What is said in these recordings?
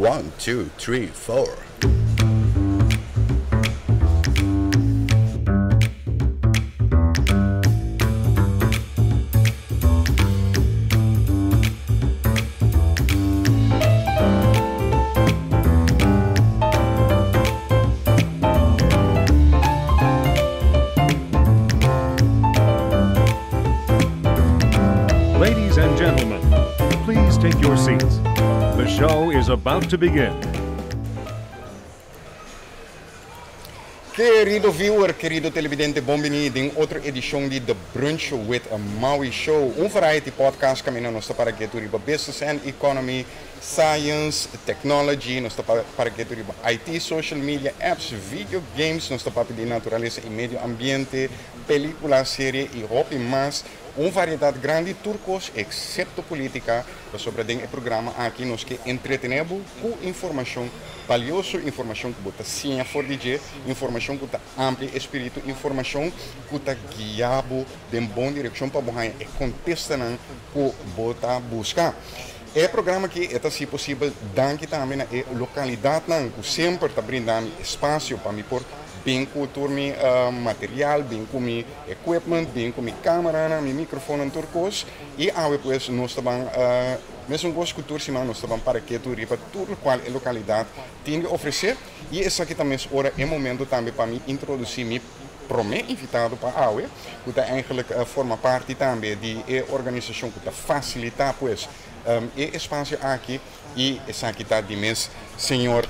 One, two, three, four. Ladies and gentlemen, please take your seats. The show is about to begin. Querido viewer, querido televidente, bon bini den otro edicion di The Brunch with Maui Show, un variety podcast caminda nos ta para ketu riba business and economy, science, technology, nos ta para ketu riba IT, social media, apps, video games, nos ta papia di naturalesa y medio ambiente, Pelicula, serie y hopi mas, un variedad grandi tur cos excepto politica, pasobra den e programa aki nos ke entretene bo cu informacion balioso, informacion cu bo ta siña for di dje, informacion cu ta amplia e spiritu, informacion cu ta guia bo den bon direccion pa bo haña e contestanan cu bo ta busca. E programa aki e ta haci posibel danki tambe na e localidadnan cu semper ta brinda mi espacio pa mi por Bin ku tur mi material, bin ku mi equipment, bin ku mi cameranan, mi microfoonnan, tur kos. I awe pues nos ta ban mesun kos ku tur siman nos ta ban para ketu riba tur lokual e lokalidat tin di ofresé. I esaki ta mes ora e momento tambe pa mi introdusí mi promé invitado pa awe, ku ta eigenlijk forma parti tambe di e organisashon ku ta fasilitá pues e espasio aki. Y esaki ta di mes señor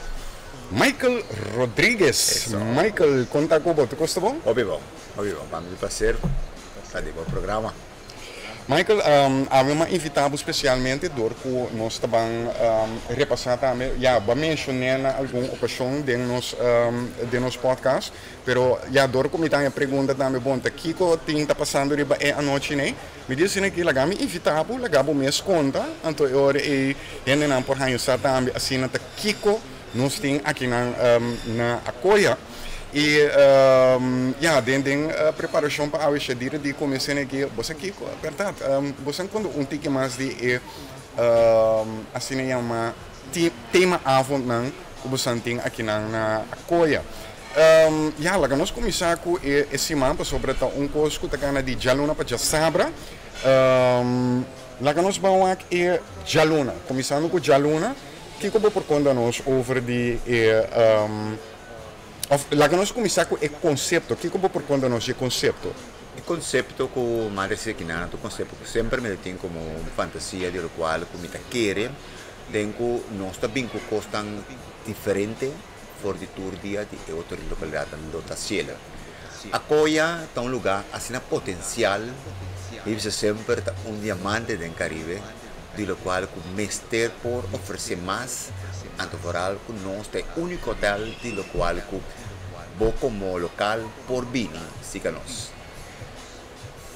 Michael Rodriguez. Eso. Michael, con ta cu bo? Tur cos ta bon? Hopi bon, hopi bon. Pa mi un placer ta den bo programa. Michael, awe mi a invita bo specialmente dor cu nos ta ban repasa tambe, ya bo a mencione na algun ocasion den nos den nos podcast, pero ya dor cu mi ta haña pregunta tambe bon ta kico tin ta pasando riba e anochi n'ey? Mi di asina ki laga mi invitá bo, laga bo mes konta, anto e ora ei hendenan por haña sa tambe asina ta kiko nos tin akinan na Akoya. I ya, den den preparashon pa awe Shadira di ku mi asina ki bo sa kiko, bèrdat, bo sa konta un tiki mas di e asina yama tema avondnan ku bo san tin akinan na Akoya. Ya, laga nos kuminsá ku e siman pasobra ta un kos ku ta gana di djaluna pa djasabra. Laga nos ban wak e djaluna. Kuminsando ku djaluna, kiko bo por konta nos over di e òf laga nos kuminsá ku e konsepto. Kiko bo por konta nos di e konsepto? E konsepto ku Madre Sekinana ta un konsepto ku semper mi ta tin komo un fantasia di lokual ku mi ta kere den ku nos ta bin ku kosnan diferente. For di tur dia di e otro localidadnan lo ta cielo. Acoya ta un lugar asina potencial, mi bisa semper ta un diamante den Caribe, di locual cu mester por ofrece mas, anto vooral cu nos ta e unico hotel di locual cu bo como local por bini siga nos.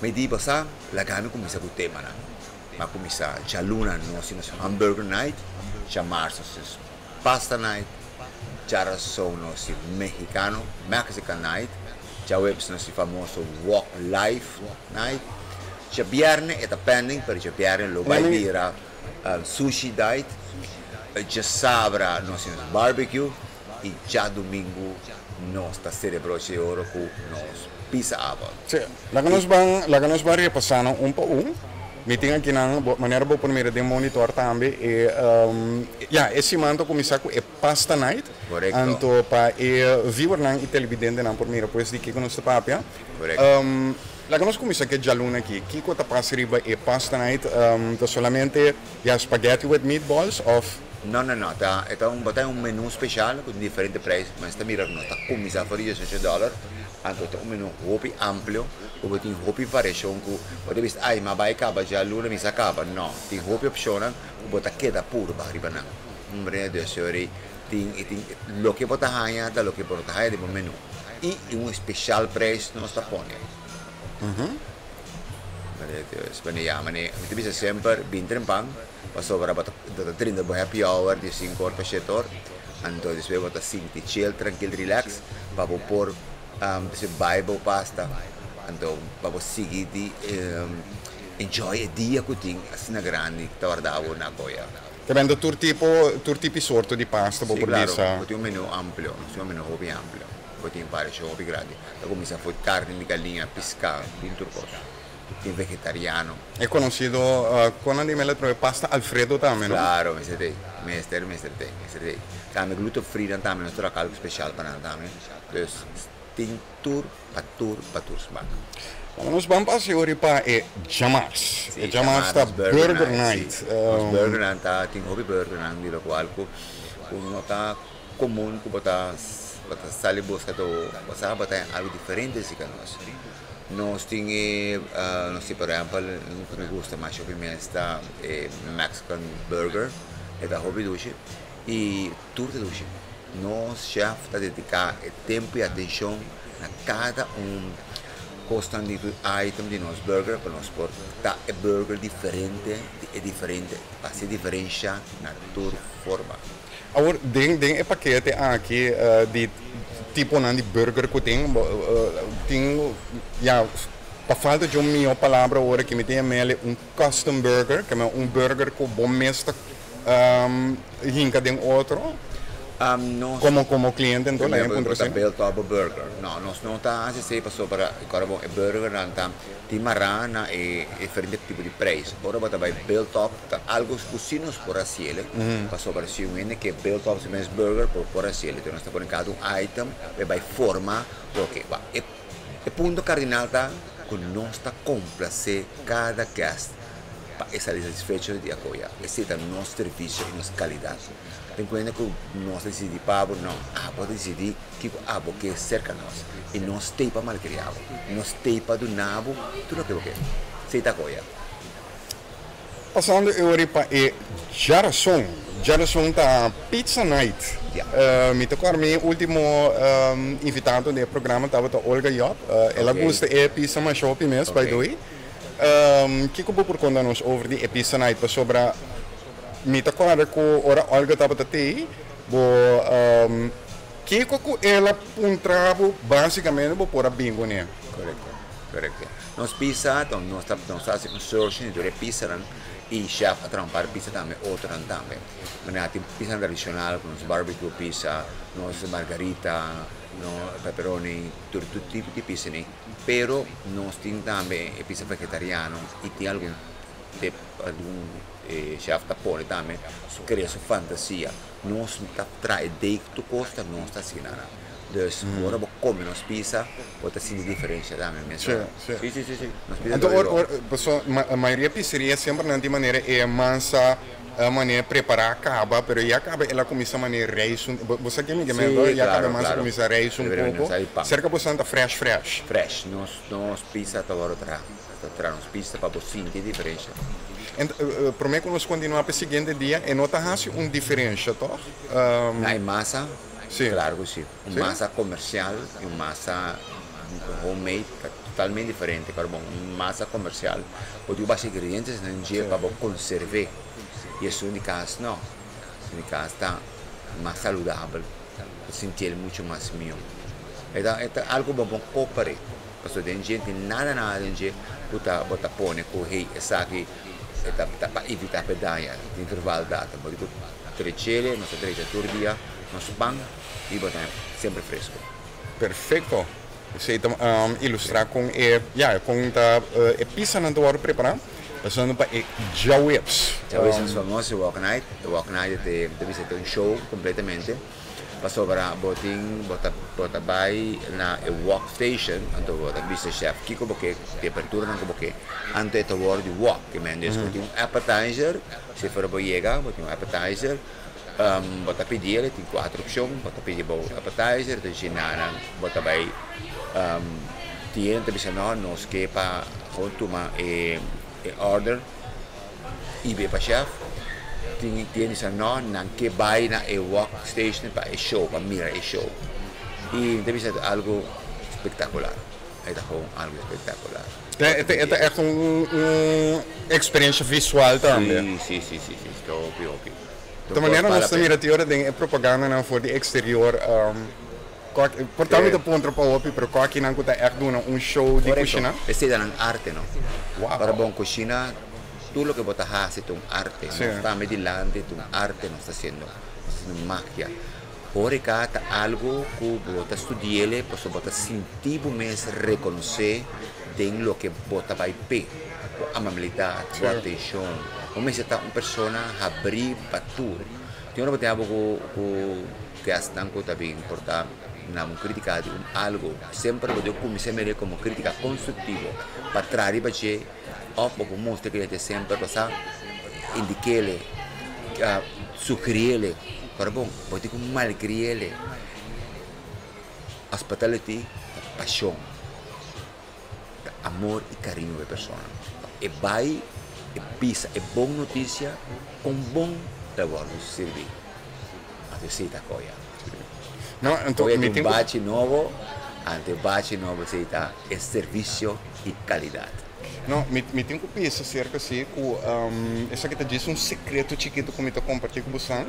Mi di bo sa, laga mi cuminsa cu temanan. Mi a cuminsa djaluna nos tin nos hamburger night, djamars nos tin Pasta night, djarason nos si mexicano, Mexican night, djaweps nos si famoso Walk Life night, djabierne e ta pending pero djabierne lo bai bira sushi diet, djasabra nos si nos barbecue y djadumingu nos ta sere broche de oro cu nos pizza avond. Sí, laga nos ban, laga nos ban repasa nan un pa un. Mi tin aki nan, bo, manera bo por mira den monitor tambe, e, ya, e siman ta kuminsá ku e Pasta Night. Korekto. Anto pa e viewernan i televidentenan por mira pues di kiko nos ta papia. Korekto. Laga nos kuminsá ku e djaluna aki. Kiko ta pasa riba e Pasta Night? Ta solamente, ya, spaghetti with meatballs òf? No, no, no. Ta, e ta un, bo ta un menú speshal ku tin diferente preis, mas ta mira ku nos ta kuminsá for di diesocho dòler. Anto ta un menú hopi amplio ku bo tin hopi variashon ku bo ta bisa ay m'a bai kaba djaluna mi sa kaba. No, tin hopi opshonnan ku bo ta keda purba riba nan. Hombre Dios yori tin i tin loke bo ta haña ta loke bo no ta haña den bo menú i un espeshal preis nos ta pone. Hombre Dios bo yama mi ta bisa semper bin trempan pasobra bo ta trinta bo happy hour di sinku or pa shete or. Anto despues bo ta sinti chill, trankil, relax pa bo por despues bai bo pasta. Anto pa bo sigui di enjoy e dia ku tin asina grandi ta warda bo na Goya. Ta bende tur tipo, tur tipo y sorto di pasta bo Sí, por claro. bisa. Bo tin un menu amplio, nos tin un menu hopi amplio. Bo tin variacion hopi grandi. Ta cuminsa for carni di galiña, pisca, tin tur cos. Tin vegetariano. E conocido con nan di mele trobe pasta Alfredo tambe, no? Claro, mester t'ey. Mester, mester t'ey, mester t'ey. Tambe gluten free nan tambe nos traha algo special pa nan tambe. Dus tin tur pa tur pa tur smaak. Bueno, nos ban pasa yori pa e djamars. Sí, E djamars ta Burger Burger Night. Night. Sí. Nos burger nan ta, tin hopi burger nan di locual cu cu no ta comun cu bo ta bo ta sali busca to bo sa bo ta haña algo diferente si ca nos. Nos tin e nos tin por ehempel un cu mi gusta masha hopi mes ta e Mexican burger e ta hopi dushi y tur ta dushi. Nos chef ta dedica e tempo y atencion na cada un cosnan di tur item di nos burger pa nos por ta e burger diferente di e diferente pa haci diferencia na tur forma. Awor den den e pakete aki di tiponan di burger ku tin tin ya pa falta dje un mihó palabra ora ki mi tin e mele un custom burger ke un burger ku bo mes ta hinka den otro Nos komo komo kliente anto Primero laña bo puntra ta si. build up bo burger. No, nos no ta hasi esei pasobra kòrda bo e burgernan ta tin mará na e diferente tipo di prijs. Ora bo ta bai build up ta algo ku si nos por hasiel pasobra si un hende ke build up su mes burger por por hasiel. Enton nos ta pone kada un item pa e bai forma loke. Wak e e punto kardinal ta ku nos ta komplasé kada guest pa e sali satisfecho di akoya. Esei ta nos servisio i nos kalidat. Ten kuenta ku nos ta disidí pa abo, no. Abo ta disidí kiko abo ke serka nos. I nos t'ei pa malkriá bo. Nos t'ei pa duna bo tur loke bo ke. Esei ta akoya. Pasando e ora pa e djarason. Djarason ta Pizza Night. Mi ta kòrda mi último invitado den e programa tabata Olga Job. El a gusta e pizza masha hopi mes, by the way. Kiko bo por konta nos over di e Pizza Night? Pasobra mi ta kòrda ku ora Olga tabata tei, bo kiko ku el a puntra bo básikamente bo por a bin kuné. Korekto, korekto. Nos pizza, nos ta nos ta hasi un searching di tur e pizzanan i chef a traha un par pizza tambe, otronan tambe. Manera tin pizzanan tradishonal ku nos barbecue pizza, nos margarita, nos pepperoni, tur tur tipo di pizza. Pero nos tin tambe e pizza vegetariano y tin algun tip, algun chef ta pone tambe su crea su fantasia. Nos ta trae deeg tur cos ta nos ta haci nan. Dus ora bo come nos pizza bo ta sinti diferencia tambe mesora. Sí, sí. Sí, sí, sí, sí. Nos pizza Anto ta or, rico. or, paso mayoria pizzeria semper nan tin manera e mansa manera prepara caba, pero ya caba el a cuminsa manera reis un, bo sa ke mi ke mendo? Sí, Ya caba claro, e mansa claro. cuminsa reis un Debería poco. sa di pan. Cerca bo san ta fresh fresh. Fresh. Nos, nos pizza ta wòrdu traha. Ta traha nos pizza pa bo sinti e diferencia. En prome ku nos continua pa e siguiente dia, e no ta hasi un diferencia toch? Na e masa? Sí. Claro ku sí. Un Sí? masa comercial y un masa homemade ta totalmente diferente. Pero bon, un masa comercial bo tin basa ingredientes nan dje pa bo conserve. Y esun di cas no. Esun di cas ta mas saludabel, bo sintiel mucho mas mihó. E ta e ta algo bo bon copere, pasobra den dje tin nada nada den dje cu ta bo ta pone cu hey esaki e ta ta pa evita pa e daña. Tin vervaldatum. Bo tin cu trechele, nos ta trecha tur dia nos pan y bo ta semper fresco. Perfecto. Esey ta ilustra con e, ya, con ta e pisanan ta worde prepara, pasando pa e djaweps. Djaweps nos famoso walk night. E walk night e ta bisa ta un show completamente, pasobra bo tin bo ta bo ta bay na e wok station, anto bo ta bisa chef kico bo ke, temperaturanan cu bo ke, anto e ta worde di wok. Ke men des bo tin un appetizer, si for bo yega bo tin un appetizer, Bo ta pidi el, tin kuater opshon, bo ta pidi bo appetizer, ta dici nana bo ta bai tienda ta bisa no nos ke pa gewoon tuma e order y bay pa chef, tin tienda bisa no nan ke bai na e wok station pa e show pa mira e show y mi ta bisa ta algo spectacular, e ta gewoon algo spectacular. E ta echt un experiencia visual tambe. Si si si si, ta hopi hopi. Ta manera nos ta mira tin ora den e propagandanan for di exterior, por ta mi ta puntra pa hopi, pero kokinan ku ta ègt duna un show di kushina. Esei ta nan arte no. Wow. Ora bon kushina Tur loke bo ta hasi ta un arte. Nos tambe dilanti ta un arte nos ta hasiendo. Nos ta hasiendo magia. Horeca ta algo ku bo ta studi'el pasobra bo ta sinti bo mes rekonosé den loke bo ta bai p'e. Bo amabilidat, bo atenshon. Bo mester ta un persona habrí pa tur. Tin ora bo tin abo ku ku guestnan ku ta bin por ta na un kritika di un algo. Semper bo debe kuminsá mir'é komo kritika konstruktivo pa traha riba dje òf bo por mustra e cliente semper pasá indik'é, sugeri'é. Pero bon, bo tin ku malkri'é. Hospitality ta pashon, ta amor i kariño pa e persona. E bai, e bisa e bon notisia kon bon ta wòrdu sirbí. Anto esei ta koya. No, anto Koya mi tin tin un ku. bachi nobo, anto e bachi nobo esei ta e servisio i kalidat. No, mi mi tin ku bisa serka si ku esaki ta djis un sekreto chikitu ku mi ta kompartí ku bosan.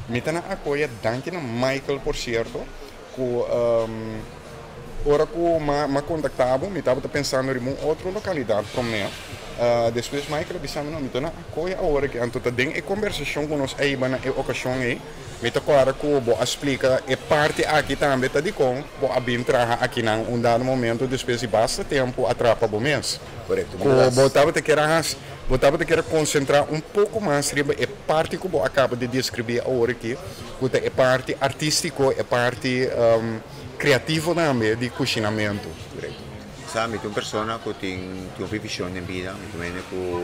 Mi ta na akoya danki na Michael por sierto ku ora ku m'a kontaktá bo mi tabata pensando riba un otro lokalidat promé. Despues Michael a bisa mi no mi ta na akoya awor aki anto ta den e kombersashon ku nos a hiba na e okashon ei mi ta kòrda ku bo a splika e parti aki tambe ta dikon bo a bin traha akinan un dado momento despues di basta tempu a trapa bo mes. Korekto, mi Ku ta bo tabata kier a hasi bo tabata kier a konsentrá un poko mas riba e parti ku bo a kaba di deskribí awor aki ku ta e parti artístiko e parti kreativo tambe di kushinamentu. Korekto. Sa mi ta un persona ku tin tin hopi vishon den bida, mi ta un hende ku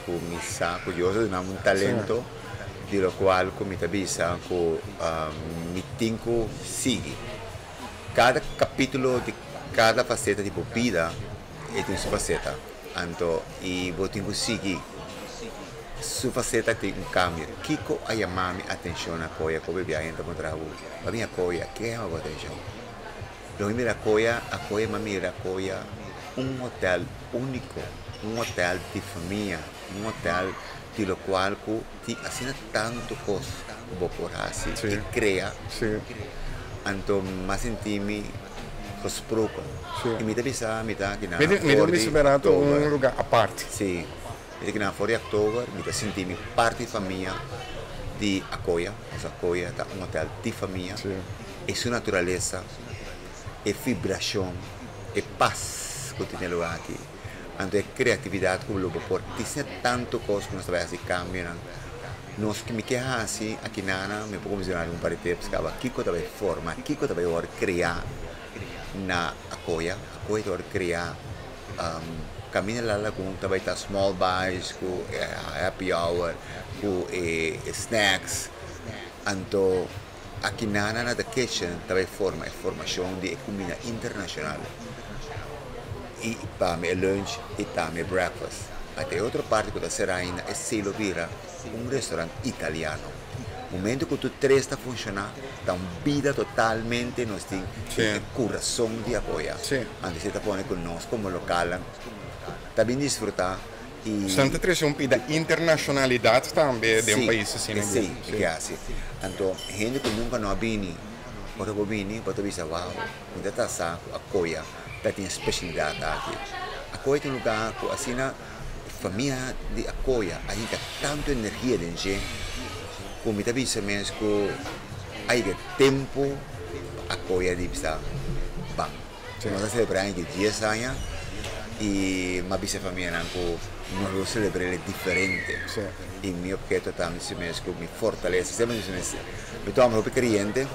ku mi sa ku Dios a duna mi un talento di lo kual ku mi ta bisa ku mi tin ku sigui. Kada kapitulo di kada faseta di bo bida e tin su faseta, anto i bo tin ku sigui su faseta tin un kambio. Kiko a yama mi atenshon na Koya kobe biaha hende ta puntra bo, Pabia Koya, ke a yama bo atenshon? Lo mi mira Koya, a Koya mi a mira Koya un hotel úniko, un hotel di famia, un hotel di lokual ku tin asina tantu kos ku bo por hasi i krea. Anto mi a sinti mi gesproken. I mi ta bisa mi ta aki na for di oktober. Si, mi ta aki na for di oktober, mi ta sinti mi parti di famia di Akoya, pasobra Akoya ta un hotel di famia. E su naturalesa, e vibrashon, e pas ku tin den lugar aki, anto e kreatividat ku lo bo por tin tantu kos ku nos ta bai hasi kambionan. Nos mi ke hasi aki nana, mi por kuminsá duna un par di tips kaba kiko ta bai forma, kiko ta bai wòrdu kreá na Akoya. Akoya ta wòrdu kreá kaminda lala ku ta bai ta small bites ku happy hour ku e snacks anto. Aki nana na The Kitchen ta bay forma e formacion di e cuminda internacional y pa mi e lunch y tambe e breakfast. Ata e otro parti cu ta cera ainda esey lo bira un restaurant italiano. Momento cu tur tres ta funciona ta un bida totalmente nos tin den e curason di Apoya. Anto esey ta pone cu nos como localnan ta bin disfruta. I. Santa trese un pida internashonalidat tambe den un pais asina Sí, esei e ke hasi. Anto hende ku nunka no a bini, ora bo bini bo ta bisa wou, mi ta ta sa ku Akoya ta tin e speshalidat aki. Akoya ta un lugá ku asina famia di Akoya a hinka tantu energia den dje ku mi ta bisa mes ku a yega tempu pa Akoya di bisa ban. Nos a selebrá aña di dies aña i m'a bisa e famianan ku nos lo selebr'é diferente. I mi obheto ta mi si mes ku mi fortalesa. Semper mi si mes, mi ta homber hopi kreyente,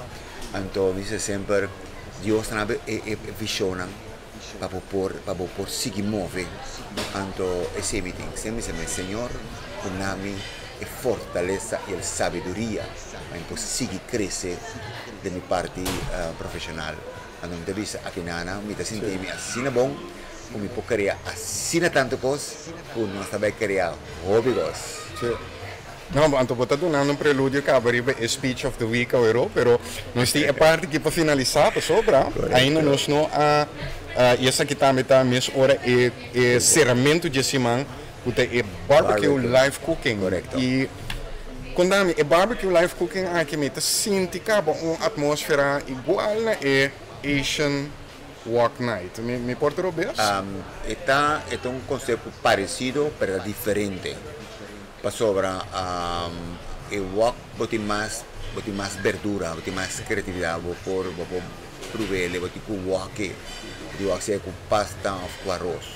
anto mi bisa semper Dios ta na e e vishonnan pa bo por pa bo por sigui move. Anto esei mi tin. Semper mi bisa mes, Señor duna mi e fortalesa i e sabiduria pa mi por sigui krese den mi parti profeshonal. Anto mi ta bisa aki nana mi ta sinti mi asina bon ku mi por krea asina tantu kos ku nos ta bai krea hopi kos. Sí. No, anto bo ta dunando un preludio kaba riba e speech of the week awero, pero nos tin e parti aki pa finalisá pasobra ainda nos no a i esaki tambe ta mes ora e e seramentu dje siman ku ta e barbecue live cooking. I konta mi, e barbecue live cooking aki mi ta sinti kaba un atmósfera igual na e Asian Wok Night. Mi mi por ta robes? E ta e ta un konsepto paresido pero ta diferente pasobra e wok bo tin mas bo tin mas berdura bo tin mas kreatividat bo por bo por prueb'e bo tin ku wok-e bo tin wok sea ku pasta òf ku aros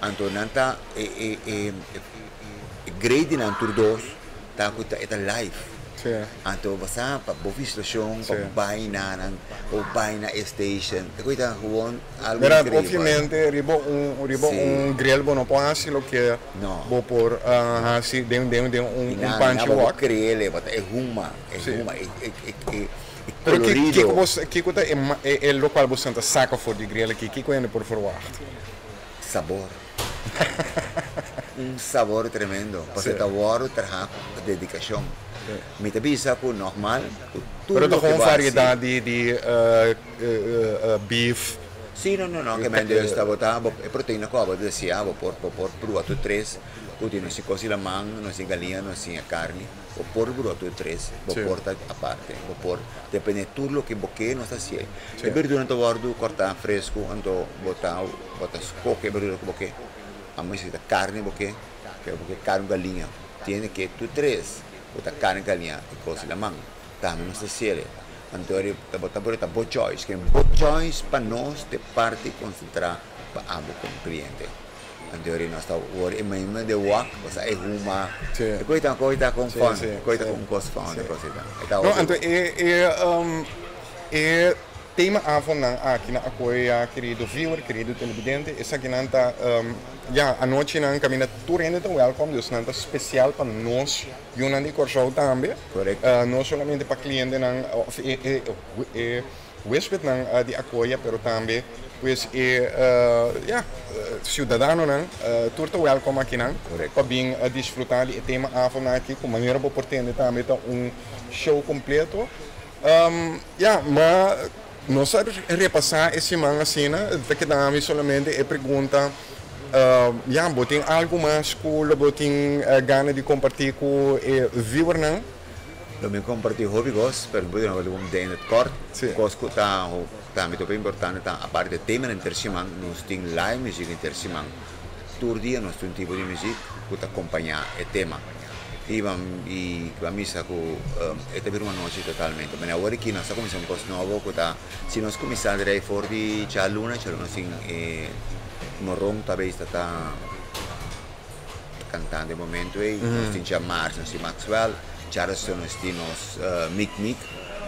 anto nan ta e e e e gradinan tur dos ta ku ta e ta live. Anto bo sa pa bo visitashon, pa bo bai na nan, pa bo bai na e station, e koe ta gewoon algo Mira, increíbel. obviamente riba un riba un grill bo no por hasi loke bo por hasi den den den un I nan panchi bo wok. creele, bo ta e huma, e huma, e e e e Pero ki colorido. kiko bo kiko ta e e lokual bo santa saka for di grill aki, kiko hende por verwacht? Sabor. Un sabor tremendo, pasobra ta wòrdu traha ku dedikashon. Mi ta bisa ku nògmal ku tur Pero ta loke kon bo hasi. variedat di di beef. Sí, no, no, no, ke men dus ta bo ta e proteina ku abo ta deseá bo por bo por prua tur tres, ku tin nos tin kos di laman, nos tin galiña, nos tin e karni, bo por prua tur tres, bo por ta aparte, bo por depende tur loke bo ke nos ta hasié. E berdura ta wòrdu kòrtá fresku anto bo ta Bo ta skohe berdura ku bo ke. Amo si ta karni bo ke, pero bo ke karni ku galiña. Tiene ke tur tres, bo ta karni, galiña i kos di laman. Tambe nos ta sele. Anto ta bo ta por ta bo choice. Ken bo choice pa nos te parti konsentrá pa abo komo kliente. Anto nos ta wor e mismo de wak, pasobra e huma, e kos ta kos ta kon fun, e kos ta kon kos fun, e kos ta. E ta No, anto e e Tema avondnan aki na apoya kerido viewer, kerido telebidente, esakinan ta ya anochinan kaminda tur hende ta welkom, dus nan ta spesial pa nos yunan di Kòrsou tambe, no solamente pa klientenan òf e e huespednan di Akoya pero tambe pues e ya siudadanonan tur ta welkom akinan pa bin disfruta di e tema avondnan aki ku manera bo por tende tambe ta un show kompleto. Ya, ma nos a repasá e siman asina, ta keda mi solamente e pregunta, ya, bo tin algu mas ku lo bo tin gana di kompartí ku e viewernan? Lo mi kompartí hopi kos, pero mi por duna algun den het kort. Kos ku ta tambe hopi importante ta aparte di temanan henter siman, nos tin live muziek henter siman. Tur dia nos tin un tipo di muziek ku ta kompañá e tema. I ban i ban misa ku e ta bira un anochi totalmente. Mane awor aki nos ta kuminsá un kos nobo ku ta si nos kuminsá drei for di djaluna, djaluna sin e Moron ta bes ta ta kantando e momento ei. Nos tin djamars nos tin Maxwell, djarason nos tin nos Mick Mick,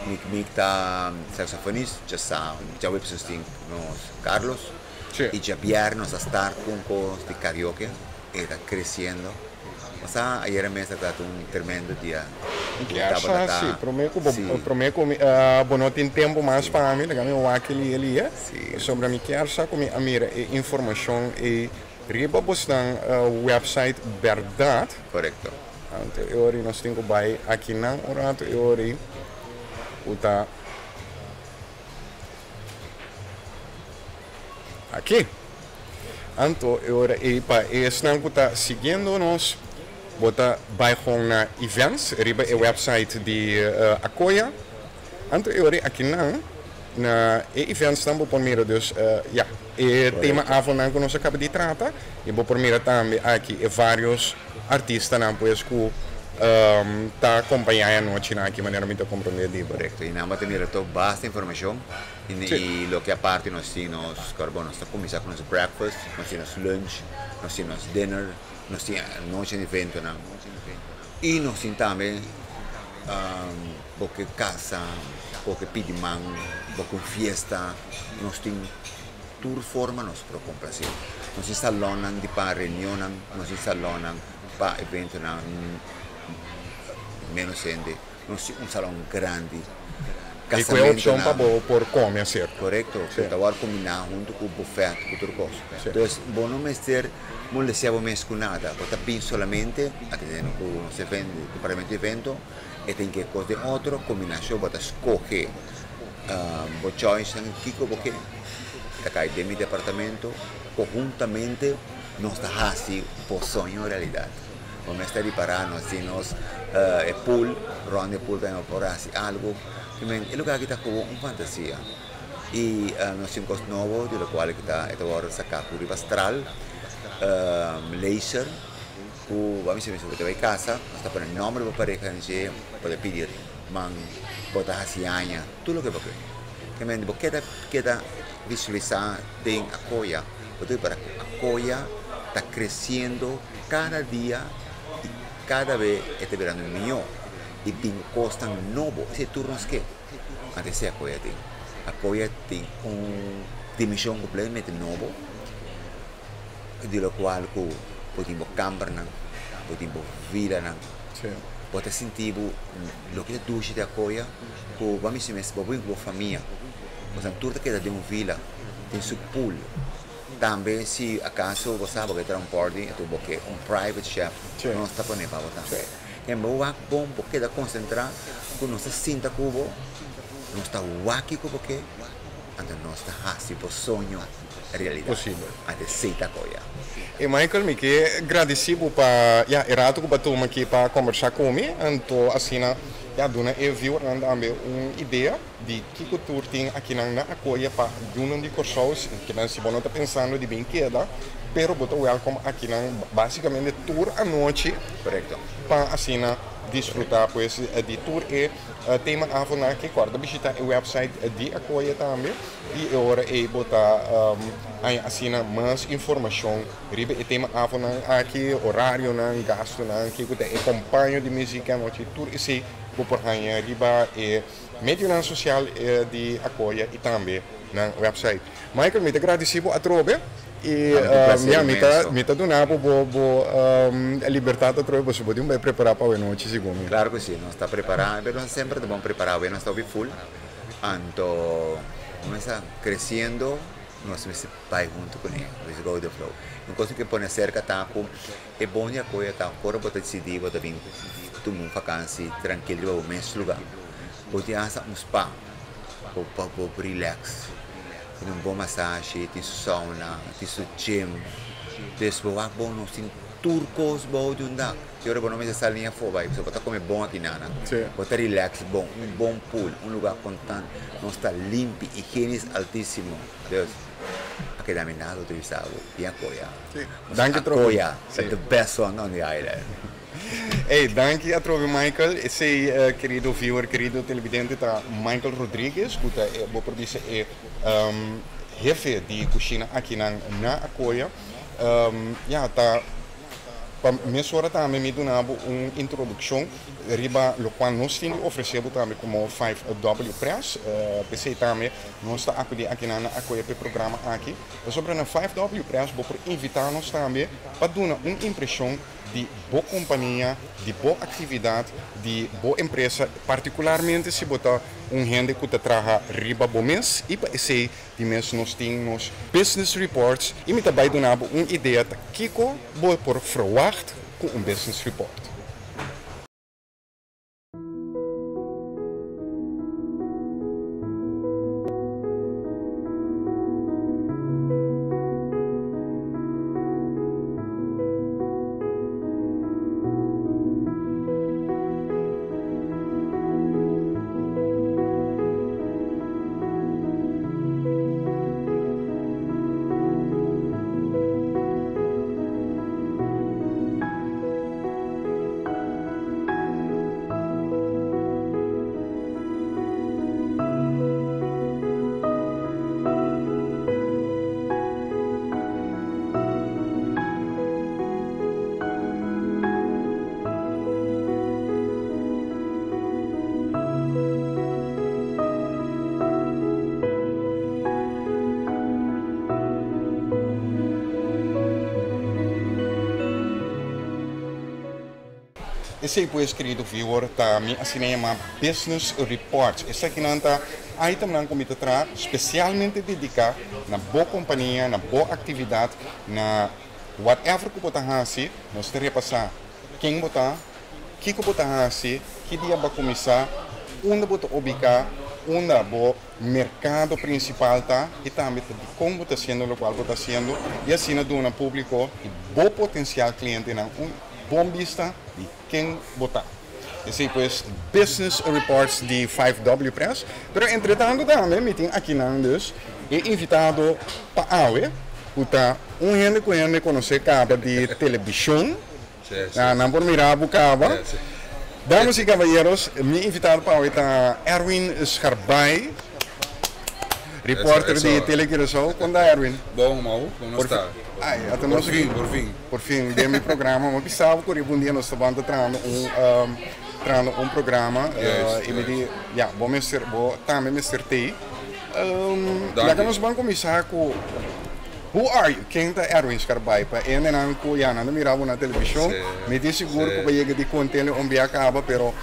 Mick Mick ta saxofonist, djasa djaweps nos tin nos Carlos i djabièrnè nos ta start ku un kos di karaoke e ta kresiendo. Pasá ayera mes ta ta un tremendo dia ku tabata ta. Sí, promé ku bo promé ku mi bo no tin tempu mas pa mi laga mi wak e lia pasobra mi kier sa ku mi a mira e informashon ei riba bosnan website bèrdat. Korekto. Anto e ora ei nos tin ku bai akinan un ratu e ora ei ku ta Aki. Anto e ora ei pa esnan ku ta siguiendo nos, bo ta bai gewoon na events riba e website di Akoya. Anto e ora ei akinan na e eventsnan bo por mira dus ya e tema avondnan ku nos a kaba di trata i bo por mira tambe aki e varios artistanan pues ku ta kompañá e anochinan aki manera mi ta komprondé di bo. Korekto, i nan bo ta mira tok basta informashon i loke aparte nos tin nos kòrda bo nos ta kuminsá ku nos breakfast, nos tin nos lunch, nos tin nos dinner, nos tin anochi di eventonan i nos tin tambe bo ke kasa, bo ke pidi man, bo ke un fiesta, nos tin. Tur forma nos por komplase. Nos tin salonnan di pa reunionnan, nos tin salonnan pa eventonan menos hende, nos tin un salon grandi, I ku e opshon pa kasamentonan. bo por kome aserka. Korekto, ku ta wòrdu kombiná huntu ku bufèt, ku tur kos. Dus bo no mester molestia bo mes ku nada, bo ta bin solamente atendé ku nos departamento di evento, e tin ke kos den otro kombinashon, bo ta skohe Bo choice nan kiko bo ke ta kai den mi departamento konhuntamente nos ta hasi bo soño realidad. Bo mester ripará nos tin nos e pool rònt di e pool tambe bo por hasi algu. I men e lugar aki ta komo un fantasia. I nos tin kos nobo di lokual ku ta e ta wòrdu saká ku riba stral, laser, ku bo a mester mester bo ta bai kasa, nos ta pone nòmber di bo pareha den dje, bo ta pidi man bo ta hasi aña, tur loke bo ke. Kementi bo keda keda visualisá den Akoya, bo ta ripara ku Akoya ta kresiendo kada dia i kada be e ta birando mihó i bin kosnan nobo, esei tur nos ke. Antes si Akoya tin. Akoya tin un dimension completamente nobo, di locual cu bo tin bo cambernan, bo tin bo villanan, bo ta sinti bo loke ta dushi di Akoya cu bo a mester mes bo bin cu bo famia, boso tur ta keda den un villa, tin su pool, tambe si acaso bo sa bo ke traha un party anto bo ke un private chef nos ta pone pa bo tambe. En bo wak bon, bo keda konsentrá ku nos ta sinta ku bo, nos ta wak kiko bo ke, anto nos ta hasi bo soño realidat. Posibel. Anto esei ta Akoya. E Michael, mi ke gradisí bo pa ya e rato ku bo a tuma aki pa kombersá ku mi, anto asina ya duna e viewernan tambe un idea di kiko tur tin akinan na Akoya pa yunan di Kòrsou, kinan si bo no ta pensando di bin keda, pero bo ta wèlkòm akinan básikamente tur anochi. Korekto. Pa asina disfrutá pues di tur e tema avonan aki. Kòrda bishitá e wèpsait di Akoya tambe i e ora ei bo ta haña asina mas informashon riba e tema avonan aki, orarionan, gastunan, kiko ta e kompaño di muzik anochi, tur esei bo por haña riba e Medionan sosial di Akoya i tambe nan website. Michael, mi ta gradisí bo atrobe i ya mi ta mi ta duna bo bo bo libertat atrobe pasobra bo tin bai prepará pa awenochi segun mi. Klaro ku si, nos ta prepará, pero nos semper ta bon prepará, awe nos ta hopi ful, anto nos ta kresiendo, nos mester bai huntu kuné, we go with the flow. Un kos ku pone serka ta ku E bon di akoya ta ora bo ta disidí bo ta bin tuma un fakansi trankil riba bo mes lugá. Bo tin hasta un spa bo pa bo relax. Tin un bon masashi, tin su sauna, tin su gym. Dus bo wak bon nos tin tur kos bou di un dak. Te ora bo no mester sali ni afó bai pasobra bo ta kome bon aki nana. Bo ta relax bon, un bon pool, un lugá kontant. Nos ta limpi, higiene is altisimo. Dus a keda mi nada otro bisa bo, bin akoya. Danki atrobe. Akoya, the best one on the island. Ey, danki atrobe Michael. Esey kerido viewer, kerido televidente ta Michael Rodriguez ku ta e bo por bisa e hefe di kushina akinan na Akoya. Ya ta pa mesora tambe mi duna bo un introdukshon riba lokual nos tin di ofresé bo tambe komo 5W Press. P'esey tambe nos ta akudí akinan na Akoya p'e programa aki. Pasobra na 5W Press bo por invitá nos tambe pa duna un impreshon di bo kompania, di bo aktividat, di bo empresa, partikularmente si bo ta un hende ku ta traha riba bo mes i pa esei di mes nos tin nos Business Reports i mi ta bai duna bo un idea ta kiko bo por verwagt ku un Business Report. Esei pues, kerido viewer, ta mi asina yama Business Reports. Esakinan ta itemnan ku mi ta traha spesialmente dediká na bo kompania, na bo aktividat, na whatever ku bo ta hasi. Nos ta repasá ken bo ta, kiko bo ta hasi, ki dia bo a kuminsá, unda bo ta ubiká, unda bo merkado prinsipal ta i tambe ta dikon bo ta hasiendo lokual bo ta hasiendo i asina duna públiko i bo potensial klientenan un bon bista di ken bo ta. Esei pues Business Reports di 5W Press. Pero entretanto tambe mi tin akinan dus e invitado pa awe ku ta un hende ku hende konosé kaba di telebishon. Nan por mira bo kaba. Damas y caballeros, mi invitado pa awe ta Erwin Scharbaai, reporter di Tele Curaçao. Kon ta, Erwin? Bon, Mau. Kon nos ta? Ay, ata nos Por fin, por fin. Por fin, den mi programa. Mi bisa bo ku riba un dia nos ta ban ta trahando un, trahando un programa. Y mi di, ya, bo mester, bo tambe mester t'ei. Laga nos ban kuminsá ku Who are you? Ken ta Erwin Scharbaai? Pa e hendenan ku ya nan ta mira bo na televishon, mi tin sigur ku bo yega di kont'el un bia kaba, pero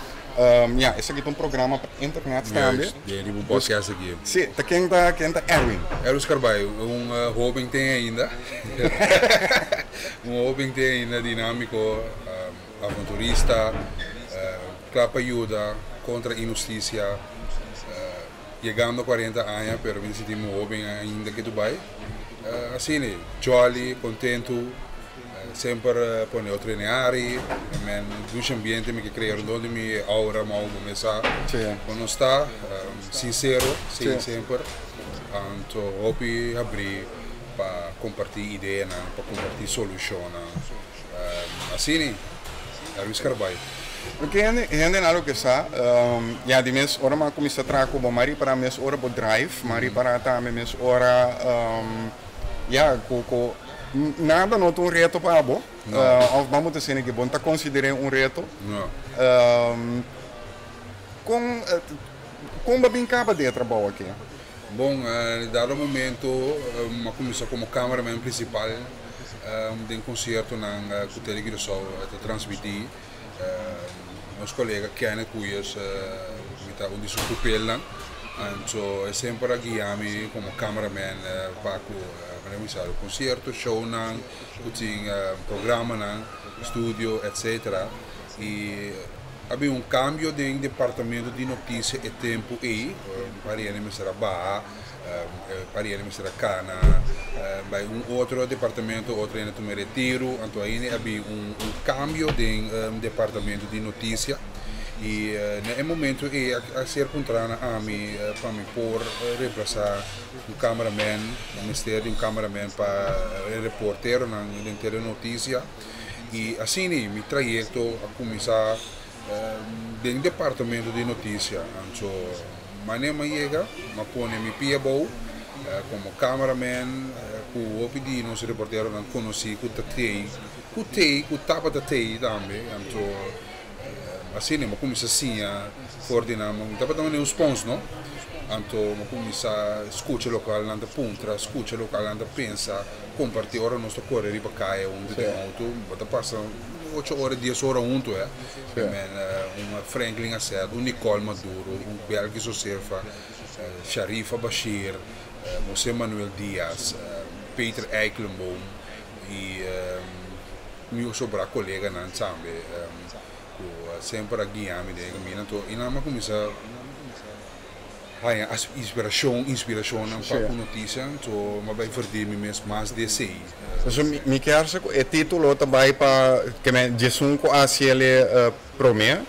ya, esaki ta un programa pa internet tambe. Juist, den riba un podcast aki. Si, ta ken ta ken ta Erwin? Erwin Scharbaai, un hoben ten ainda, un hoben ten ainda, dinamiko, aventurista, kla pa yuda kontra inhustisia. Yegando 40 aña pero mi ta sinti mi hoben ainda ke Dubai. Asina e, jolly, kontentu, semper pone otro hende hari, men dushi ambiente mi ke krea rondon di mi, e aura mau bo mes sa kon nos ta, sinsero, si semper, anto hopi habri pa komparti ideanan, pa komparti solushonnan. Asina e, Luis Carballo. Loke hende hende na loke sa, ya di mes ora mi a kuminsá traha ku bo, mi a ripará mes ora bo drive, mi a ripará tambe mes ora ya ku ku nada no ta un reto pa bo, òf bamo ta asina ke bo no ta konsider'é un reto. Kon kon bo a bin kaba den e trabou aki? Bon, dado momento mi a kuminsá komo cameraman prinsipal den konsiertonan ku Tele Curaçao ta transmití. Nos kolega Kenneth Koeiers mi ta un di su pupilnan, anto e semper a guia mi komo cameraman pa ku manera mi sa konsierto, shownan ku tin programanan, studio etcetera. I a bin un kambio den departamento di notisia e tempu ei, Pariente mester a baha, Pariente mester a kana bai un otro departamento, otro hende a tuma e retiru, anto ainda a bin un kambio den departamento di notisia i na e momento ei a ser puntra na ami pa mi por reemplasa un cameraman, mester di un cameraman pa e reporteronan den telenotisia. I asina mi trayekto a kuminsá den departamento di notisia. Anto manera mi a yega, mi a pone mi pia abou komo cameraman ku hopi di nos reporteronan konosí ku ta tei, ku tei, ku tabata tei tambe. Anto asina mi a kuminsá siña for di nan. Mi tabata manera un spons, no? Anto mi a kuminsá skucha lokual nan ta puntra, skucha lokual nan ta pensa. Comparti ora nos ta core riba caya hunto den auto, bo ta pasa ocho ora, dies ora hunto eh. I men un Franklin Asset, un Nicole Maduro, un Belkis Josefa, Sharifa Bashir, Jose Manuel Diaz, Peter Eikelenboom y mi sobra coleganan tambe cu semper a guia mi den e camino. Anto y nan a cuminsa. Haña inspirashon, inspirashonnan pa ku notisia, anto mi a bai verdí mi mes mas di esei. Pasobra mi mi kier sa ku e título ta bai pa ke men djesun ku a hasiel promé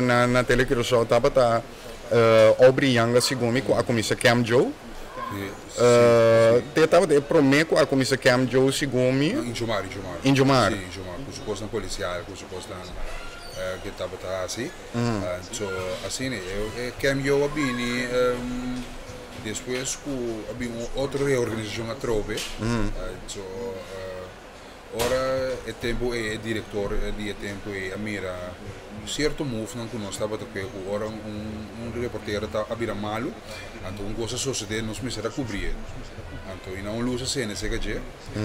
na na Tele Curaçao tabata Aubrey Yanga segun mi ku a kuminsá Camp Joe. Te tabata e promé ku a kuminsá Camp Joe segun mi. No, Injomar, Injomar. Injomar. Sí, Injomar, ku su kosnan polisial, ku su kosnan ke tabata hasi. So asina e kambio a bini despues ku a bini un otro reorganisashon atrobe. So ora e tempu ei e direktor di e tempu ei a mira sierto movenan ku nos tabata kue ku ora un reportero ta a bira malu anto un kos a sosode nos mester a kubrié. Anto i nan un lus a sende serka dje.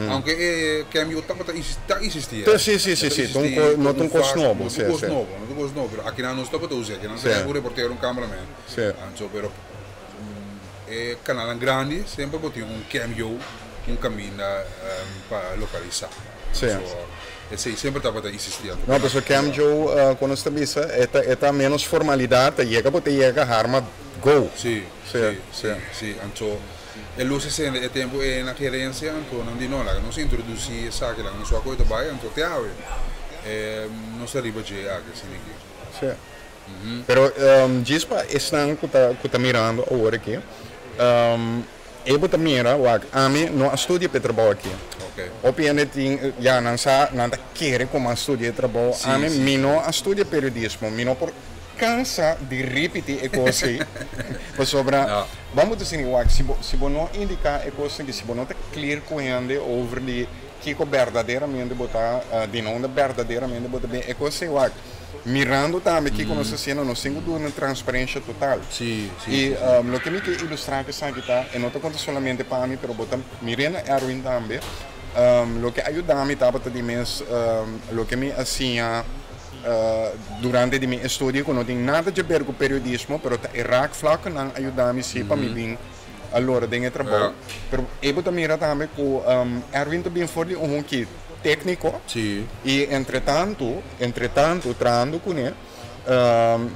Aunke e kambio tabata ta existi. Si, si, si, si. No ta un kos nobo. No ta un kos nobo, no ta un kos nobo. Pero akinan nos tabata usa, akinan ta un reportero, un cameraman. Anto pero e kanalnan grandi semper bo tin un kambio, un kaminda pa lokalisa. So esei semper tabata existi. No, pasobra kambio ku nos ta bisa e ta menos formalidat, ta yega bo ta yega harma go. Si, si, si, si. Anto E lus a sende e tempu ei na gerensia, anto nan di, No, laga nos introdusí esaki, laga nos wak koe ta bai, anto te awe nos ta riba dje aki, asina aki. Sí. Pero djis pa esnan ku ta mirando awor aki, e bo ta mira, wak, ami no a studia pa e trabou aki. Hopi hende tin, ya, nan sa, nan ta kere ku mi a studia e trabou. Ami, mi no a studia periodismo, mi no por kansa di ripití e kos ei. Pasobra, ban bo ta sinti, wak, si bo no indiká e kos aki, si bo no ta clear ku hende over di kiko berdaderamente bo ta, di unda berdaderamente bo ta bin, e kos ei, wak, mirando tambe kiko nos ta hasiendo, nos tin ku duna transparensia total. I loke mi ke ilustrá ku esaki ta, e no ta konta solamente pa mi, pero bo ta mir'é na Erwin tambe, loke a yuda mi tabata di mes loke mi a siña durante di mi estudio, ku no tin nada di ber ku periodismo, pero ta e raakvlaknan a yuda mi si pa mi bin a lora den e trabou. Pero e bo ta mira tambe ku Erwin ta bin for di un hoki tékniko. I entretantu, trahando kuné,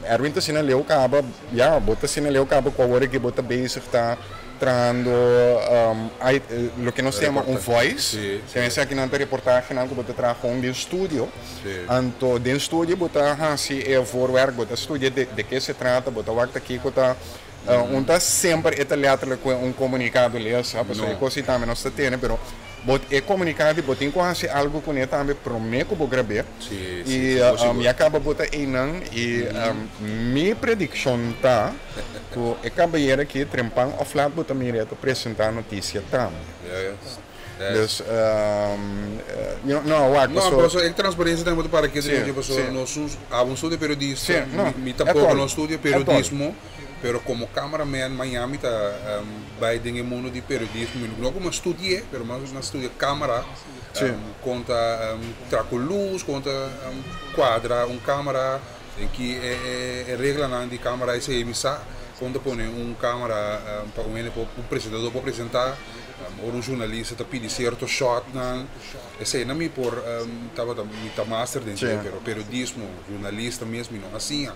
Erwin ta asina leu kaba, ya, bo ta asina leu kaba ku awor aki bo ta bezig ta trahando loke nos ta yama un voice. Esaki nan ta reportahenan ku bo ta traha gewoon den studio. Anto den studio bo ta hasi e voorwerk, bo ta studia de ke se trata, bo ta wak ta kiko ta. Un ta semper e ta letterlijk ku un komunikado lesa, pasobra e kos ei tambe nos ta tene, pero bo e komunikado bo tin ku hasi algu kuné tambe promé ku bo grab'é. I ya kaba bo ta einan i mi predikshon ta ku e kabayero aki trempan òf lat bo ta mira e ta presentá notisia tambe. Dus, no, wak, No, paso e transparensia tambe ta para ke paso nos abo no studia periodista, mi tampoko no studia periodismo, pero komo cameraman Miami ta bai den e mundo di periodismo, mi no komo studi'é, pero mi a studia camera, kon ta traha ku luz, kon ta kuadra un camera, den ki e reglanan di camera esei mi sa, kon ta pone un camera pa un hende por, un presentador por presentá. Ora un journalista ta pidi cierto shotnan, esei na mi por tabata mi ta master den dje, pero periodismo, journalista mes mi no a siña.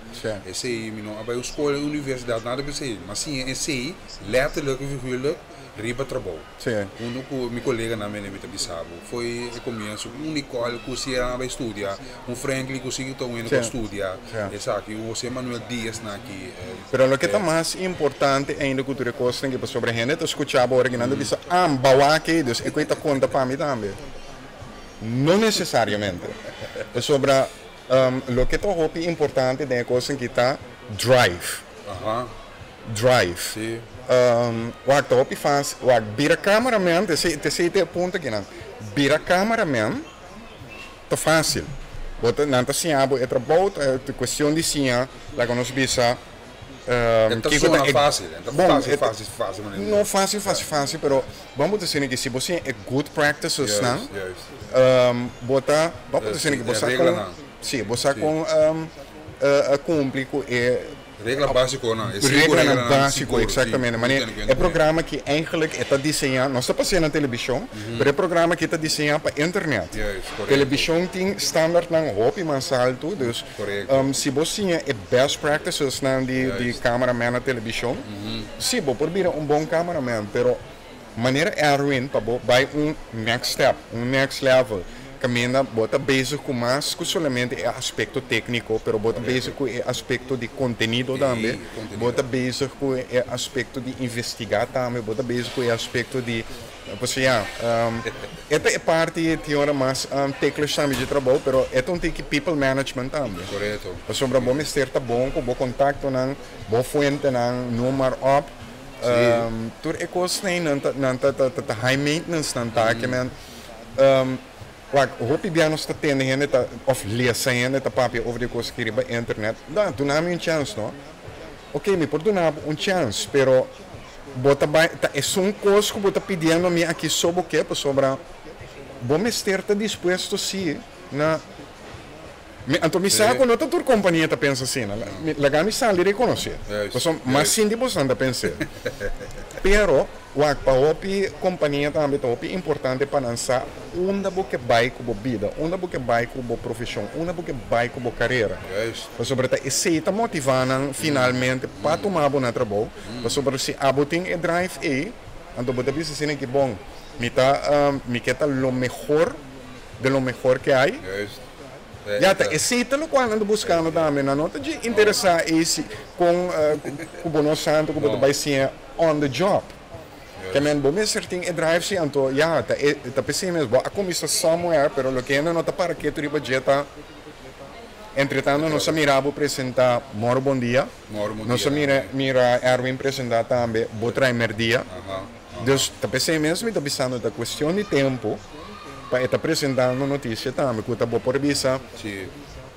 Esei mi no a bai un school, universidad, nada p'esei. Mi a siña esei letterlijk en figuurlijk riba trabou. Hunto ku mi koleganan mene mi ta bisa bo. Foi e comienzo un Nicole ku si a bai studia, un Frankly ku si ta un hende ku a studia esaki, un José Manuel Diaz na aki. Pero loke ta mas importante ainda ku tur e kosnan aki pasobra hende ta skucha bo ora ku nan ta bisa, ah, bawa aki, dus e koe ta konta pa mi tambe. No nesesariamente. Pasobra loke ta hopi importante den e kosnan aki ta drive. Drive. Wak, ta hopi fásil. Wak, bira cameraman, ta esei ta e punto akinan. Bira cameraman ta fásil. Bo ta, nan ta siña bo e trabou, ta kuestion di siña, laga nos bisa, E ta kiko ta sona e fásil, e ta bon, fásil, e ta fásil, fásil manera di no fásil, fásil, fásil, pero ban bo ta siña ki si bo siña e good practices nan, bo ta, ban bo ta siña ki bo E sa kon, reglanan. si, bo sa kon kumpli ku e Regla básikonan, e sinku reglanan reglanan básiko, sigur, si, exactamente. bo Manera tene e kuenta ku e. programa aki eigenlijk e ta diseñá, nos ta pas'é na televishon, pero e programa aki ta diseñá pa internet. Juist, korekto. Televishon tin standaardnan hopi mas altu, dus si bo siña e best practicesnan di cameraman na televishon, si, bo por bira un bon cameraman, pero manera Erwin, pa bo bai un next step, un next level, kaminda bo ta bezig ku mas ku solamente e aspekto tékniko, pero bo ta bezig ku e aspekto di kontenido tambe, bo ta bezig ku e aspekto di investigá tambe, bo ta bezig ku e aspekto di, pues ya, e ta e parti tin ora mas ticklish tambe di trabou, pero e ta un tiki people management tambe. Pasobra bo mester ta bon ku bo kontaktonan, bo fuentenan, noem maar op. Tur e kosnan nan ta high maintenance nan ta ke men. Wak, hopi bia nos ta tende hende ta, of lesa hende ta papia over di kos aki riba internet. Da, duna mi un chance, no? Ok, mi por duna bo un chance, pero bo ta bai, ta esun kos ku bo ta pidiendo mi aki so bo ke, pasobra bo mester ta dispuesto si na mi, anto mi sa ku no ta tur kompania ta pensa asina. Laga mi sali rekonosé. Pasobra mas sinti boso ta pens'é. Pero, wak, pa hopi kompania tambe ta hopi importante pa nan sa unda bo ke bai ku bo bida, unda bo ke bai ku bo profeshon, unda bo ke bai ku bo karera. Pasobra ta esei ta motivá nan finalmente pa tuma bo na trabou. Pasobra si abo tin e drive ei, anto bo ta bisa asina ki bon, mi ta mi ke ta lo mehor de lo mehor ke hay. Ja, ta esei ta lokual nan ta buskando tambe. Nan no ta dje interesá esi kon ku bo no sa anto ku bo ta bai siña on the job. Ke men bo mester tin e drive si anto ya ta e ta p'esei mes bo a kuminsá somewhere pero loke hende no ta para ketu riba dje ta entretanto nos a mira bo presentá Moro Bon Dia, nos a mira mira Erwin presentá tambe Bo Trae Merdia. Dus ta p'esei mes mi ta bisando ta kuestion di tempu pa e ta presentando notisia tambe ku ta bo por bisa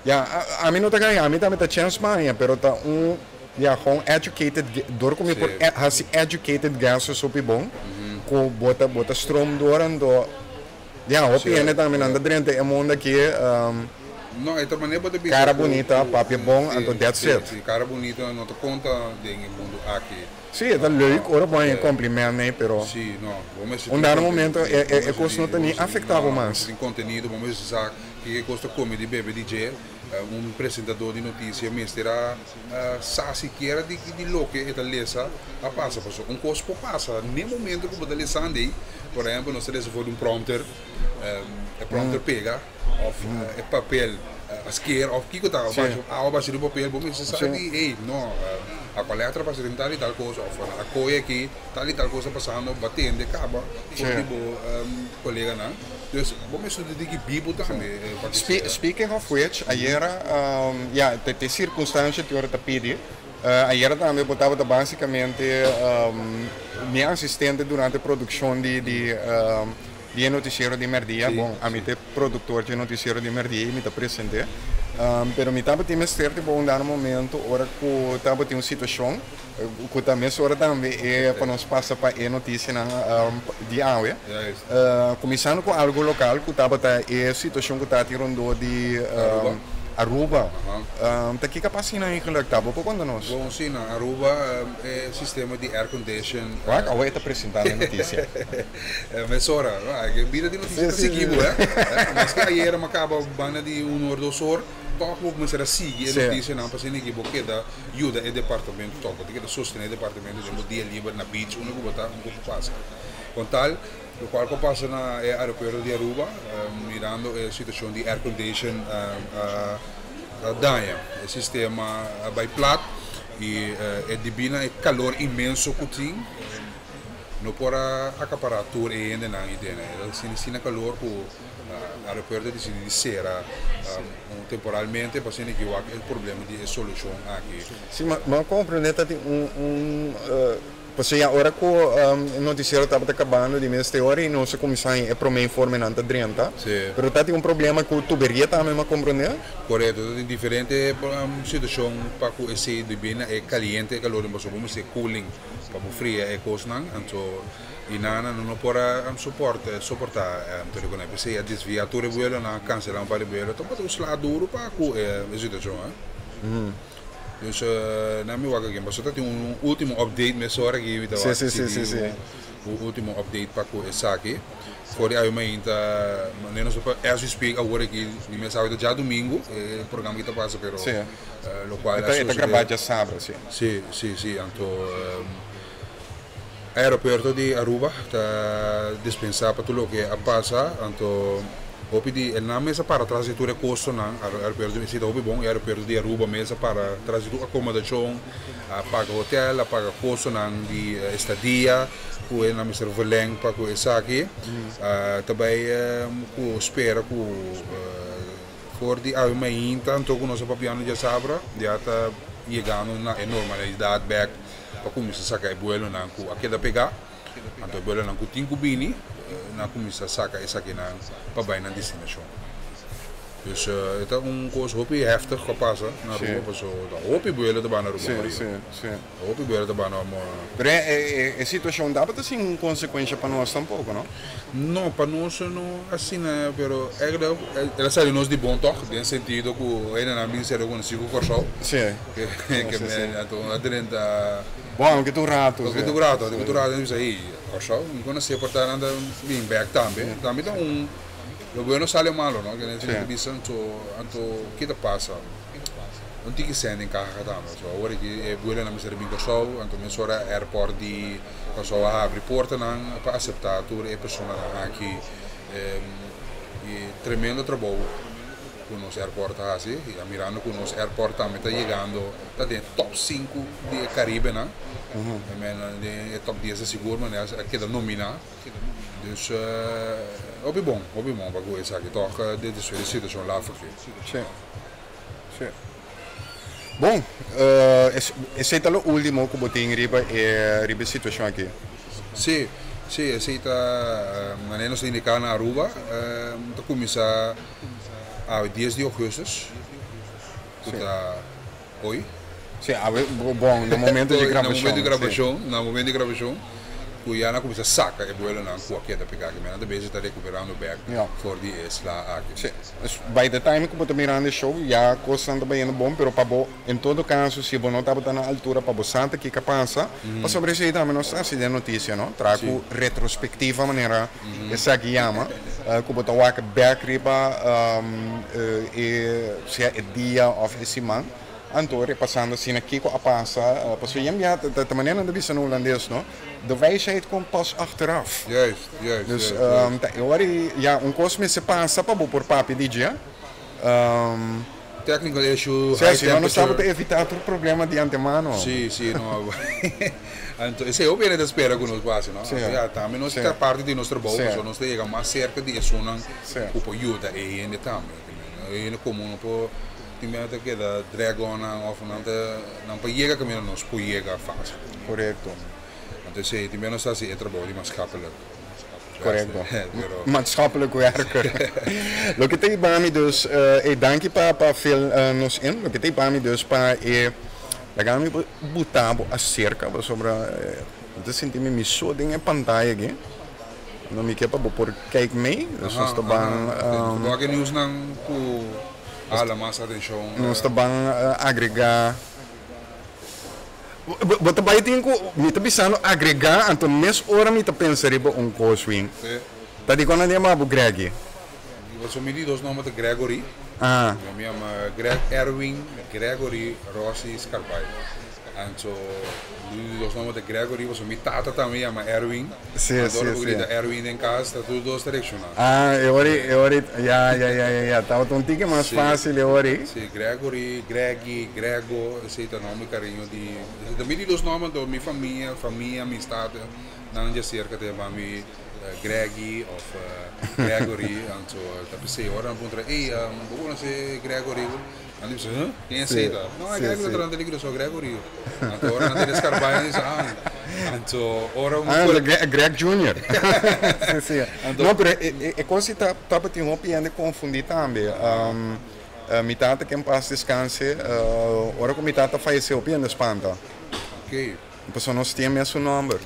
ya ami no ta gaya ami tambe ta chèns baña pero ta un ya gewoon educated dor ku mi por hasi educated guesses hopi bon ku bo ta bo ta stroom dor anto ya hopi hende tambe nan ta drenta e mundo aki No, e ta manera bo ta bisa kara bunita papia bon anto that's it. Si, kara bunita no ta konta den e mundo aki. Sí, e ta leuk ora bo haña compliment nee, pero Sí, no, bo mester un tin dado momento contenido, e bo e mester cos no tin, ta bo ni mester tin, afecta bo no, bo mas. mester tin contenido, bo mester sa kiko e cos ta come di bebe di dje. Un presentador di noticia mester a sa sikiera di di loke e ta lesa a pasa, pasobra un cos por pasa n'e momento cu bo ta lesando ei, por ehempel nos ta lesa for di un prompter, e prompter pega of e papel a sker of kiko ta, awa basha di papel, bo mester sa di ey no. A cual letra pasa den tal y tal cosa of a coy aki tal y tal cosa pasando bo a tende caba for di bo coleganan dus bo mester di diki bibo tambe pa ki sea. Speaking of which ayera ya te circunstancia ti ora ta pidi ayera tambe bo tabata basicamente mi asistente durante produccion di di Di e noticiero di merdia, bon, ami ta e productor dje noticiero di merdia y mi ta presente. Pero mi tabatin mester di bo un dado momento ora cu tabatin un situacion cu ta mesora tambe e pa nos pasa pa e noticianan di awe. Cuminsando cu algo local cu tabata e situacion cu tabatin rondó di Aruba. Ta kiko a pasa asina eigenlijk? Ta bo por conta nos? Bon, si, na Aruba e sistema di air condition. Wak, awe e ta presentando e noticia. Mesora, e bida di noticia ta sigui bo, eh. Maske ayera mi a caba banda di un or, dos or, toch bo cuminsa a sigui e noticianan pa asina ki bo keda yuda e departamento toch, bo ta keda sostene e departamento den bo dia liber na beach unda cu bo ta, un cu bo pasa. Con tal, locual cu a pasa na e aeropuerto di Aruba, mirando e situacion di air condition a daña, e sistema a bay plat y e debí na e calor inmenso cu tin, No por a acapará tur e hendenan i tene. E ta sinti asina calor cu aeropuerto a dicidi di cera temporalmente pa asina ki wak e problema di e solucion aki. Si, ma mi a comprende ta tin un un pasobra ya ora cu e noticiero tabata cabando di mes te ora y nos a cuminsa haña e prome informenan ta drenta. Pero ta tin un problema cu tuberia tambe mi a comprende. Corecto, ta tin diferente situacion pa cu esey debí na e caliente e calor den pasobra bo mester cooling. Pa bo fria e kosnan, anto i nan no por a soporta, soporta anto di kuné. P'esei a desviá tur e buelonan, a kanselá un par di buelo. Tabata un sla duru pa ku e situashon, eh. Dus nan mi wak aki, pasobra ta tin un último update mesora aki mi ta wak si tin un último update pa ku esaki. For di awe mainta, manera nos ta as we speak awor aki, mi mes awe ta djadumingu e programa aki ta pasa, pero Locual a E ta grabá sucede. djasabra, si. Sí, sí, sí. Anto aeropuerto di Aruba ta dispensá pa tur loke a pasa. Anto hopi di e nan mes a para tras di tur e kostonan. Aeropuerto di, si ta hopi bon, e aeropuerto di Aruba mes a para tras di tur akomodashon, a paga hotel, a paga kostonan di estadia ku e nan mester verleng pa ku esaki. Ta bai ku spera ku. For di awe mainta anto ku nos a papiando djasabra ya ta yegando na e normalidat bek pa kuminsá saka e buelonan ku a keda pegá. Anto e buelonan ku tin ku bini nan a kuminsá saka esakinan pa bai nan destinashon. Dus e ta un kos hopi heftig ku a pasa na Aruba pasobra ta hopi buelo ta bai na Aruba Maria. Hopi buelo ta bai na. Pero e situashon tabata sin konsekuensha pa nos tampoko, no? No, pa nos no asina, pero eigenlijk el a sali nos di bon tòg, den sentido ku hendenan bin ser rekonosí ku Kòrsou. Sí. Ke men anto a drenta. Bon, aunke tur ratu. Aunke tur ratu, aunke tur ratu nan bisa, hey, Kòrsou, mi konosé por ta nan ta bin bèk tambe. Tambe ta un, lo bueno sale malo, no? Ke nan ta bisa, anto, anto ke ta pasa? Un tiki sèn den kaha tambe. So awor aki e buelonan mester a bin Kòrsou, anto mesora airport di Kòrsou a habri portanan pa aseptá tur e personanan aki. I tremendo trabou. ku nos airport ta hasi i a mirando ku nos airport tambe ta yegando ta den top sinku di e Karibenan den e top dies ta sigur manera a keda nominá dus hopi bon hopi bon pa ku esaki tòg despues di situashon laf aki. Sí sí bon esei ta lo último ku bo tin riba e riba e situashon aki. Sí sí esei ta manera nos ta indiká na Aruba ta kuminsá awe dies di ougùstùs ku ta Oi. Sí, awe, bon, na momento di grabashon. Na momento di grabashon, na momento di grabashon, ku ya nan a kuminsá saka e buelonan ku a keda pegá aki. Nan ta bezig ta rekuperando bèk for di e sla aki. Sí, dus by the time ku bo ta mirando e show, ya kosnan ta bayendo bon, pero pa bo, en todo kaso, si bo no tabata na altura pa bo sa ta kiko a pasa, pasobra esei tambe nos ta hasi den notisia, no? Traha ku retrospektiva manera esaki yama, ku bo ta wak bèk riba e sea e dia òf e siman, anto repasando asina kiko a pasa, pasobra yen bia ta manera nan ta bisa na hulandes no, de wijsheid komt pas achteraf. Juist, juist, Dus juist, juist. ta e ora ei ya un kos mester pasa pa bo por papia di dje. Technical issue, Sea, high si no nos tabata temperature. evitá tur problema di antemano. Sí, sí, no. Anto esei hopi hende ta spera ku nos por hasi, no? Sí. Anto ya, tambe nos Sí. ta parti di nos trabou, Sí. pasobra nos ta yega mas serka di esunnan Sí. ku por yuda e hende tambe. E hende komun no por tin bia ta keda dragonnan òf nan ta nan por yega kaminda nos por yega fásil. Korekto. Anto esei tin bia nos ta hasi e trabou di maatschappelijk. Korekto. Maatschappelijk werker. Loke ta hiba mi dus, e danki pa pa fill nos in. Loke ta hiba mi dus pa e laga mi buta bo aserka pasobra mi ta sinti mi mi so den e pantaya aki. No mi ke pa bo por kijk mee. Dus nos ta ban. Wak e nieuwsnan ku hala mas atenshon. Nos ta ban agrega. Bo ta bai tin ku mi ta bisando agregá, anto mes ora mi ta pensa riba un kos win. Ta dikon nan yama bo Greggy? Pasobra mi di dos nomber ta Gregory. Mi yama Greg Erwin Gregory Rossi Scarbay. Anto mi di dos nomber ta Gregory pasobra mi tata tambe yama Erwin. Anto ora ku grita Erwin den kas ta tur dos ta reakshoná. Ah, e ora e ora ya ya ya ya ya tabata un tiki mas fácil e ora ei. Sí, Gregory, Greggy, Grego, esei ta nomber cariño di, esei ta mi di dos nomber anto mi famia, famia, amistad nan dje cerca ta yama mi Greggy of Gregory, anto ta p'esei ora nan puntra, ey, bo conoce Gregory? Nan di bisa, huh? Ken esei ta? No, e Gregory ta durante liquido so Gregory. Anto ora nan ta descarbá nan di bisa, ah, anto ora un Ah, Greg Junior. Sí, sí. No, pero e cos ei ta tabatin hopi hende confundí tambe. Mi tata ke en pas descanse, ora ku mi tata fayesé hopi hende spanta. Ok. Pasobra nos tin e mesun nomber.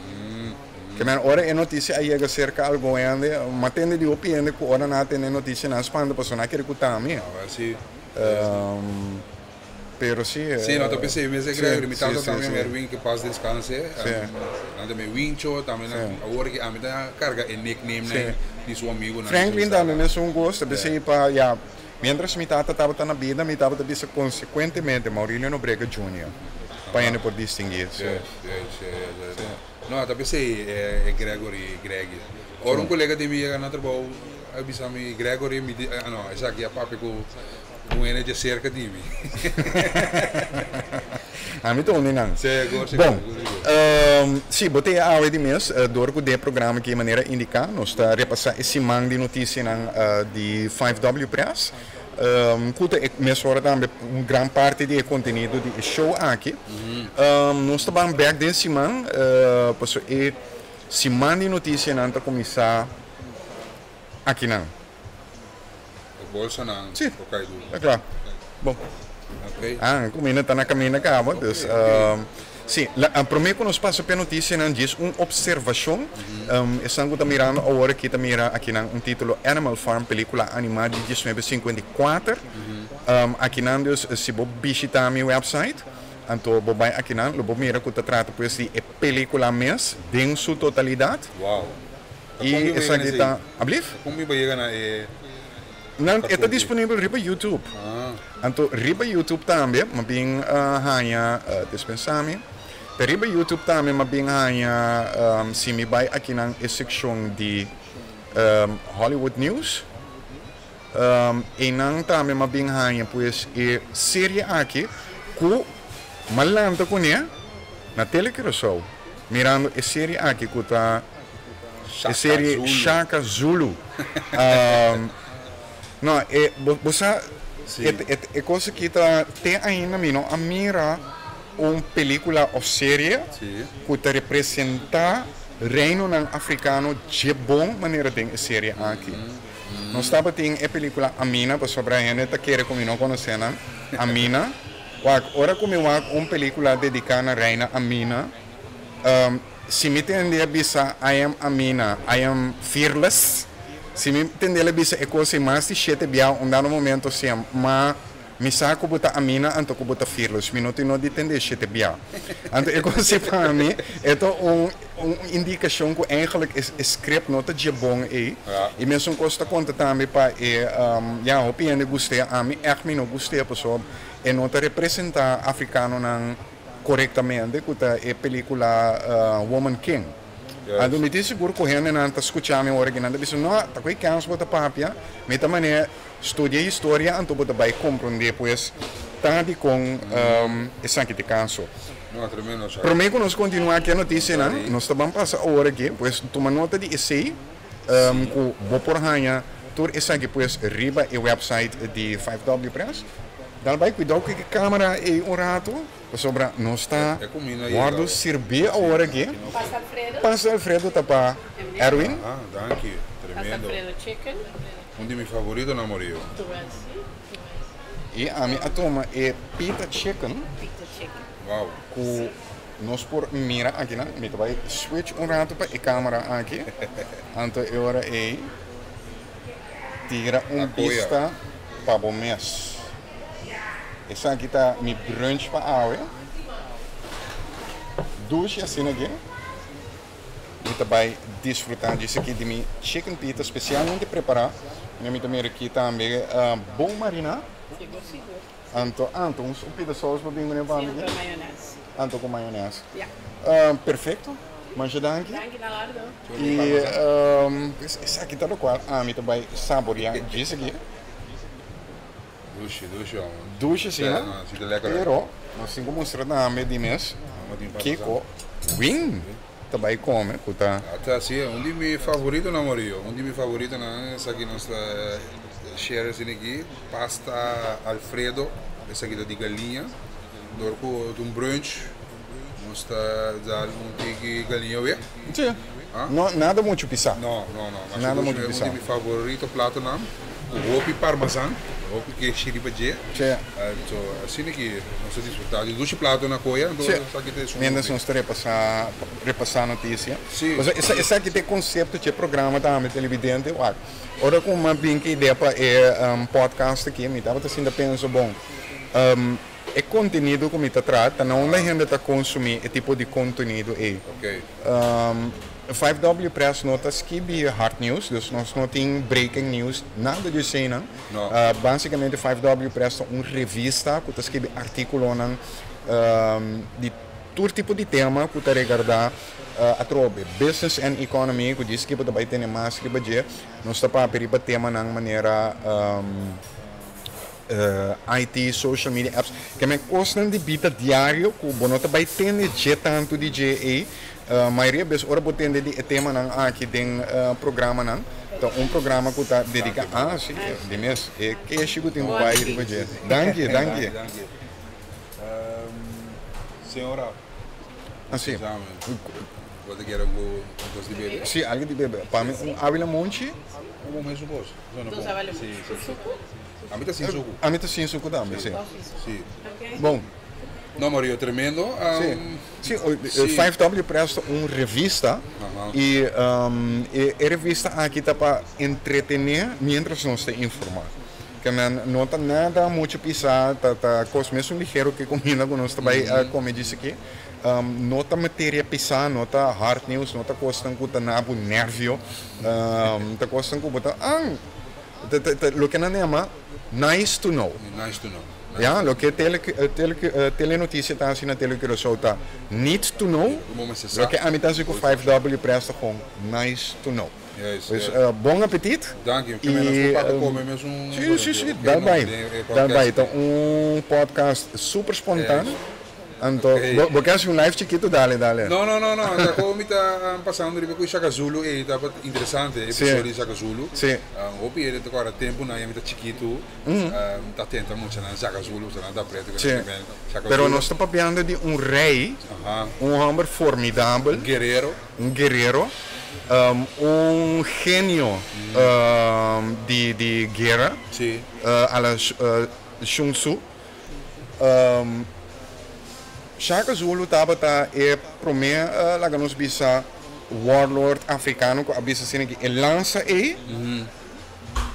Ke men ora e notisia a yega serka algun hende, m'a tende di hopi hende ku ora nan a tende e notisia nan a spanta pasobra nan a kere ku ta mi. Pero si. Si, no ta p'esei mes e Gregory. Mi tata tambe yama Erwin, ke pas deskanse. Nan ta mi Wincho, tambe nan awor ke ami ta karga e nickname nan di su amigunan. Franklin tambe mesun kos, ta p'esei pa ya. Mientras mi tata tabata na bida, mi tabata bisa consecuentemente Maurilio Nobrega Junior, pa hende por distinguí. Sí, sí, sí, sí. No, ta p'esei e Gregory, Greggy. Ora un colega di mi yega na trabou a bisa mi Gregory, mi di, ah no, esaki a papia cu un hende dje cerca di mi. Ami ta un di nan. Sigur, sigur, Bon, sigur, sigur. sí, bo ta e awe di mes, dor ku den e programa aki manera indiká, nos ta repasá e siman di notisianan di 5W Press, ku ta e mesora tambe un gran parti di e kontenido di e show aki. Nos ta ban bèk den siman, pasobra e siman di notisianan ta kuminsá akinan. E bolsanan Sí, por kai duru. ta kla. Bon. Ok. Ah, kuminda ta na kaminda kaba, Ok, dus ok. sí, la promé ku nos pasa p'e notisianan djis un opservashon. Esnan ku ta mirando awor aki ta mira akinan un título Animal Farm, pelíkula animá di diesnuebe sinkuenta i kuater. Akinan dus si bo bishitá mi wèpsait, anto bo bai akinan lo bo mira ku ta trata pues di e pelíkula mes den su totalidat. Wow. Ta I kon mi bo yega na esaki esei? ta, ablief? Ta kon mi bo yega na e Nan, e ta karton ki? disponibel riba YouTube. Ah. Anto riba YouTube tambe m'a bin haña, dispensá mi, ta riba YouTube tambe m'a bin haña, si mi bai akinan e sekshon di Hollywood News. Einan tambe m'a bin haña pues e serie aki ku m'a lanta kuné na Tele Curaçao mirando e serie aki ku ta e serie Shaka Zulu. No, e bo sa e kos aki ta te ainda mi no a mira un pelikula òf serie ku ta representá reinonan afrikano dje bon manera den e serie aki. Nos tabatin e pelikula Amina pasobra hende ta kere ku mi no konosé nan. Amina. Wak, ora ku mi wak un pelikula dediká na Reina Amina, si mi tende a bisa I am Amina, I am fearless, si mi tende el a bisa e kos ei mas di shete bia un dado momento siam, ma Mi sa ku bo ta Amina anto ku bo ta fearless. Mi no tin no di tende shete bia. Anto e kos ei pa mi e ta un un indikashon ku eigenlijk e e script no ta dje bon ei. I mesun kos ta konta tambe pa e ya hopi hende gust'é ami ègt mi no gust'é pasobra e no ta representá afrikanonan korektamente ku ta e pelikula Woman King. Anto mi tin sigur ku hendenan ta skucha mi ora ki nan ta bisa no ta ku e kèns bo ta papia mi ta manera Studia historia anto bo ta bai komprondé pues ta dikon esaki ta e kaso. Promé ku nos kontinuá ku e notisianan, nos ta ban pasa awor aki, pues tuma nota di esei ku bo por haña tur esaki pues riba e website di 5W Press. Dal bai kuidou ku e kamera ei un ratu pasobra nos ta wòrdu sirbí awor aki. Pasta Alfredo ta pa Erwin. Un di mi favoritonan murió. I ami a tuma e pita chicken. Wow. Ku nos por mira akinan. Mi ta bai switch un ratu pa e kamera aki. Anto e ora ei tira un bista pa bo mes. Esaki ta mi brunch pa awe. Dushi asina aki. Mi ta bai disfruta djis aki di mi chicken pita specialmente prepara. Mi ta mira aki tambe bon marina. Sigur, sigur. Anto, anto un pita saus bo bin cu ne pa mi aki? Si, cu mayones. Anto cu mayones. Ya. Perfecto. Masha danki. Danki na ordo. Y esaki ta locual ami ta bai saborea djis aki. Dushi, dushi homber. Dushi si no? Si ta lekker. Pero nos tin ku mustra tambe di mes kiko Win ta bai kome ku ta. Ta si, un di mi favoritonan Morillo. Un di mi favoritonan esaki nos ta share esaki aki, pasta alfredo, esaki ta di galiña. Dor ku ta un brunch nos ta dal un tiki galiña wea. Si. No, nada muchu pisá. No, no, no. Nada muchu pisá. Un di mi favorito platonan ku hopi parmesan, hopi keshi riba dje. Sí. Anto asina ki nos ta disfrutá di dushi plato na koya, anto esaki ta esun. Mientras nos ta repasá, repasá notisia. Sí. Pasobra esa, esaki ta e konsepto dje programa tambe televidente wak. Ora ku mi a bin ku idea pa e podcast aki, mi tabata sinta pensa, bon, E kontenido ku mi ta traha ta na unda hende ta konsumí e tipo di kontenido ei. 5W Press no ta skibi hard news, dus nos no tin breaking news, nada di eseinan. Básikamente 5W Press ta un revista ku ta skibi artíkulonan di tur tipo di tema ku ta regardá atrobe business and economy, ku djis kibo ta bai tene mas riba dje. Nos ta papia riba temanan manera. IT, social media apps, ke men kosnan di bida diario ku bo no ta bai tende dje tantu di dje ei. Mayoria bes ora bo tende di e temanan aki den programanan, ta un programa ku ta dediká, ah si, di mes, e keshi ku tin ku bai riba dje. Danki, danki. Señora. Ah si. Bo ta kere un kos di bebe? Si, algu di bebe. Pa mi un awi lamonchi. Un bon mesun kos. Dos awi lamonchi. Ku suku? Ami ta sin suku. Ami ta sin suku tambe, si. Si. Bon. No, Mario, tremendo. Si, si. 5W Press ta un revista y e revista aki ta pa entretene mientras nos ta informa. Ke nan no ta nada mucho pisa, ta kos mesun ligero ke comida ku nos ta bai come djis aki. No ta materia pisa, no ta hard news, no ta kosnan ku ta na bo nervio, ta kosnan ku bo ta, ah, loke nan yama nice to know. Nice to know. Ja, loke tele, tele, telenoticia ta hasi na Tele Curaçao ta need to know, loke ami ta hasi ku 5W Press ta gewoon nice to know. Dus bon apetit. Danki, ke men nos por papia kome mes un. Si, si, si, dal bai. Dal bai, ta un podcast super spontaan. Anto, bo ke hasi un live chikitu? Dale, dale. No, no, no, no. Ta como mi ta pasando riba cu Shaka Zulu ey ta interesante, episodio di Shaka Zulu. Hopi hende ta corda tempo nan mi ta chikitu, ta tenta muchanan Shaka Zulu, muchanan ta preto cu nan men Shaka Zulu. Pero nos ta papiando di un rey, un homber formidabel. Un guerrero. Un guerrero, un genio di guera, a la Sun Tzu. Shaka Zulu tabata e promé, laga nos bisa, warlord afrikano ku a bisa asina ki e lansa ei,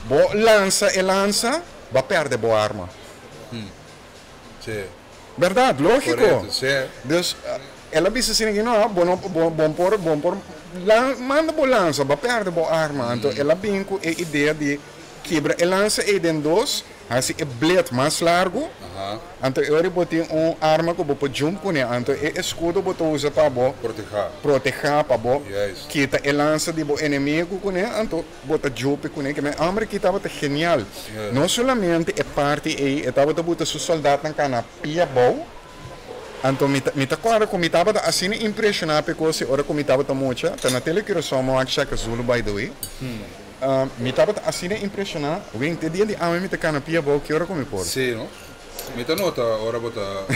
bo lansa e lansa, bo a pèrdè bo arma. Bèrdat, lógiko. Dus el a bisa asina ki no, bo no, bo por, bo por manda bo lansa, bo a pèrdè bo arma. Anto el a bin ku e idea di kibra e lansa ei den dos. Hasi e blet mas largu, anto e ora bo tin un arma ku bo por jump kuné, anto e eskudo bo ta usa pa bo protehá, pa bo kita e lansa di bo enemigu kuné, anto bo ta jupi kuné. Ke men hòmber aki tabata genial. No solamente e parti ei, e tabata buta su sòldatnan kana pia abou. Anto mi ta mi ta kòrda ku mi tabata asina impreshoná pa e kos ei ora ku mi tabata mucha, ta na Tele Curaçao mi wak Shaka Zulu by the way. Mi tabata asina impresioná. Win, te dia di awe mi ta kana pia abou ki ora ku mi por. Sí, no? Mi ta nota ora bo ta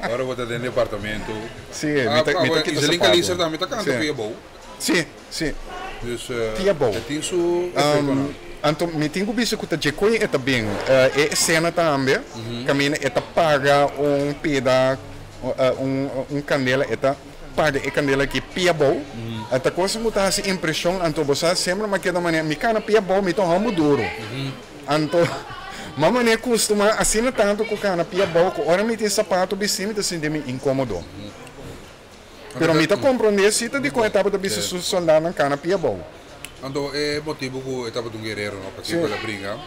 ora bo ta den departamento. Sí, mi ta mi ta kita Iselin sapato. Kalister tambe ta kanta Sí. pia abou. Sí, sí. Dus Pia abou. e tin su efectonan. Anto mi tin ku bisa ku ta dje koe e ta bin. E esena tambe kaminda e ta paga un pida un un kandela e ta. Paga e kandela aki pia abou. Ta cosa ku ta hasi impreshon anto bo sa semper mi a keda manera mi kana pia abou mi ta homber duro. Anto mi a manera kustuma asina tantu ku kana pia abou ku ora mi tin sapato bisti mi ta sinti mi inkomodo. Pero mi ta komprondé si ta dikon e tabata bisa su soldanan kana pia abou. Anto e motibu ku e tabata un guerero no pakico el a bringa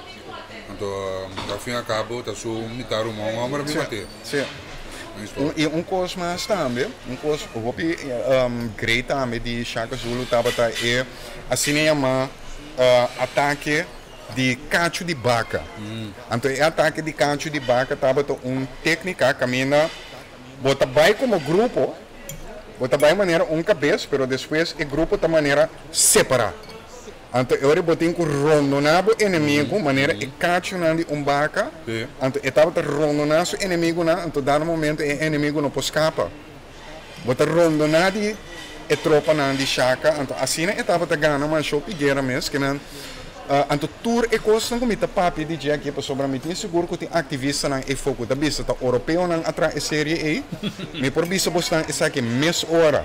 anto al fin y al cabo ta su mitad ruman un homber a bin mat'é. I un kos mas tambe, un kos hopi great tambe di Shaka Zulu tabata e asina yamá atake di kachu di baka. Anto e atake di kachu di baka tabata un téknika kaminda bo ta bai komo grupo, bo ta bai manera un kabes, pero despues e grupo ta manera separá. Anto e ora bo tin ku rondoná bo enemigu manera e kachunan di un baka, anto e tabata rondoná su enemigunan, anto dado momento e enemigu no por skapa. Bo ta rondoná di e tropanan di Shaka, anto asina e tabata gana masho pi guera mes, ke nan, anto tur e kosnan ku mi ta papia di dje aki pasobra mi tin sigur ku tin aktivistanan efo ku ta bisa ta oropeonan a traha e serie ei, mi por bisa bosnan esaki mes ora.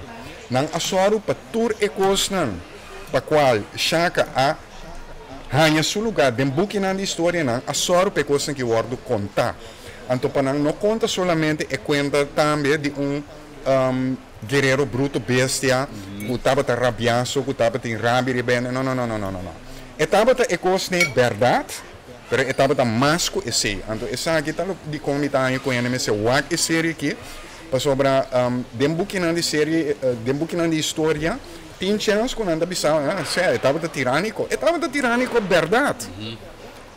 Nan a sòru pa tur e kosnan. pa cual Shaka a haña su lugar den bukinan di historianan, a sòru pa e kosnan ki wòrdu kontá. Anto pa nan no konta solamente e kuenta tambe di un guerero bruto bestia ku tabata rabiaso, ku tabatin rabia riba hende. No, no, no, no, no, no, no. E tabata e kosnan bèrdat, pero e tabata mas ku esei. Anto esaki ta lo dikon mi ta haña ku hende mester wak e serie aki, pasobra den bukinan di serie, den bukinan di historia, Tin chèns ku nan ta bisa, ah, sea, e tabata tirániko. E tabata tirániko bèrdat.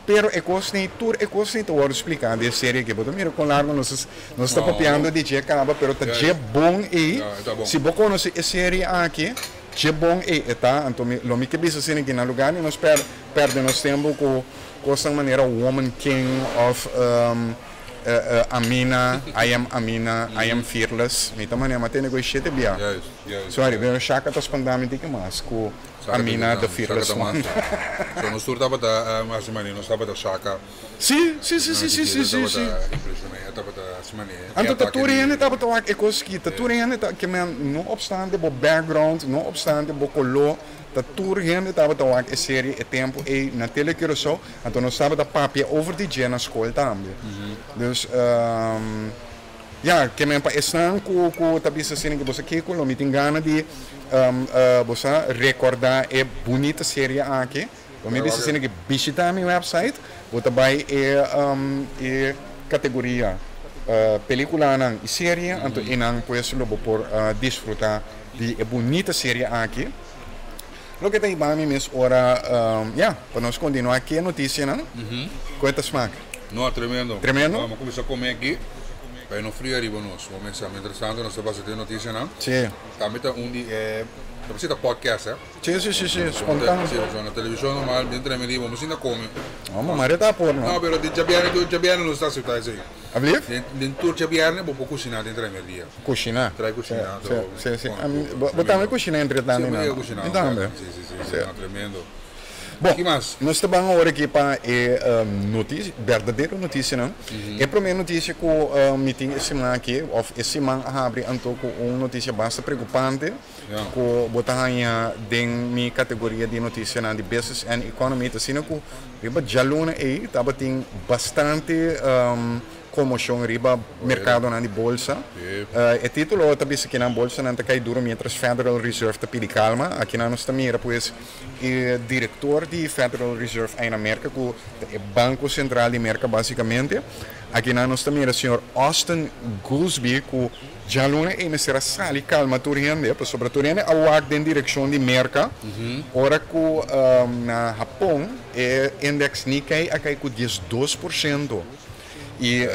Pero e kos nei, tur e kos nei ta wòrdu spliká den e serie aki. Bo ta mira kon largu nos nos ta papiando di dje kaba, pero ta dje bon ei. Si bo konosé e serie aki, dje bon ei e ta. Anto mi lo mi ke bisa asina ki na lugá di nos pèrdè nos tempu ku kosnan manera Woman King òf Amina, I am Amina, I am Fearless. Mi ta manera mi a tende ku e shete bia. Sorry, pero Shaka ta spanta mi tiki mas ku Amina the Fearless One. So nos tur tabata hasi manera, nos tabata Shaka. Si, si, si, si, si, si, si, si. Tabata impresiona, e tabata hasi manera. Anto ta tur hende tabata wak e kos ki, ta tur hende ta, ke men no opstante bo background, no opstante bo koló, ta tur hende tabata wak e serie e tempu ei na Tele Curaçao, anto nos tabata papia over di dje na skol tambe. Dus. Ya, ke men pa esnan ku ku ta bisa asina ke boso kiko lo mi tin gana di bo sa rekordá e bunita serie aki, lo mi bisa asina ke bishitá mi website Bo ta bai e um, e kategoria pelikulanan i serie, anto einan pues lo bo por disfrutá di e bunita serie aki. Loke ta hiba mi mes ora, ya, pa nos kontinuá ku e notisianan. Ku ta smak? No, tremendo. Tremendo? Bo a kuminsá kome aki, pa e no fria riba nos. Bo mester, mientrastanto nos ta pasa den notisianan. Sí. Tambe ta un di e, ta bisa ta podcast, eh? Sí, sí, sí, sí, spontaan. Sí, pasobra na televishon normal, den tremendí, bo mester sinta kome. No, ma Mario ta por, no? No, pero di djabièrnè tur djabièrnè nos ta aseptá esei. Ablief? Den, den tur djabièrnè bo por kushiná den tremerdía. Kushiná? Trai kushiná, Sí, sí, sí. Bo, bo tambe kushiná entre tantu, Sí, no? mi ta kushiná. Mi tambe. Sí, sí, sí, sí, no, tremendo. Bon, Ki mas? nos ta ban awor aki pa e notisia, berdadero notisianan. E promé notisia ku mi tin e siman aki, òf e siman a habri anto ku un notisia basta preokupante ku bo ta haña den mi kategoria di notisianan di business and economy, ta asina ku riba djaluna ei tabatin bastante Konmoshon riba merkadonan di bolsa. E título ta bisa kinan bolsanan ta kai duro miéntras Federal Reserve ta pidi kalma. Akinan nos ta mira pues e direktor di Federal Reserve ei na Merka ku ta e banko sentral di Merka basikamente. Akinan nos ta mira señor Austin Goolsbee ku djaluna ei mester a sali kalma tur hende pasobra tur hende a wak den direkshon di Merka ora ku na Hapon e indeks Nikkei a kai ku 12%. I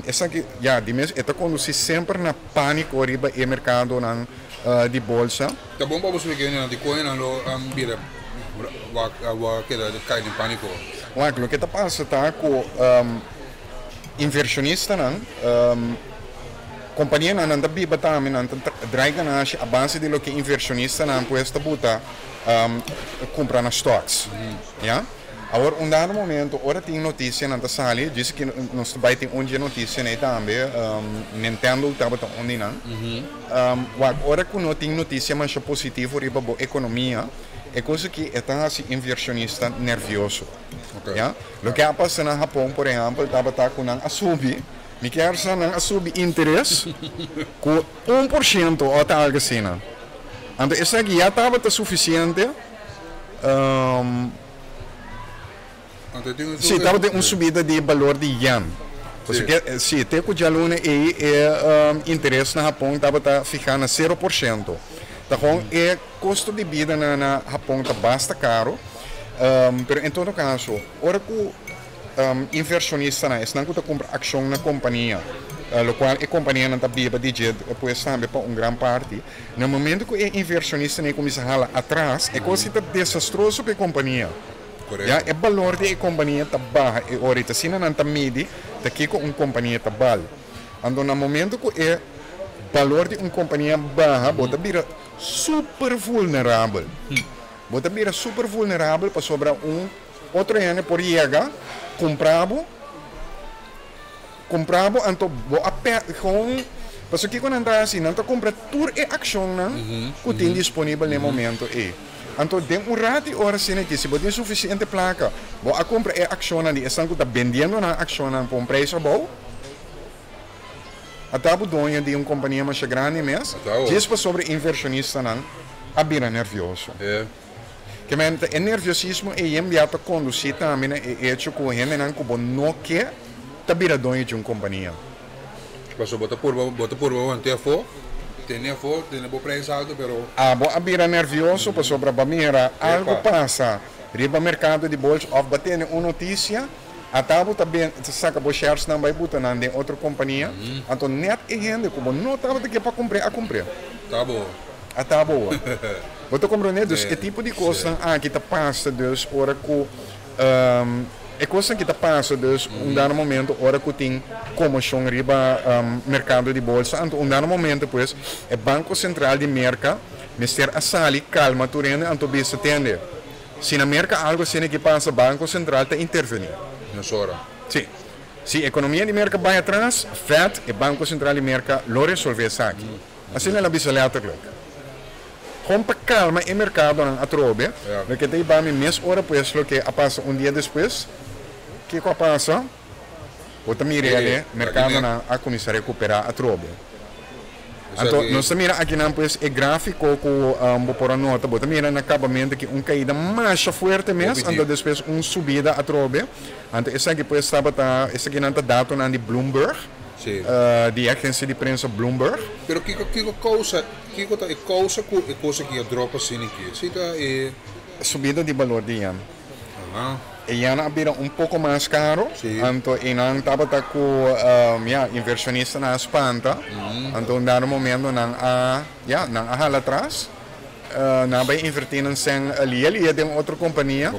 esaki, ya, di mes e ta kondusí semper na pániko riba e merkadonan di bolsa. Ta bon pa bo splika hendenan dikon nan lo bira wak keda kai den pániko. Wak, loke ta pasa ta ku invershonistanan, kompanianan nan ta biba tambe, nan ta drai ganashi a base di loke invershonistanan pues ta buta kumpra na stocks, ya. Awor un dado momento ora tin noticianan ta sali, djis ki nos ta bai tin un dje noticianan ei tambe, Nintendo tabata un di nan. Wak, ora ku no tin noticia masha positivo riba bo economia, e cos aki e ta haci inversionista nervioso. Ya? Loke a pasa na Japon por ehempel tabata ku nan a subi, mi kier sa nan a subi interes ku 1% o ta algo asina. Anto esaki ya tabata suficiente. Sí, tabatin un subida di balor di yen. Pasobra sí, te ku djaluna ei e interes na Hapon tabata fihá na 0%. Ta kon e kosto di bida na Hapon ta basta karu. Pero en todo kaso, ora ku invershonistanan, esnan ku ta kumpra akshon na kompania, lokual e kompanianan ta biba di dje pues tambe pa un gran parti, na momento ku e invershonistanan ei kuminsá hala atras, e kos ei ta desastroso pa e kompania. Ya e balor di e kompania ta baha e ora ei. Ta asina nan ta midi ta kiko un kompania ta bal. Anto na momento ku e balor di un kompania baha, bo ta bira super vulnerabel. Bo ta bira super vulnerabel pasobra un. Otro hende por yega kumpra bo, kumpra bo anto bo a pèrdè gewoon, pasobra kiko nan ta hasi? Nan ta kumpra tur e akshonnan ku tin disponibel na e momento ei. Anto den un rati ora asina aki, si bo tin sufisiente plaka, bo a kumpra e akshonnan di esnan ku ta bendiendo nan akshonnan pa un preis abou, a ta bo doño di un kompania masha grandi mes, djis pasobra invershonistanan a bira nervioso. Ke mente e nerviosismo ei en bia ta kondusí tambe na e echo ku hendenan ku bo no ke ta bira doño dje un kompania. Pasobra bo ta purba, bo ta purba want'é afó, tene afó, tene bo preis alto, pero. Abo a bira nervioso pasobra bo a mira algu pasa riba merkado di bolsa òf bo a tene un notisia, ata bo ta ben ta saka bo sharesnan bai buta nan den otro kompania, anto nèt e hende ku bo no tabata ke pa kumpr'é a kumpr'é. Ta bo. A ta boa. Bo ta komprondé? Dus e tipo di kosnan aki ta pasa dus ora ku e kosnan aki ta pasa dus un dado momento ora ku tin komoshon riba merkado di bolsa. Anto un dado momento pues e Banko Sentral di Merka mester a sali kalma tur hende anto bisa tende si na Merka algu asina aki pasa Banko Sentral ta intervení. Mesora. Si. Si ekonomia di Merka bai atras, Fed, e Banko Sentral di Merka, lo resolvé esaki. Asina el a bisa letterlijk. Kon pa kalma e merkadonan atrobe, loke ta hiba mi mes ora pues loke a pasa un dia despues. Kiko a pasa? Bo ta mira e merkadonan a kuminsá rekuperá atrobe. Anto, nos ta mira akinan pues e gráfiko ku bo por a nota. Bo ta mira na kabamentu aki un kaida masha fuerte mes, anto despues un subida atrobe. Anto esaki pues tabata, esakinan ta datonan di Bloomberg, di e agensia di prensa Bloomberg. Pero kiko kiko kousa, kiko ta e kousa ku e kos aki a drop asina aki? Si ta e. Subida di balor di yen. E yen a bira un poko mas karo, anto einan tabata ku ya invershonistanan a spanta, anto un dado momento nan a ya nan a hala atras, nan a bai invertí nan sèn lia lia den otro kompania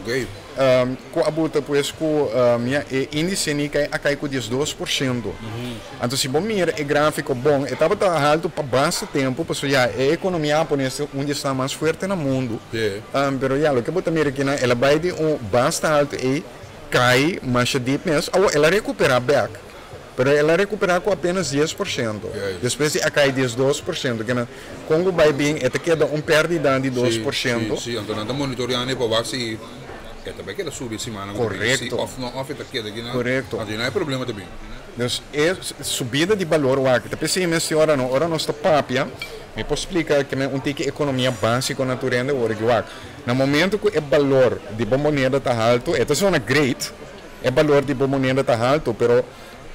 ku a buta pues ku ya e índise Nikkei a kai ku 12%. Anto si bo mira e gráfiko bon e tabata haltu pa basta tempu pasobra ya e ekonomia hapones ta un di esnan mas fuerte na mundu. Pero ya loke bo ta mira akinan el a bai di un basta haltu ei kai masha dip mes. Awor el a rekuperá bèk pero el a rekuperá ku apenas 10% despues di a kai 12%. Kinan kon ku bai bin e ta keda un pèrdida di 2%. Sí, sí, anto nan ta monitoreando pa wak si e ta bai keda subi e simana ku ta bin. Si òf no òf e ta keda akinan. Anto nan e problema ta bin. Dus e subida di balor wak ta p'esei mester ora no ora nos ta papia mi por splika ke men un tiki ekonomia básiko na tur hende ora ki wak na momento ku e balor di bo moneda ta haltu e ta sona great e balor di bo moneda ta haltu pero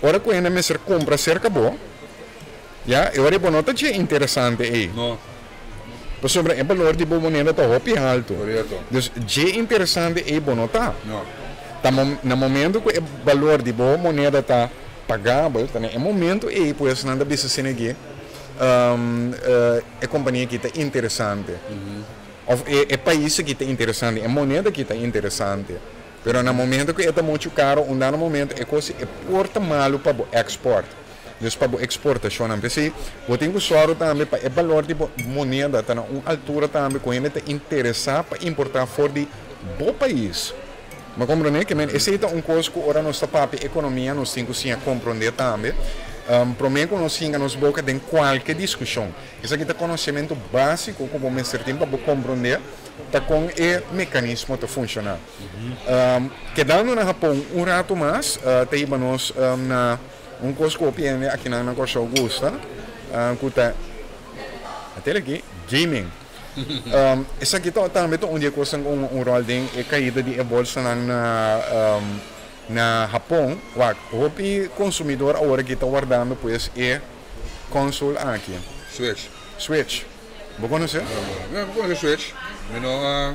ora ku hende mester kumpra serka bo ya e ora bo no ta dje interesante ei pasobra e balor di bo moneda ta hopi haltu dus dje interesante ei bo no ta. Ta na momento ku e balor di bo moneda ta pagabel, ta na e momento ei pues nan ta bisa asina aki, e kompania aki ta interesante òf e pais aki ta interesante, e moneda aki ta interesante. Pero na momento ku e ta muchu karo, un dado momento e kos e por ta malu pa bo èkspòrt, dus pa bo eksportashonnan. P'esei bo tin ku sòru tambe pa e balor di bo moneda ta na un altura tambe ku hende ta interesá pa importá for di bo pais. Bo komprondé? Ke men esei ta un kos ku ora nos ta papia ekonomia nos tin ku siña komprondé tambe. Promé ku nos hinka nos boka den kualke diskushon. Esaki ta konosementu básiko ku bo mester tin pa bo komprondé ta kon e mekanismo ta funshoná. Kedando na Hapon un ratu mas ta hiba nos na un kos ku hopi hende akinan na Kòrsou gusta ku ta, atel aki, gaming. Esaki ta tambe ta un di e kosnan ku hunga un ròl den e kaida di e bolsanan na na Hapon. Wak, hopi konsumidor awor aki ta wardando pues e konsol aki. Switch. Switch. Bo konosé? Mi konosé Switch. Mi no a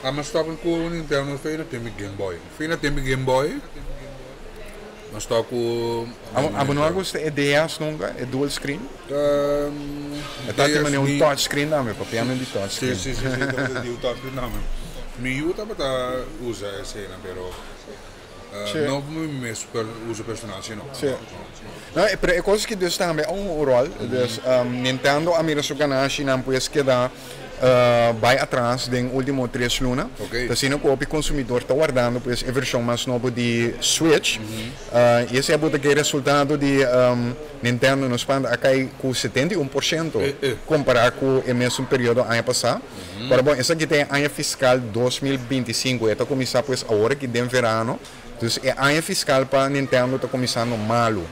a stòp ku Nintendo fe na tempu Game Boy. Fe na tempu Game Boy. Nos ta ku. Abo no a gusta e DS nunka, e dual screen? E ta tin manera un touch screen tambe, papiando di touch screen. Si, si, si, si, di un touch screen tambe. Mi yu tabata usa eseinan, pero no mi mes uso personal si no. Si. No, pero e kos ki dus tambe a un ròl, dus Nintendo a mira su ganashinan pues keda Bai atras den ultimo tres luna. Ta asina ku hopi konsumidor ta wardando pues e vershon mas nobo di Switch. I esei a buta ku e resultado di Nintendo no spanta a kai ku 71% kompará ku e mesun periodo aña pasá. Pero bon, esaki ta e aña fiskal 2025. E ta kuminsá pues awor aki den verano. Dus e aña fiskal pa Nintendo ta kuminsando malu.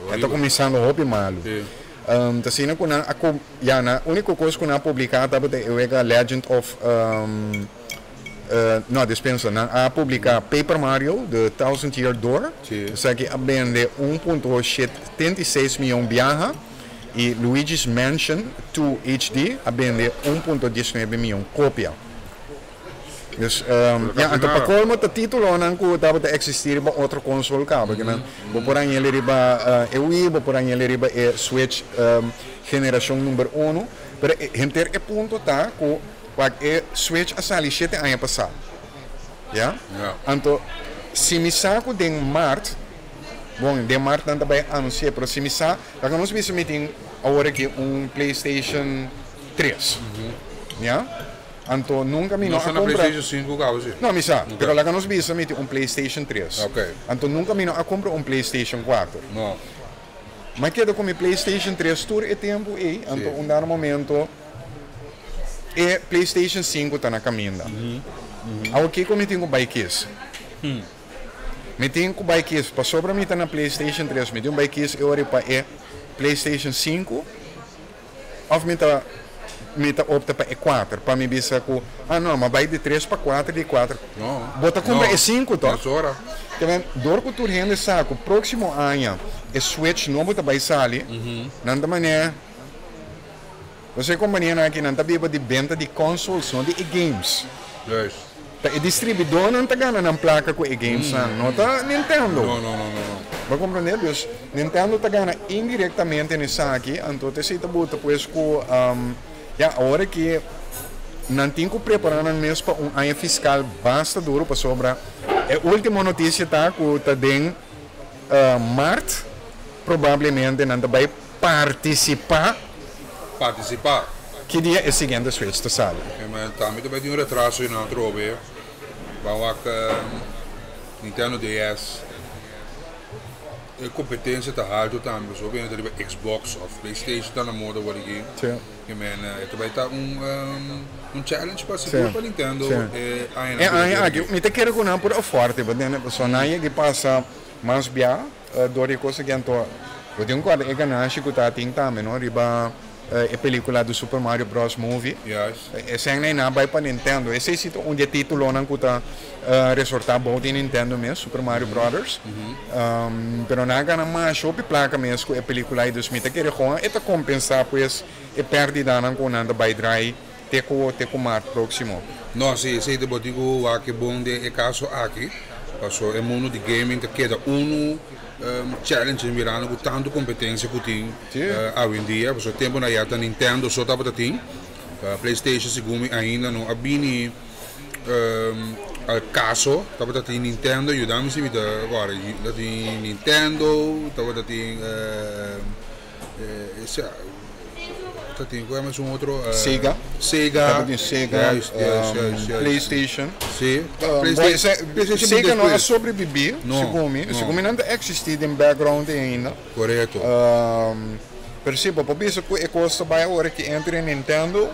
E ta kuminsando hopi malu. Ta asina ku nan a ya nan úniko kos ku nan a publiká tabata e wega Legend of no dispensa nan a publiká Paper Mario The Thousand Year Door esaki a bende 1.76 mion biaha i Luigi's Mansion 2 HD a bende 1.19 mion kopia. Dus, ya, anto pa colmo ta titulonan cu tabata existi riba otro console caba, que nan bo por haña riba e Wii, bo por haña riba e Switch generacion number uno, pero henter e punto ta cu wak e Switch a sali shete aña pasa, ya? Anto si mi sa cu den maart, bon, den maart nan ta bay anuncia, pero si mi sa, laga nos bisa mi tin awor aki un PlayStation 3, ya? Anto nunka mi no a Nos ta na kumpra. PlayStation 5 kaba si. No, mi sa. Pero laga nos bisa mi tin un PlayStation 3. Ok. Anto nunka mi no a kumpra un PlayStation 4. No. Mi a keda ku mi PlayStation 3 tur e tempu ei, anto un dado momento e PlayStation 5 ta na kaminda. Awor kiko mi tin ku bai kis? Mi tin ku bai kis pasobra mi ta na PlayStation 3, mi tin ku bai kis e ora pa e. PlayStation 5 òf mi ta mi ta opta pa e 4 pa mi bisa ku ah no m'a bai di 3 pa 4 di 4 No. bo ta kumpra No. e 5 tòg? Mesora. Ke men dor ku tur hende sa ku próksimo aña e Switch nobo ta bai sali, nan ta manera Nos e kompanianan aki nan ta biba di benta di consoles, no di e games. Juist. Ta e distribidornan ta gana nan plaka ku e gamesnan, no ta Nintendo. No, no, no, no, no. Bo a komprendé? Dus Nintendo ta gana indirektamente na esaki, anto ta esei ta buta pues ku ya awor aki nan tin ku prepará nan mes pa un aña fiskal basta duru pasobra e último notisia ta ku ta den mart probablemente nan ta bai Partisipá. Partisipá. Ki dia e siguiente switch ta sali? Ma tambe ta bai tin un retraso i nan atrobe. Ban wak Nintendo DS. E kompetensia ta haltu tambe pasobra hopi hende ta riba Xbox òf PlayStation ta na moda awor aki. I men e ta bai ta un un challenge pa sigur pa Nintendo e añanan E aña aki mi ta kere ku nan por afòrte pasobra nan yega pasa mas bia. Dor di e kos aki anto bo tin ku kòrda e ganashi ku ta tin tambe no riba e pelikula di Super Mario Bros. Movie. Esei nan a bai pa Nintendo. Esei si ta un di e titulonan ku ta resortá bou di Nintendo mes, Super Mario Brothers. Pero nan a gana masha hopi plaka mes ku e pelikula ei. Dus mi ta kere kon e ta kompensá pues e pèrdidanan ku nan ta bai drai te ku te ku mart próksimo. No, si, esei ta bo tin ku wak e bon den e kaso aki, paso e mundu di gaming ta keda unu challenge mirando ku tantu kompetensia ku tin awendia, paso tempunan ya ta Nintendo so tabata tin, PlayStation segun mi ainda no a bini al kaso, tabata tin Nintendo, yuda mi si mi ta kòrda, ta tin Nintendo, tabata tin. Ta tin ku es un otro Sega. Sega. Tabatin Sega, Juist, juist, juist, juist. PlayStation. Sí. Bo, PlayStation, PlayStation bin Sega no a despues. sobreviví, No, segun mi. no. Segun mi nan ta eksistí den background ainda. Korekto. Pero sí, bo por bisa ku e kos ta bai awor aki entre Nintendo,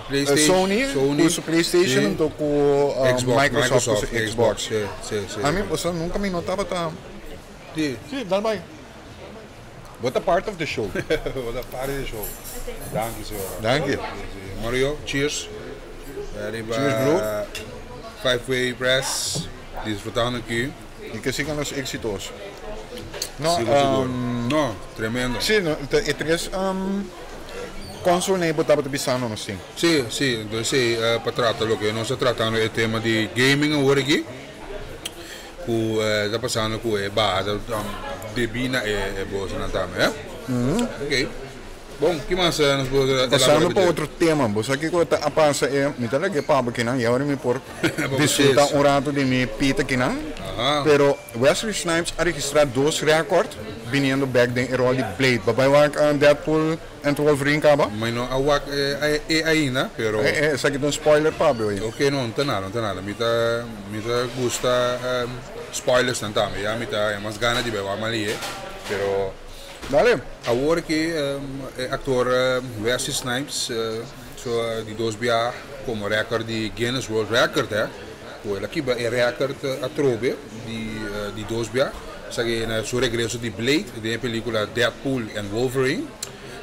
PlayStation, Sony, Sony, ku su PlayStation sí. anto ku Xbox, Microsoft ku su Microsoft, Xbox. Sí, sí, sí. Ami, bo sa, nunka mi no tabata. Sí. Sí, dal bai. Bo ta part of the show. Bo ta part di show. Danki señora. Danki. Mario, cheers. Riba Cheers bro. Five Way Press, disfrutando aki. Y que sigan los éxitos. No, Sigur, sigur. No, tremendo. Sí, no, e tres console nan bo tabata bisando nos tin. Sí, sí, entonces sí, pa trata loke nos ta tratando e tema di gaming awor aki. Ku ta pasando ku e baha ta debí na e bosonan tambe, eh? Ok. Bon, ki mas nos por elabora Pasando pa ku dje? otro tema, bo sa kiko ta a pasa e, mi ta laga e papa kinan i awor mi por disfruta un rato di mi pita kinan. Pero Wesley Snipes a registrá dos rèkòrt biniendo bèk den e ròl di Blade. Bo bai wak Deadpool and Wolverine kaba? Mi no a wak e ainda, pero. Esaki ta un spoiler pa bo oye. Ok, no, no ta nada, no ta nada. Mi ta mi ta gusta spoilers nan tambe, ya mi ta haña mas gana di bai wak malie, pero. Dale. Awor ki e aktor Wesley Snipes so di dos bia komo rèkòrt di Guinness World Record, ku el a kibra e rèkòrt atrobe di di dos bia. Esaki na su regreso di Blade den e pelicula Deadpool and Wolverine.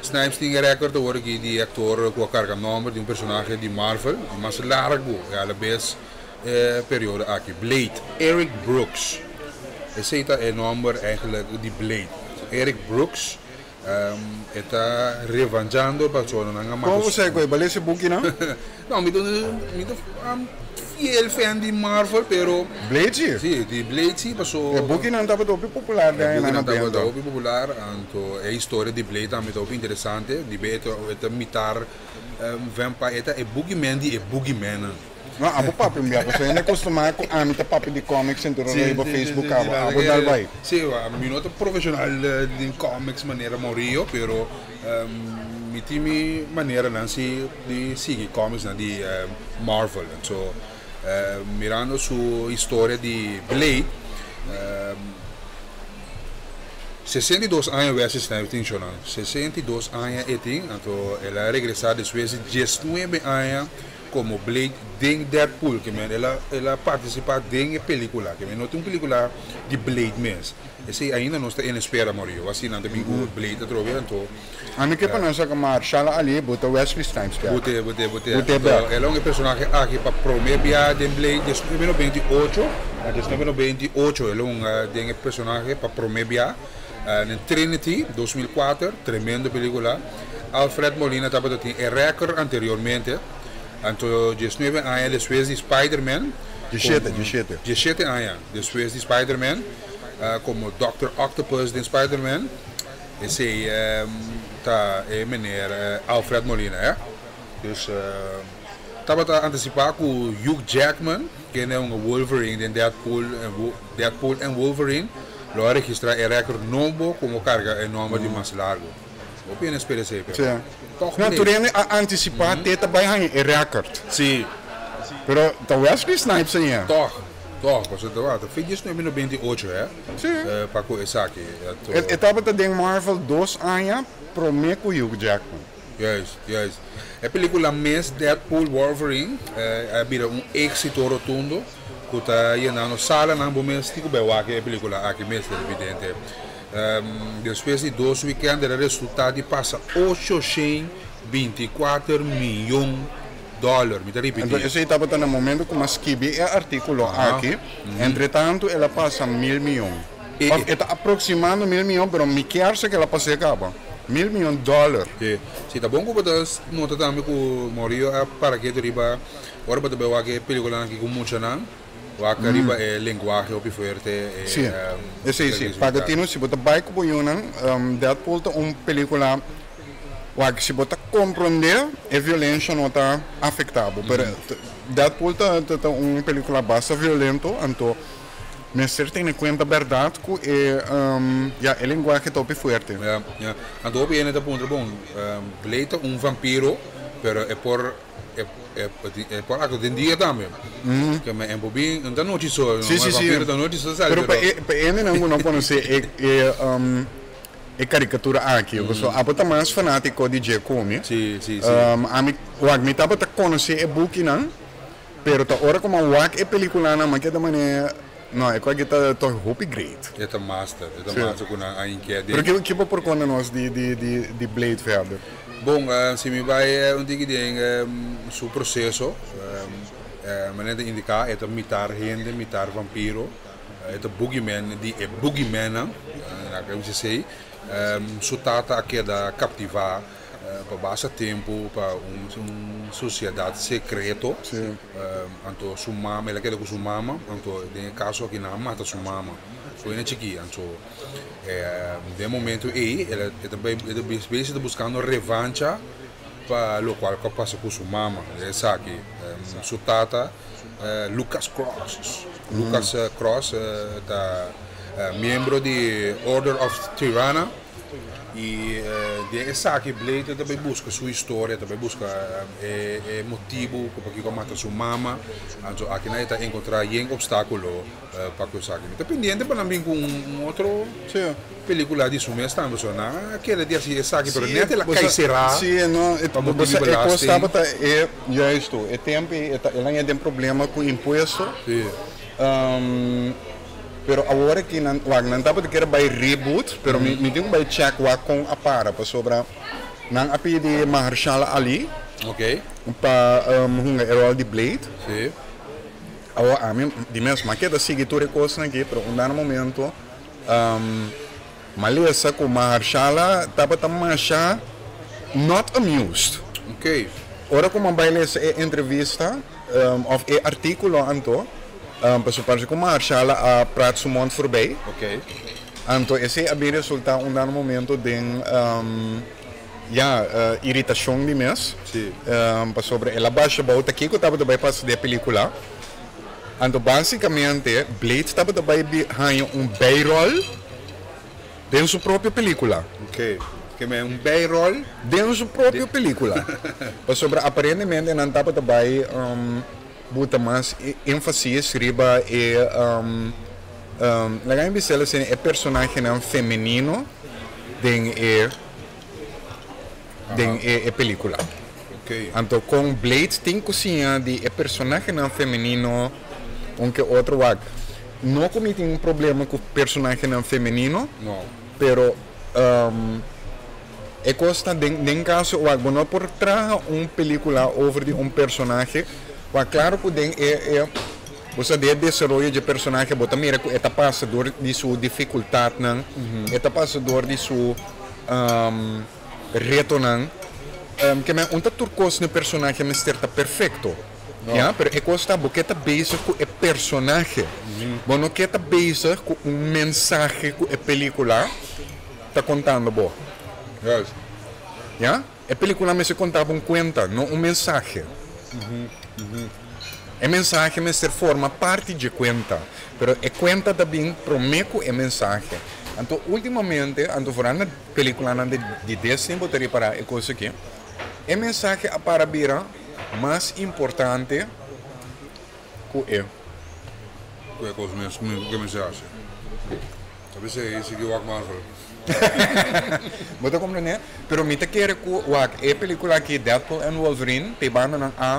Snipes tin e record awor aki di e actor cu a carga nomber di un personahe di Marvel mas largo e alabes e periodo aki, Blade, Eric Brooks. Esey ta e nomber eigenlijk di Blade. Eric Brooks e ta revanchando pasobra nan a mata Con bo sa cu e bal ese bukinan? No, mi ta mi ta fiel fan di Marvel, pero. Blade si? Si, di Blade si, paso. E bukinan tabata hopi popular den E añanan bukinan tabata nobenta. hopi popular, anto e historia di Blade tambe ta hopi interesante. Di be e ta e ta mitar vampire, e ta e boogeyman di e boogeymannan. No, abo papia un bia, pasobra hende acostumá ku ami ta papia di comics en tur ora riba Facebook abo. Abo dal bai. Si, mi no ta profesional den comics manera Mauricio, pero Mi tin mi maneranan si di sigui comicsnan di Marvel. So, mirando su historia di Blade, 62 aña Wesley Snipes tin shonan. 62 aña e tin, anto el a regresa despues di diesnuebe aña. komo Blade den Deadpool, ke men el a el a partisipá den e pelíkula, ke men no tin un pelíkula di Blade mes. Esei ainda nos ta en espera, Mario, asina nan ta bin ku Blade atrobe, anto. Ami ke pa nan saka Mahershala Ali bo ta Wesley Snipes bek. Bute, bute, bute. Bute bek. Anto el a un e personahe aki pa prome bia den Blade 1998, na 1998 el a un den e personahe pa prome bia den Trinity, 2004, tremendo pelicula. Alfred Molina tabata tin e record anteriormente, anto 19 aña despues di Spider-Man, Diesshete, diesshete. 17 aña despues di Spider-Man, como Doctor Octopus den Spider-Man. Esey ta e meneer Alfred Molina, ya. Dus tabata anticipa cu Hugh Jackman, kende a hunga Wolverine den Deadpool Deadpool and Wolverine, lo a registra e record nobo como carga e nomber di mas largo. Hopi hende spera esey, pero toch No, meneer. tur hende a anticipa te ta bay haña e record. Si. Pero ta Wesley Snipes aña. Toch, toch, pasobra ta fin 1998, hè. Sí. Pa ku esaki. E tabata den Marvel dos aña promé ku Hugh Jackman. Juist, juist. E pelikula mes Deadpool Wolverine a bira un éksito rotundo ku ta yenando salanan. Bo mes tin ku bai wak e pelikula aki mes televidente. Despues di dos wikènt el a resultá di pasa 824 miyon dòler. Mi ta ripití. Anto esei tabata na momento ku mi a skibi e artíkulo aki. Entretantu el a pasa mil mion. Òf e ta aproksimando mil mion, pero mi kier sa ku el a pas'é kaba. Mil mion dòler. Si, si ta bon ku bo ta nota tambe ku Mauricio a para ketu riba ora bo ta bai wak e pelikulanan aki ku muchanan, wak riba e lenguahe hopi fuerte, e Si, esei si. Paga tinu si bo ta bai ku bo yunan, Deadpool ta un pelikula. Wak, si bo ta komprondé, e violensha no ta afektá bo. Pero Deadpool ta ta un pelikula basta violento, anto mester tene kuenta bèrdat ku e ya e lenguahe ta hopi fuerte. Ya, ya. Anto hopi hende ta puntra, bon, Blade ta un vampiro, pero e por e e por aktua den dia tambe. Ke men e por bin, no ta nochi so, Sí, sí, sí. vampiro ta nochi so ta sali, Pero pa e pa e hendenan ku no konosé e e E karikatura aki, pasobra abo ta mas fanátiko di dje ku mi. Sí, sí, sí. Ami, wak, mi tabata konosé e bukinan, pero ta ora ku mi a wak e pelikulanan, mi a keda manera, no, e kos aki ta tòg hopi great. E ta master, e ta master ku nan a hinkia den. Pero ki, ki bo por konta nos di, di, di, di Blade verder? Bon, si mi bai un tiki den su proseso, manera ta indiká, e ta mitar hende, mitar vampiro. E ta boogeyman di e boogeymannan, na ke bisa esei. Su tata a keda kaptivá pa basta tempu pa un sosiedat sekreto. Anto su mama, el a keda ku su mama, anto den e kaso aki nan a mata su mama ku hende chikí. Anto den e momento ei el a ta bai e ta besi ta buskando revancha pa lokual ku a pasa ku su mama. Esaki su tata Lucas Cross. Lucas Cross ta miembro di Order of Tirana y den esaki Blade ta bay busca su historia, ta bay busca e motibo cu pakico a mata su mama. Anto aki nan e ta encontra yen obstaculo pa cu esaki. Mi ta pendiente pa nan bin cu un otro pelicula di su mes tambe, pasobra nan a kere di haci esaki pero net el a cay cera pa motibo di belasting. Juisto, e tempo ei e ta el a ña den problema ku impuesto. Sí. Pero awor aki nan wak nan tabata kier bai reboot, pero mi mi tin ku bai check wak kon a para pasobra nan a pidi Mahershala Ali Oké. pa hunga e ròl di Blade. Sí. Awor ami di mes mi a keda sigui tur e kosnan aki pero un dado momento Malesa ku Mahershala tabata masha not amused. Oké. Ora ku mi a bai lesa e entrevista òf e artíkulo anto, pasobra parse ku Mahershala a prat su mond forbei. Oké. Anto esei a bin resultá un dado momento den ya iritashon di mes. Sí. Pasobra el a basha bou ta kiko tabata bai pasa den e pelíkula. Anto básikamente Blade tabata bai haña un bijrol den su propio pelíkula. Oké, ke men un bijrol? Den su propio pelíkula. Pasobra aparentemente nan tabata bai buta mas énfasis riba e, laga mi bis'el asina, e personahenan femenino den e den e pelíkula. Anto kon Blade tin ku siña di e personahenan femenino un ke otro wak. No ku mi tin un problema ku personahenan femenino, pero e kos ta den den kaso wak bo no por traha un pelikula over di un personahe wak klaro ku den e e bo sa den e desaroyo dje personahe bo ta mira ku e ta pasa dor di su difikultatnan, e ta pasa dor di su retonan. Ke men un ta tur kos n'e personahe mester ta perfekto, ya, pero e kos ta bo ke ta bezig ku e personahe, bo no ke ta bezig ku un mensahe ku e pelikula ta kontando bo. Ya, e pelikula mester konta bo un kuenta, no un mensahe. E mensahe mester forma parti dje kuenta, pero e kuenta ta bin promé ku e mensahe. Anto ultimamente, anto foral na pelikulanan di Disney bo ta ripará e kos aki, e mensahe a para bira mas importante ku e. Ku e kos mes ku e mester hasi. Ta bisa e sigui wak Marvel. Bo ta komprendé? Pero mi ta kere ku wak e pelikula aki Deadpool and Wolverine p'e bandanan a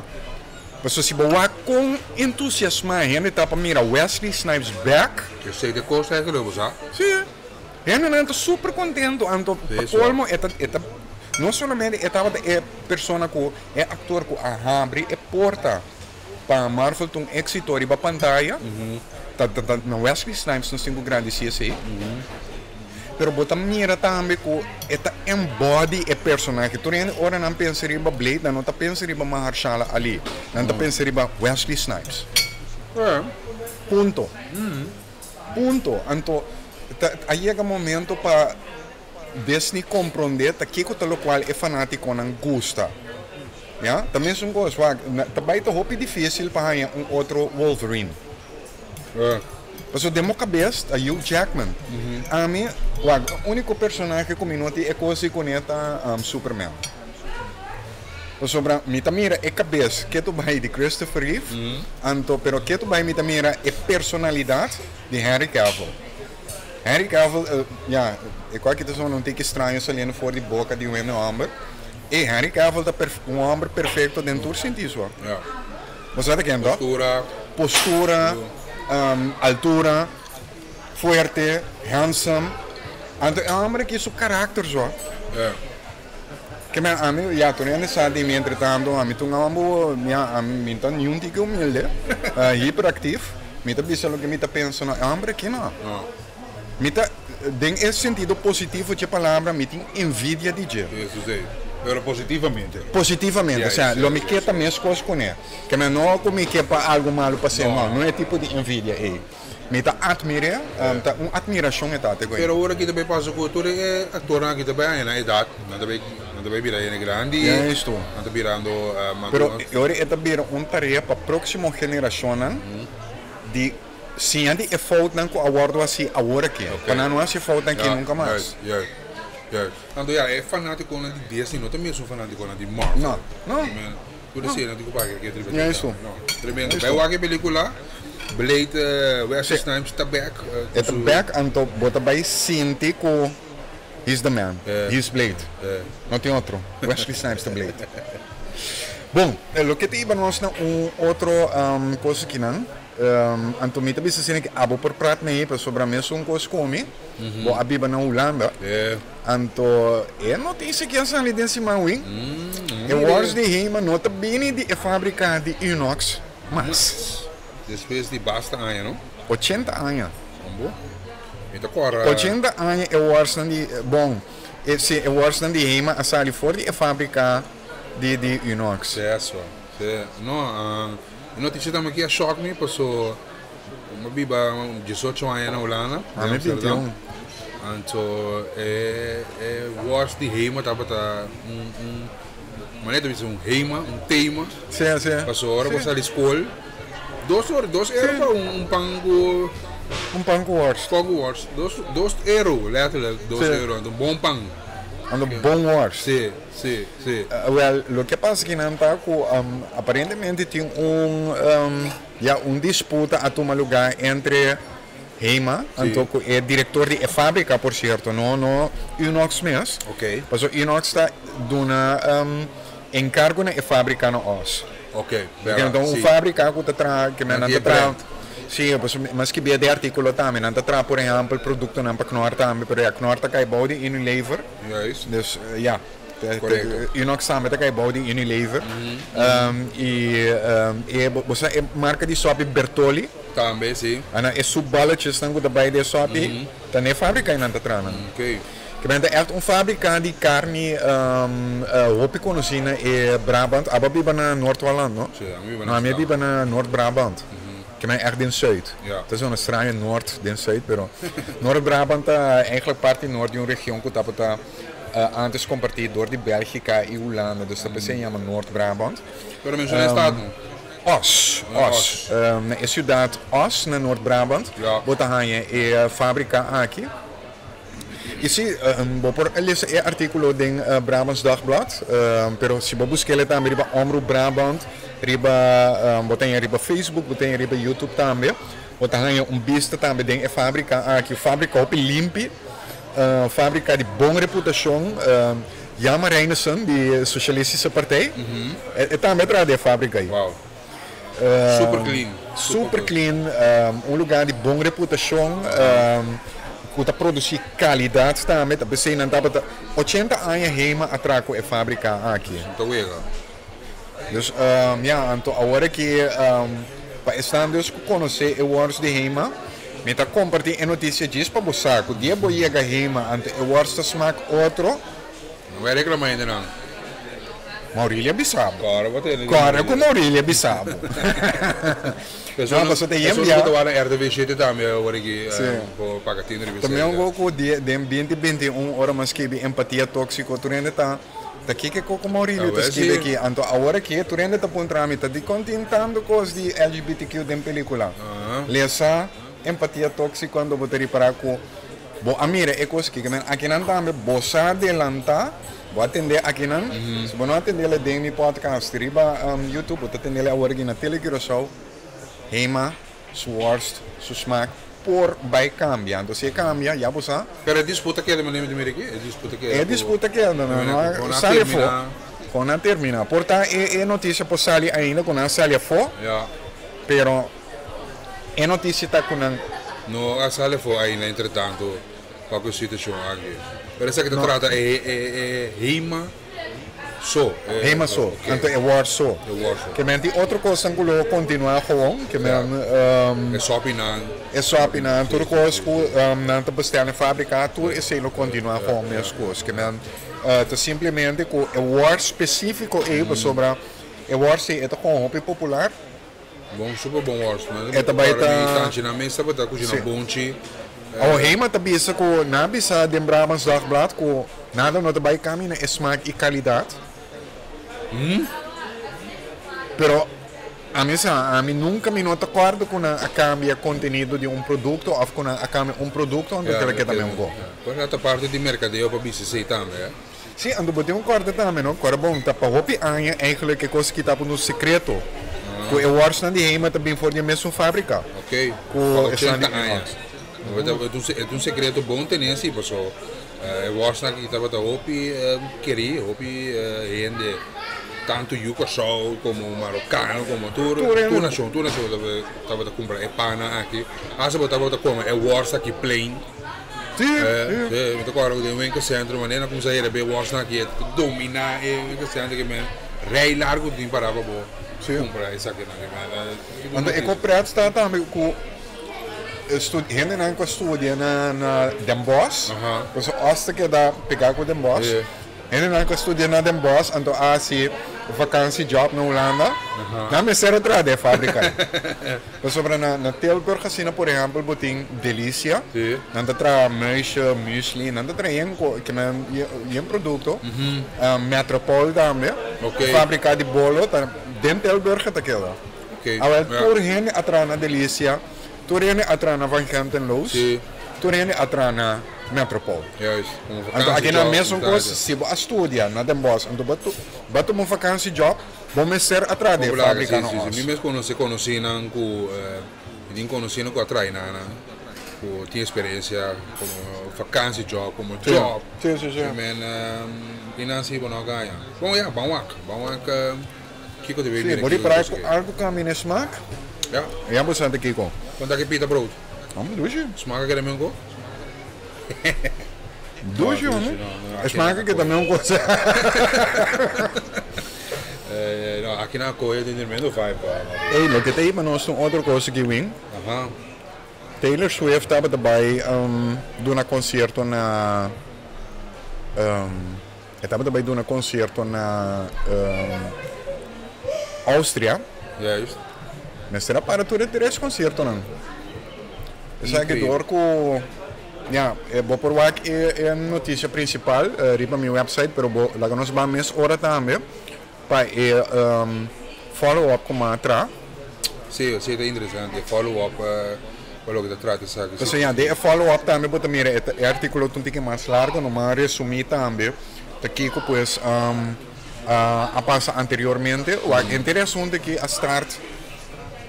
pasobra si bo wak kon entusiasmá hende ta pa mira Wesley Snipes bèk. Esei ta e kos eigenlijk bo sa. Sí. Hendenan ta super kontento anto pa kolmo e ta e ta no solamente e tabata e persona ku e aktor ku a habri e porta Pa Marvel ta un éxito riba pantaya, ta ta ta na Wesley Snipes nos tin ku gradisí esei. Pero bo ta mira tambe ku e ta embody e personahe. Tur hende ora nan pensa riba Blade nan no ta pensa riba Mahershala Ali, nan ta pensa riba Wesley Snipes. Punto. Punto. Anto ta a yega momento pa Disney komprondé ta kiko ta lokual e fanátikonan gusta. Ya, ta mesun kos. Wak, ta bai ta hopi difísil pa haña un otro Wolverine. Pasobra den bo kabes ta Hugh Jackman. Ami, wak, e úniko personahe ku mi no tin e kos di kuné ta Superman. Pasobra mi ta mira e kabes ketu bai di Christopher Reeve, anto pero ketu bai mi ta mira e personalidat di Henry Cavill. Henry Cavill, ya, e kos aki ta sona un tiki straño saliendo for di boka di un hende hòmber. E Henry Cavill ta un hòmber perfekto den tur sintiso. Bo sa ta ken tòg? Postura. Postura, altura, fuerte, handsome. Anto e hòmber aki su karakter so. Ke men ami, ya, tur hende sa di mi entretanto, ami ta un hòmber, ya, ami mi ta niun tiki humilde, hiperaktief, mi ta bisa loke mi ta pensa, no, e hòmber aki no. Mi ta, den e sentido positivo dje palabra, mi tin envidia di dje. Eso si, pero positivamente. Positivamente, osea, lo mi ke ta meskos kuné. Ke mi no ku mi ke pa algu malu pas'é, no, no e tipo di envidia ei. Mi ta atmir'é, ta un atmirashon e ta te ku e. Pero ora ki ta bai pasa ku tur e aktornan aki ta bai haña nan edat, nan ta bai, nan ta bai bira hende grandi, Juisto. nan ta birando maduro. Pero e ora e ta bira un tarea pa próksimo generashonnan di. Siña di e foutnan ku a wòrdu hasi awor aki, pa nan no hasi e foutnan aki nunka mas. Juist, juist, juist. Anto ya, e fanátikonan di Disney no ta mesun fanátikonan di Marvel. No, no. Tur e serie nan tin ku paga ke triba Juist. No, tremendo. Bai wak e pelikula, Blade, Wesley Snipes ta bèk. E ta bèk, anto bo ta bai sinti ku he's the man, he's Blade. No tin otro. Wesley Snipes ta Blade. Bon, loke ta hiba nos na un otro kos akinan. Anto mi ta bisa asina ke abo por prat mei pasobra mesun kos ku mi, bo a biba na Hulanda. Anto e notisia ke a sali den siman wi, e wors di Hema no ta bini di e fabrika di Unox mas. Despues di basta aña no? 80 aña. Hombo, mi ta kòrda. 80 aña e worsnan di, bon, e si e worsnan di Hema a sali for di e fabrika di di Unox. Eso, si. No, E noticia tambe aki a shock mi paso mi a biba diesocho aña na Hulanda, na Ami Amsterdam. 21. Anto e e worst di Hema tabata un un manera ta bisa un Hema, un tema. Sí, sí. Paso ora bo Sí. sali skol dos ora dos euro Sí. pa un un pan ku Un pan ku worst. pan ku worst. Dos dos euro letterlijk dos Sí. euro anto bon pan. Anto bon worst. Sí. Sí, sí. Wel, loke a pasa kinan ta ku aparentemente tin un ya un disputa a tuma lugá entre Hema anto ku e direktor di e fábrika por sierto, no no Unox mes. Oké. Pasobra Unox ta duna Enkargo na e fábrika na Oss. Ok, bera, un fábrika ku ta traha, ke men nan ta traha, si, pasobra mi a skibí den artíkulo tambe, nan ta traha por ehèmpel produktonan pa Knorr tambe, pero ya Knorr ta kai bou di Unilever. Juist. Dus ya, Korekto. Unox tambe ta kai bou di Unilever. I e, bo sa e marka di sòpi Bertolli? Tambe, si. Ana e soepballetjesnan ku ta bai den e sòpi, ta na e fábrika ei nan ta traha nan. Ok. Ke men ta ègt un fábrika di karni hopi konosí na e Brabant. Abo a biba na Noord-Holland, no? Sí, ami biba No, na ami a biba na Noord-Brabant. Ke men ègt den Zuid. Ja. Ta zona straño Noord den Zuid, pero Noord-Brabant ta eigenlijk parti noord di un region ku tabata ántes kompartí dor di Bèlgika i Hulanda. Dus ta p'esei yama Noord-Brabant. Pero menshoná e stad, no? Oss, Oss. Na e siudat Oss na Noord-Brabant bo ta haña e fábrika aki. I si, bo por lesa e artíkulo den Brabants Dagblad, pero si bo busk'el tambe riba Omroep Brabant, riba, bo ta haña riba Facebook, bo ta haña riba YouTube tambe. Bo ta haña un bista tambe den e fábrika aki, un fábrika hopi limpi, fábrika di bon reputashon. Jan Marijnissen di Socialistische Partij, e tambe a traha den e fábrika ei. Wow. Super clean. Super clean, un lugar di bon reputacion cu ta produci calidad tambe, ta pesey nan tabata ochenta aña Hema a traha cu e fabrica aki. Ta wega. Dus ya, anto awor aki pa esnan dus cu conoce e worst di Hema, mi ta comparti e noticia djis pa bo sa cu dia bo yega Hema anto e worst ta smaak otro. No bay reclama hende nan. Maurilia bisa bo. Kòrda bo tende di Kòrda ku Maurilia bisa bo. Persona, No, pasobra ta yen persona bia. ku ta wak na RTV shete tambe awor aki Sí. por paga tinu riba Tambe esei. un goku di den binti 21 ora mas skibi empatia tóksiko tur hende ta ta kiko ku ku Maurilia ta Awor skibi sí. aki. Anto awor aki tur hende ta puntra mi ta dikon tin tantu kos di LGBTQ den pelikula. Lesa empatia tóksiko anto bo ta ripará ku Bo a mira e kos aki, men akinan tambe bo sa delantá, bo a tendé akinan, si bo no a tendé den mi podcast riba YouTube, bo ta tendé awor aki na Tele Curaçao, Hema su worst, su smaak por bai kambia, anto si e kambia ya bo sa. Pero e disputa keda manera mi ta mira aki, e disputa keda E disputa keda, no a sali afó, kon a terminá, por ta e notisia por sali ainda ku nan a sali afó, pero. E notisia ta ku nan. No a sali afó ainda entretanto pa ku e situashon aki. Pero esaki ta trata e e Hema so. Hema so, anto e wòrd so. E wòrd so. Ke men tin otro kosnan ku lo kontinuá gewoon, ke men. E sòpinan. E sòpinan, tur kos ku nan ta bestèl na fábrika, tur esei lo kontinuá gewoon meskos. Ke men ta simplemente ku e wòrd spesífiko ei pasobra e wòrd si e ta kon hopi popular. Bon super bon worst man. E ta bai ta. Mi tanchi na mesa pa ta kushina bonchi. Awo Hema ta bisa ku nan a bisa den Brabants Dagblad ku nada no ta bai kambia na e smaak i kalidat. Pero ami sa ami nunka mi no ta kòrda ku nan a kambia kontenido di un produkto òf ku nan a kambia un produkto anto keda keda men go. Pues ta parti di merkadeo pa bisa esei tambe. Sí, anto bo tin un kòrda tambe, no? Kòrda bon, ta pa hopi aña eigenlijk e kos ki tabata un sekreto, ku e wòrsnan di Hema ta bin for di e mesun fábrika Ok, ku pa esnan di ochenta aña. Inox. E ta un sekreto bon tene si, paso e wòrsnan aki tabata hopi kerí, hopi hende, tantu yu Kòrsou komo marokano, komo tur tur nashon, tur nashon tabata kumpra e pannan aki. Asta bo tabata kome e wòrs aki plain. Sí, sí. Sí, mi ta kòrda ku den winkelcentrum manera nan kuminsá hera be wòrsnan aki e dominá e winkelcentrum ke men rei largu tin pará pa bo kumpra esakinan ke men. Anto e ku prèt ta tambe ku hendenan ku a studia na na Den Bosch, pasobra Oss ta keda pegá ku Den Bosch. Hendenan ku a studia na Den Bosch anto a hasi vakantie-job na Hulanda, nan mester a traha den e fábrika ei. Pasobra na Tilburg asina por ehèmpel bo tin Delicia, nan ta traha muisje, muesli, nan ta traha yen yen produkto. Metropol tambe, fábrika di bolo ta den Tilburg ta keda. Awel tur hende a traha na Delicia, tur hende a traha na Van Gent en Loos, tur hende a traha na Metropol. Anto aki nan mesun kos, si bo a studia na Den Bosch anto bo a tuma un vakantie-job, Bo mester a traha den e fabrika no Mi mes konosé konosínan ku mi tin konosínan ku a traha nan. Ku tin eksperensia komo vakantiejob, komo job. Sí, sí, sí. Men, i nan si bo no gaña. Bon ya, ban wak. Ban wak kiko ta bay Sí, bira bo di kiko para kos ke. algu kambia na e smaak. Ya. Ya bo sa ta kiko. Kon ta ki pita brood? Hombre, dushi. Smaak a keda meun ko? Dushi, No, hombre. dushi, no, no, E aki smaak na a keda kohe. meun kos. No, aki na kohe tin tremendo vibe. Ey, loke ta hiba nos ta un otro kos aki, Win. Aha. Taylor Swift tabata bai duna concierto na e tabata bai duna concierto na Austria. Juist. Mester a para tur e tres conciertonan. Esaki Increíble. dor cu ya bo por wak e e noticia principal riba mi website pero bo laga nos ban mes ora tambe pa e follow up ku m'a tra. Sí, sí ta interesante e follow up pa loke ta trata esaki. Pasobra ya den e follow up tambe bo ta mira e e artíkulo ta un tiki mas largo, no m'a resumí tambe ta kiko pues a pasa anteriormente. Wak henter e asuntu aki a start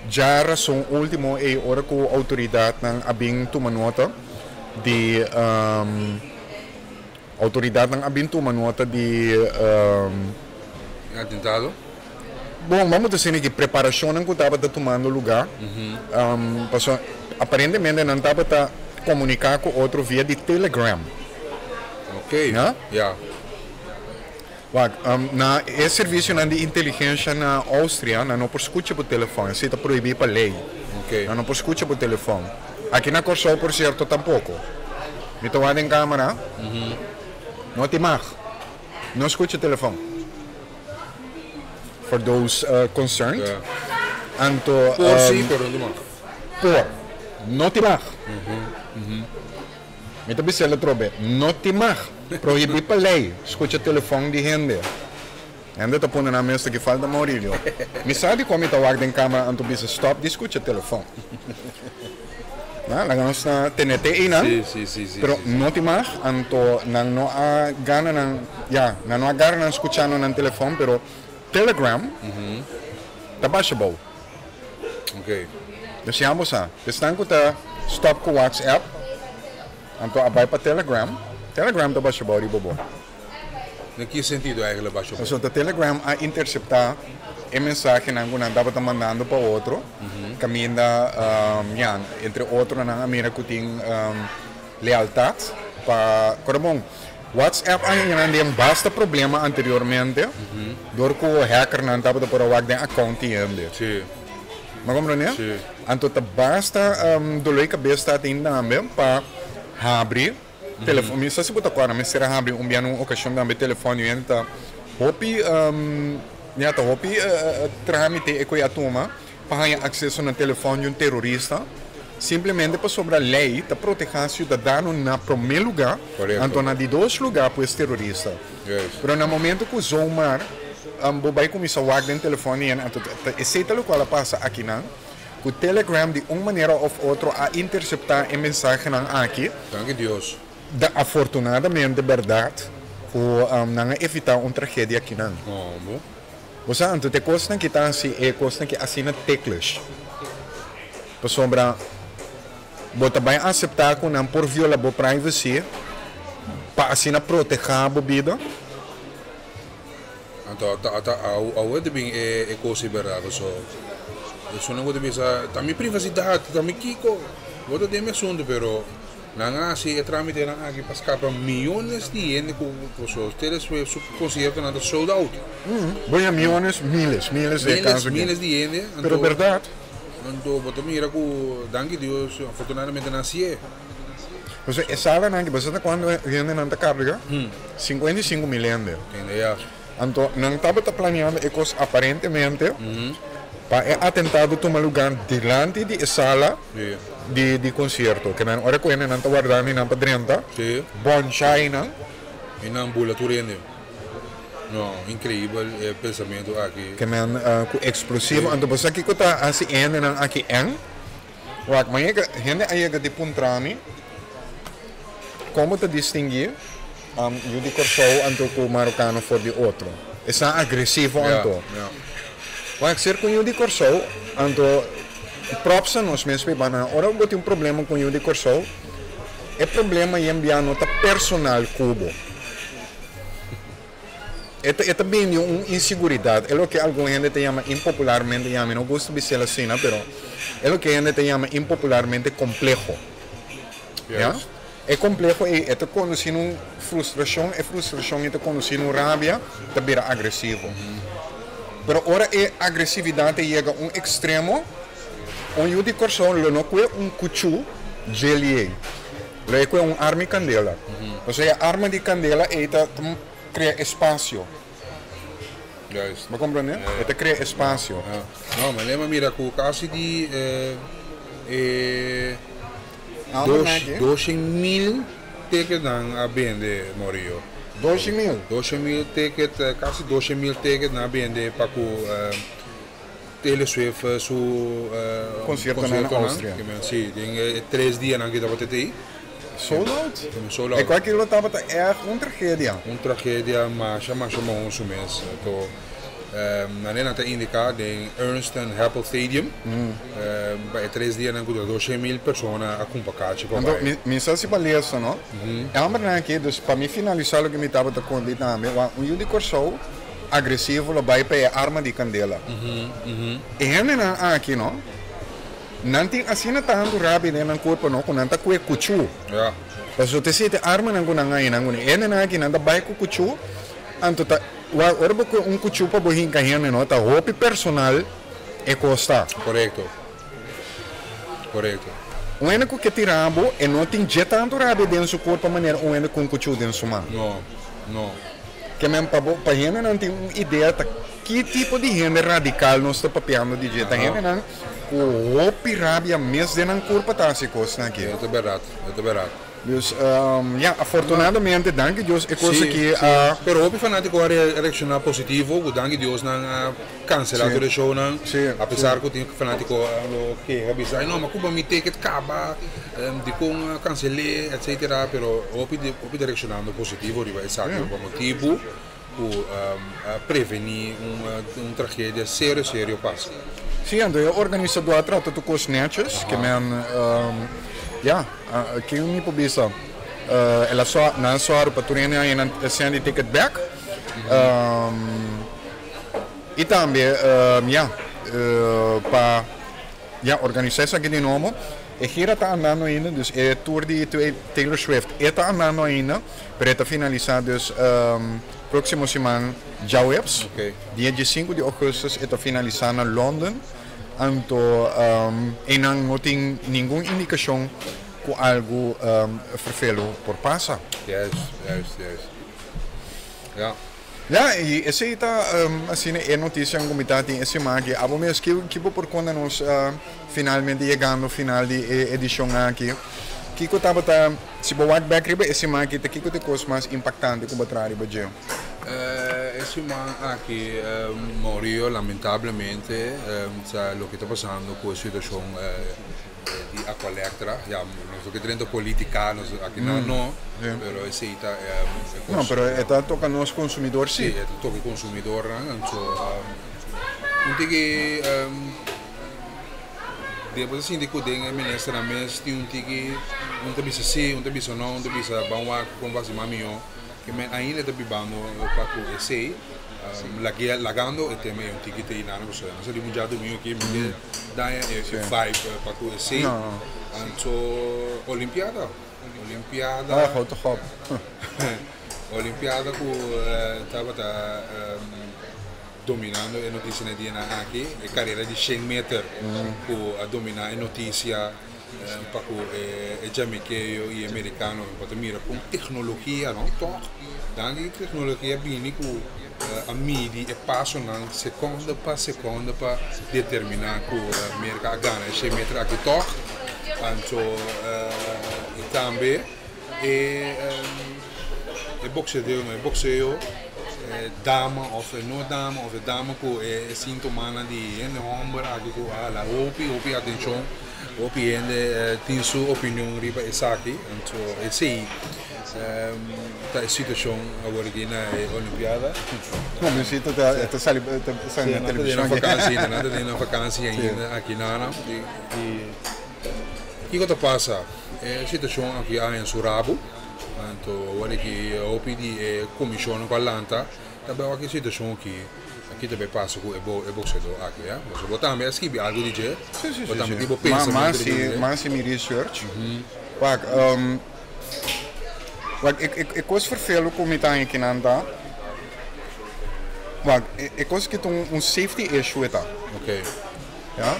djarason último ei ora ku outoridatnan a bin tuma nota di. Autoridadnan a bin tuma nota di. E atentado? Bon, bamos ta sini ki preparacionnan cu tabata tumando lugar, pasobra aparentemente nan tabata comunica cu otro via di Telegram. Ok, Ya? ya. Wak, na e servicionan di inteligencia na Austria nan no por scucha bo telefon, esey ta prohibi pa ley. Ok. Nan no por scucha bo telefon. Aki na Corsou por cierto tampoco. Mi ta wak den camera, no tin mag. No scucha telefon. For those concerned. Ya. Anto, Por si, pero no tin mag. Por. No tin mag. Mi ta bis'el atrobe, no tin mag, prohibí pa lei, skucha telefòn di hende. Hende ta pone nan mes ta ki falta Maurilio. Mi sa di kon mi ta wak den kamera anto bisa stòp di skucha telefòn. Na, laga nos na tene te einan, pero no tin mag, anto nan no a gana nan, ya, nan no a gara nan skuchando nan telefòn, pero Telegram ta basha bou. Ok. Dus ya bo sa, esnan ku ta stop ku WhatsApp, anto a bai pa Telegram, Telegram ta basha bou riba bo. Den ki sentido eigenlijk basha bou? Pasobra Telegram a interseptá e mensahenan ku nan tabata mandando pa otro, kaminda, ya, entre otro nan a mira ku tin lealtat pa, kore bon, WhatsApp a haña nan den basta problema anteriormente dor ku hackernan tabata por a wak den account di hende. Sí. Bo a komprende? Sí. Anto ta basta dolor di kabes ta tin tambe pa habri telefon. Mi sa si bo ta kòrda mester a habri un bia na un okashon tambe telefon di hende ta hopi ya ta hopi trámite e ku e a tuma. pa haña akseso na telefòn di un terorista, simplemente pasobra lei ta protehá siudadano na promé lugá, anto na di dos lugá pues terorista. Pero na momento ku zomaar bo bai kuminsá wak den telefòn di hende, anto esei ta lokual a pasa akinan, ku Telegram di un manera òf otro a interseptá e mensahenan aki. Danki Dios. Da afortunadamente bèrdat ku nan a evitá un tragedia akinan. Bo sa anto te kosnan ki ta hasi e kosnan ki asina ticklish. Pasobra bo ta bai aseptá ku nan por viola bo privacy pa asina protehá bo bida? Anto ata awe ta bin e kos ei bèrdat paso esunnan ku ta bisa ta mi privasidat ta mi kiko bo ta den mi asuntu pero Nan a hasi e tramitenan aki pa skapa miyones di hende ku paso Taylor Swift su konsiertonan ta sold out. Bueno, miyones, miles, miles de Miles, kaso miles di hende. Pero bèrdat. Anto bo ta mira ku danki Dios afortunadamente nan hasié. Pasobra e salanan aki, bo sa ta kuantu hendenan ta karga? 55 mil hende. Tende ya. Anto nan tabata planeando e kos aparentemente pa e atentado tuma lugar dilanti di e sala di di konsierto. Ke nan ora ku hendenan ta wardando i nan pa drenta, boncha einan. I nan bula tur hende. No, inkreibel e pensamentu aki. Ke nan ku eksplosivo. Anto bo sa kiko ta hasi e hendenan aki èn? Wak, ma yega, hende a yega di puntra mi kon bo ta distinguí yu di Kòrsou anto ku marokano for di otro. Esnan agresivo anto. Wak, ser ku yu di Kòrsou anto Props na nos mes pa nan. Ora bo tin un problema ku yu di Kòrsou, e problema yen bia no ta personal ku bo. E ta e ta bini un inseguridat. E loke algun hende ta yama impopularmente, ya mi no gusta bisel asina, pero e loke hende ta yama impopularmente kompleho. Ya? E kompleho ei e ta kondusí na un frustrashon, e frustrashon ei ta kondusí na un rabia, ta bira agresivo. Pero ora e agresividat ei yega un ekstremo, un yu di Kòrsou lo no kue un kuchú djeli ei, lo e kue un arma di kandela. Pasobra e arma di kandela ei ta krea espasio. Juist. Bo komprende? E ta krea espasio. No, ma lema mira ku kasi di e 200.000 ticketnan a bende, Morillo. 200.000? 200.000 ticket, kasi 200.000 ticket nan a bende pa ku Taylor Swift su Conciertonan na Austria. Si, den e 3 dianan ku tabata tei. Sold out? Sold out. E kualke lo tabata ègt un tragedia. Un tragedia masha masha mohoso mes. Anto manera nan ta indiká den Ernst and Happel Stadium pa e 3 dianan ku ta 200.000 persona a kumpa kachi pa Anto bai. mi sa si pa lesa no. E hombernan aki, dus pa mi finalisá loke mi tabata konta tambe, wak un yu di Kòrsou agresivo lo bai pa e arma di kandela. E hendenan aki no. Nan tin asina tantu rabia den nan kurpo no ku nan ta kue kuchú. Pasobra te siete armanan ku nan haña nan kuné. Hendenan aki nan ta bai ku kuchú, anto ta wak ora bo kue un kuchú pa bo hinka hende no ta hopi personal e kos ta. Korekto. Korekto. Un hende ku ke tira bo e no tin dje tantu rabia den su kurpo manera un hende ku un kuchú den su man. No. No. Ke men pa bo pa hendenan tin un idea ta ki tipo di hende radikal nos ta papiando di dje. Ta hendenan. Ku hopi rabia mes den nan kurpa ta hasi kosnan aki. E ta bèrdat, e ta bèrdat. Dus, ya, afortunadamente, danki Dios e kos aki a. Sí, pero hopi fanátiko a reakshoná positivo, ku danki Dios nan a kanselá tur e shownan, apesar ku tin fanátiko a lo keha bisa, ay no, ma kuba mi ticket kaba, dikon a kansel'é, etsetera, pero hopi hopi ta reakshonando positivo riba esaki pa motibu ku a prevení un tragedia serio serio pasa. Sí, anto e organisadó a trata tur kos nètjes, ke men, ya, ken mi por bisa, el a sòru, nan a sòru pa tur hende haña nan sèn di ticket bèk, i tambe, ya, pa, ya, organisá esaki di nobo. E gira ta andando ainda, dus e tour di Taylor Swift e ta andando ainda, pero e ta finalisá dus próksimo siman djaweps, dia diesinku di ougùstùs e ta finalisá na London. Anto einan no tin ningun indikashon ku algu ferfelu por pasa. Juist, juist, juist. Ja. Ya, i esei ta asina e notisianan ku mi ta tin e siman aki. Abo mes, ki ki bo por konta nos finalmente yegando final di e edishon aki? Kiko tabata, si bo wak bèk riba e siman aki, ta kiko ta e kos mas impaktante ku bo traha riba dje? E siman aki, Maurio, lamentablemente sa loke ta pasando ku e situashon di Aqualectra, ya nos no ke drenta politica, nos aki nan no, pero esey ta e cos. No, pero e ta toca nos consumidor si. Si, e ta toca e consumidornan, anto un tiki debo ta sinti cu den e ministernan mes tin un tiki un ta bisa si, un ta bisa no, un ta bisa ban wak con bo haci mas miho, ke men ainda ta bibando pa cu esey. Lagando e tema e un tiki te inana pasobra nos a riba un djadumingu aki mi ke daña e vibe pa ku esei. Anto olimpiada olimpiada Ah hou toch op. Olimpiada ku tabata dominando e notisia na e dianan aki e karera di shen meter ku a domina e notisia pa ku e jamaiqueo i e merikano bo ta mira kon teknologia no tòg danki ku teknologia bini ku a midi e pasonan sekonde pa sekonde pa determiná ku Merka a gana e shen meter aki tòg anto i tambe e e boksedeo no e bokseo e dama òf e no dama òf e dama ku e sintomanan di hende hòmber aki ku a hala hopi hopi atenshon. Hopi hende tin su opinion riba esaki, anto esei Ta e situashon awor aki na e Olimpiada. No, mi si ta ta sali ta sali na televishon. Nan ta den vakansi ainda, nan ta den nan vakansi ainda aki na i kiko ta pasa? E situashon aki a haña su rabu, anto awor aki hopi di e komishonnan ku a lanta ta bai wak e situashon aki, aki ta bai pasa ku e bokseadó aki, ya. Pasobra bo tambe a skibi algu di dje, bo tambe tin bo pensamentu riba dje. Mi a hasi mi research. Wak, wak, e kos ferfelu ku mi ta haña kinan ta, wak, e kos ki ta un safety issue e ta. Ok. Ya.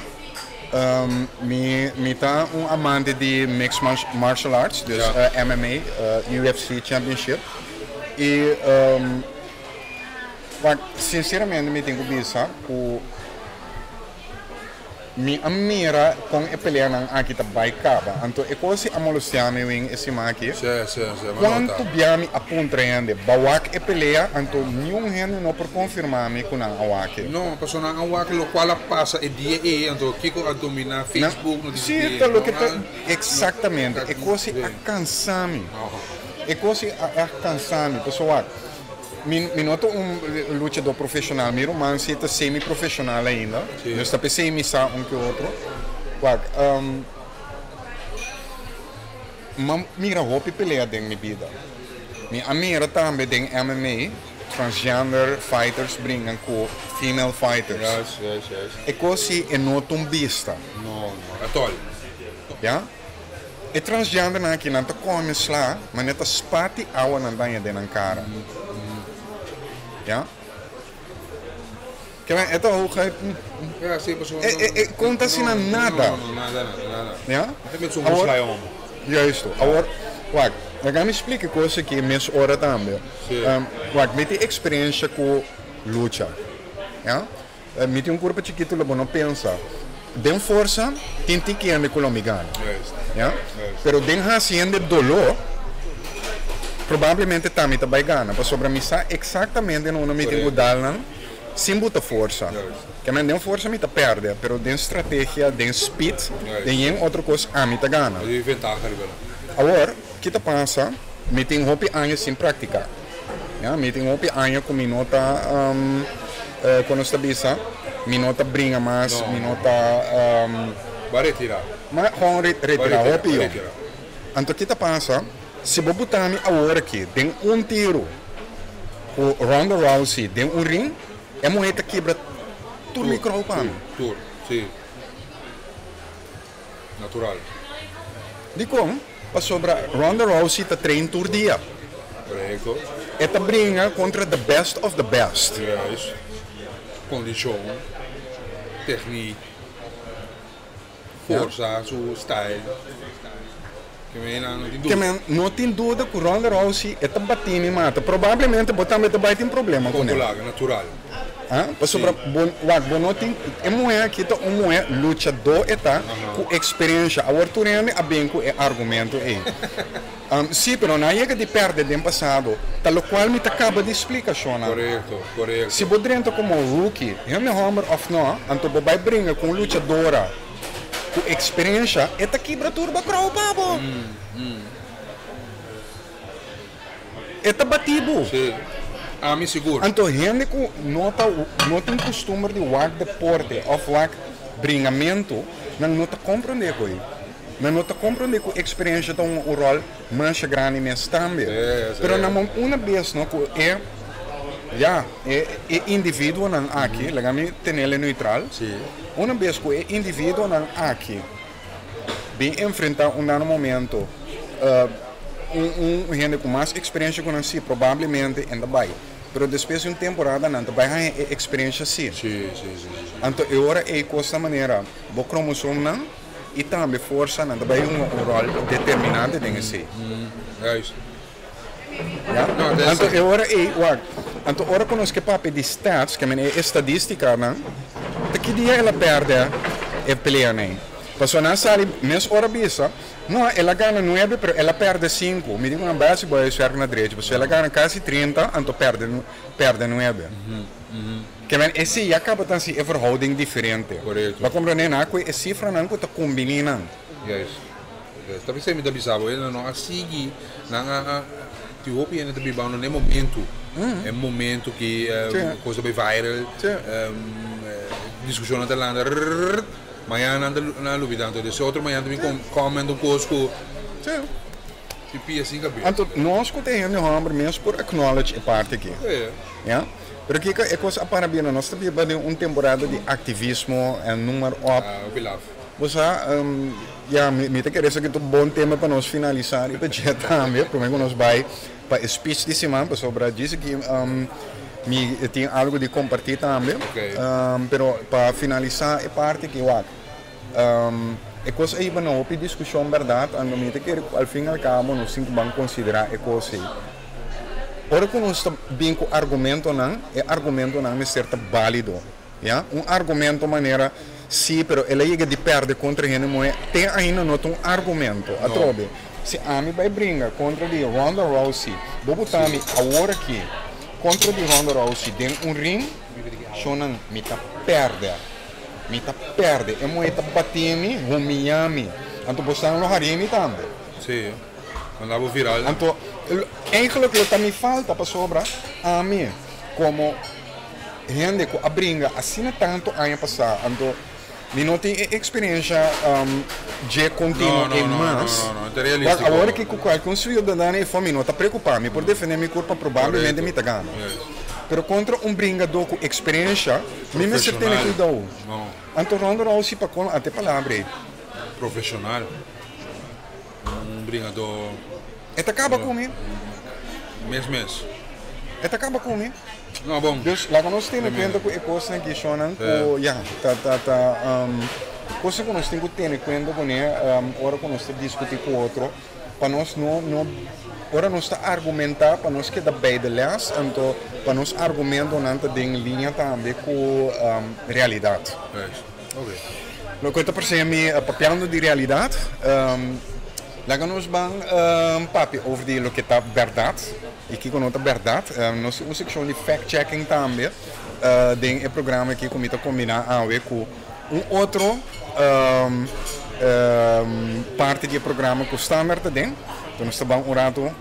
Mi ta un amante di mixed martial arts, dus MMA, UFC championship. I, wak, sinceramente mi tin ku bisa ku. Mi a mira kon e peleanan aki ta bai kaba. Anto e kos si a molestia mi wen e siman aki. Kuantu bia mi a puntra hende, Ba wak e pelea? Anto niun hende no por konfirma mi ku nan a wak e. No, pasobra nan a wak lokual a pasa e dia ei, anto kiko a domina Facebook, no Si, ta loke ta, eksaktamente. E kos si a kansa mi. E kos si a kansa mi. Pasobra wak. Mi mi no ta un luchador profesional, mi ruman si ta semi profesional ainda, dus ta p'esei mi sa un ke otro. Wak, m'a mira hopi pelea den mi bida. Mi a mira tambe den MMA transgender fighters bringa ku female fighters. E kos si e no ta un bista. No, no, at all. Ya? E transgendernan aki nan ta kome sla manera ta spati awa nan daña den nan kara. Ya. Keda e ta hooguit e e konta asina nada. Ya. Awor juisto. Awor wak laga mi splika e kos aki mes ora tambe. Wak mi tin eksperensha ku lucha. Ya. Mi tin un kurpa chikitu lo bo no pensa. Den forsa tin tiki hende ku lo mi gana. Ya? Pero den hasi hende doló, probablemente ta mi ta bai gana, pasobra mi sa eksaktamente na unda mi tin ku dal nan sin buta forsa. Ke men den forsa mi ta pèrdè, pero den strategia, den speed, den yen otro kos ami ta gana. Awor, ki ta pasa? Mi tin hopi aña sin praktiká. Ya, mi tin hopi aña ku mi no ta, kon nos ta bisa, mi no ta bringa mas, mi no ta. Bo a retirá. Mi a gewoon retirá hopi yòn. Anto ki ta pasa, si bo buta mi awor aki den un tiru ku Ronda Rousey den un ring, e muhé ta kibra tur mi krou pa mi. Tur, tur, si. Natural. Dikon? Pasobra Ronda Rousey ta train tur dia. Korekto. E ta bringa kontra the best of the best. Juist. Kondishon, tekniek, forsa, su style. Ke men nan no tin duda. Ke men no tin duda ku Ronda Rousey e ta bati mi mata. Probablemente bo tambe ta bai tin problema kuné. Kontrolá, natural. Pasobra bo wak bo no tin e muhé aki ta un muhé luchadó e ta ku eksperensha. Awor tur hende a bin ku e argumento ei. Sí, pero nan a yega di pèrdè den pasado, ta lokual mi ta kaba di splika, shona. Korekto, korekto. Si bo drenta komo rookie, hende hòmber òf nò, anto bo bai bringa ku un luchadora ku eksperensha, e ta kibra tur bo krou pa bo. E ta bati bo. Sí, ami sigur. Anto hende ku no ta no tin kustumber di wak deporte òf wak bringamentu, nan no ta komprondé ku ei. Nan no ta komprondé ku eksperensha ta un ròl masha grandi mes tambe. Pero na una bes no ku e ya e e individuonan aki, laga mi tenel neutral, una bes ku e individuonan aki bin enfrentá un dado momento un un hende ku mas eksperensha ku nan si probablemente en ta bai pero despues di un temporada nan ta bai haña e eksperensha si anto e ora ei kos ta manera bo kromosomnan i tambe forsa nan ta bai hunga un ròl determinante den esei. Ya anto e ora ei wak anto ora ku nos ke papia di stats ke men e estadistikanan ta ki dia el a pèrdè e peleanan ei pasobra nan a sali mes ora bisa no el a gana nuebe pero el a pèrdè sinku mi di ku nan bai hasi bo huiswerk na drechi pasobra el a gana kasi trinta anto pèrdè pèrdè nuebe ke men esei ya kaba ta hasi e verhouding diferente bo a komprendé nan a kohe e sifranan ku ta kumbiní nan. Ta p'esei mi ta bisa bo, e no a sigui, nan a. Tin hopi hende ta bibando n'e momento, e momento ki kos ta bai viral, diskushonnan ta lanta rrrr, mañana nan ta nan a lubida anto dese otro mañana ta bin comment un kos ku tin pia sin kabes. Anto nos ku ta hende hòmber mes por acknowledge e parti aki, ya. Pero kiko e kos a para bira, nos ta biba den un temporada di aktivismo en noem maar op. Hopi laf. Bo sa, ya, mi ta kere esaki ta un bon tema pa nos finalisá riba dje tambe, promé ku nos bai pa e speech di siman, pasobra djis aki mi tin algu di kompartí tambe. Pero pa finalisá e parti aki, wak, e kos ei bo hopi diskushon bèrdat, anto mi ta kere ku al fin al kabo nos tin ku ban konsiderá e kos ei. Ora ku nos ta bin ku argumentonan, e argumentonan mester ta bálido. Ya, un argumento manera, Sí, pero el a yega di perde contra hende muhe, te ainda no ta un argumento. Atrobe, si ami bai bringa contra di Ronda Rousey, bo buta mi awor aki contra di Ronda Rousey den un ring, shownan, mi ta perde. Mi ta perde. E muhe ta bati mi, humiya mi. Anto bosan lo hari mi tambe. Sí, manda bo viral. Anto, eigenlijk lo ta mi falta pasobra ami como. Hende ku a bringa asina tantu aña pasá, anto mi no tin e eksperensha dje kontinuo ei mas. Wak awor aki ku kualke un siudadano ei for mi no ta preokupá, mi por defendé mi kurpa, probablemente mi ta gana. Pero kontra un bringadó ku eksperensha, mi mester tene kuidou. Anto Ronda Rousey pa kon ante palabra ei. Profeshonal. Un bringadó. E ta kaba ku mi. Mes mes. E ta kaba ku mi. No, bon. Dus laga nos tene kuenta ku e kosnan aki shonnan ku ya ta ta ta kosnan ku nos tin ku tene kuenta kuné ora ku nos ta diskutí ku otro pa nos no no ora nos ta argumentá pa nos keda bij de les anto pa nos argumentonan ta den liña tambe ku realidat. Loke ta parse mi papiando di realidat, laga nos ban papia over di loke ta bèrdat i kiko no ta bèrdat. Nos tin un sekshon di fact checking tambe den e programa aki ku mi ta kombiná awe ku un otro parti di e programa ku standaard ta den. Enton nos ta ban un ratu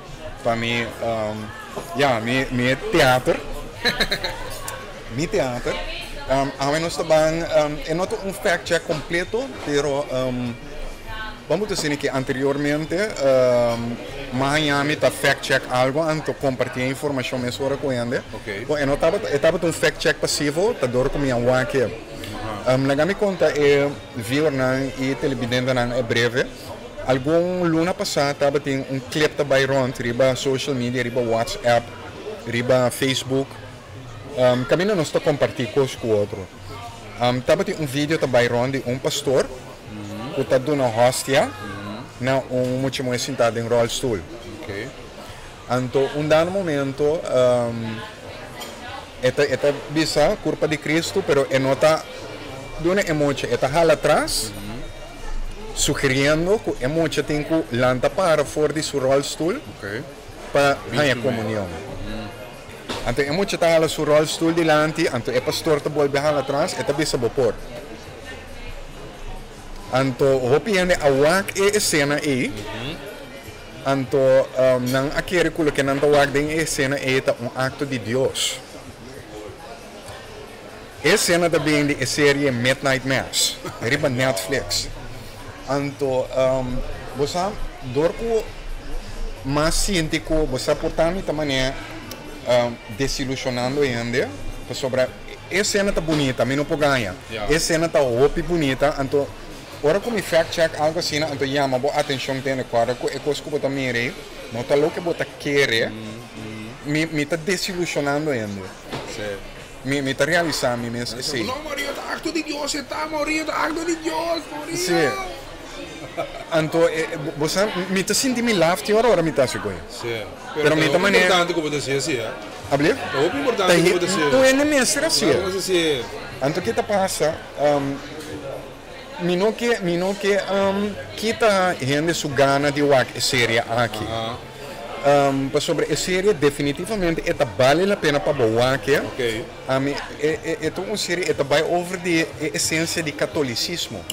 pa mi, ya, mi teater. Mi teater. Awe nos ta ban, e no ta un fact check completo, pero ban bo ta sini ke anteriormente Miami ta fact check algo anto comparti e informacion mesora cu hende. Bon, e no tabata, e tabata un fact check pasivo, ta dor cu mi a wak e. Laga mi conta e viewernan y televidentenan e breve. Algun luna pasa tabatin un clip ta bay rond riba social media, riba WhatsApp, riba Facebook. Kaminda nos ta kompartí kos ku otro. Tabatin un video ta bai rònt di un pastor ku ta duna hòstia na un mucha muhé sintá den ròlstul. Anto un dado momento e ta e ta bisa kurpa di Kristu pero e no ta duna e mucha, e ta hala atras sugeriendo ku e mucha tin ku lanta para for di su ròlstul pa haña komunion. Anto e mucha ta hala su rolstoel dilanti, anto e pastor ta bolbe hala atras, e ta bisa bo por. Anto hopi hende a wak e esena ei, anto nan a kere ku loke nan ta wak den e esena ei ta un akto di Dios. E esena ta bin di e serie Midnight Mass riba Netflix. Anto bo sa dor ku mas sinti ku bo sa por ta mi ta manera desilusionando hende pasobra e esena ta bunita mi no por gaña. E esena ta hopi bunita anto ora ku mi fact check algo asina anto yama bo atencion tene kòrda ku e kos ku bo ta mira ei no ta loke bo ta kere mi ta desilusionando hende. Mi mi ta realisa mi mes esey. No Maria ta acto di Dios e ta Maria ta acto di Dios Maria. Si. Anto bo sa mi ta sinti mi laf te ora ora mi ta haci cu e. Si. Pero mi ta manera. Ta hopi importante cu bo ta haci asi eh. Ablief? Ta hopi importante cu bo ta haci. Un hende mester haci. Claro mester haci. Anto ke ta pasa mi no ke mi no ke kita hende su gana di wak e serie aki. Pasobra e serie definitivamente e ta bale la pena pa bo wak e. Ami e ta un serie e ta bai over di e esencia di catolicismo.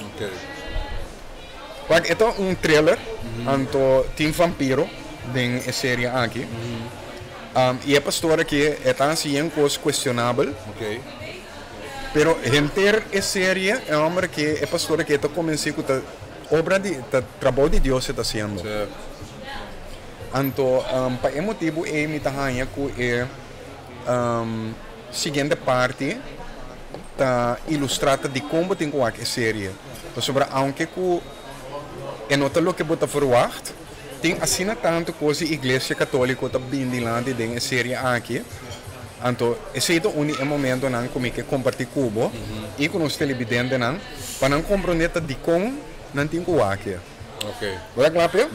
Wak e ta un thriller anto tin vampiro. Den e serie aki. I e pastor aki e ta hasi yen kos kuestionabel. Pero henter e serie e hòmber aki, e pastor aki e ta komensí ku ta obra di, ta trabou di Dios e ta hasiendo. Anto pa e motibu ei mi ta haña ku e siguiente parti ta ilustrá ta dikon bo tin ku wak e serie. Pasobra aunke ku e no ta loke bo ta verwagt, Tin asina tantu kos di Iglesia Katóliko ta bin dilanti den e serie aki, anto esei ta un di e momentonan ku mi ke kompartí ku bo i ku nos televidentenan pa nan komprondé ta dikon nan tin ku wak e. Bo ta kla p'e?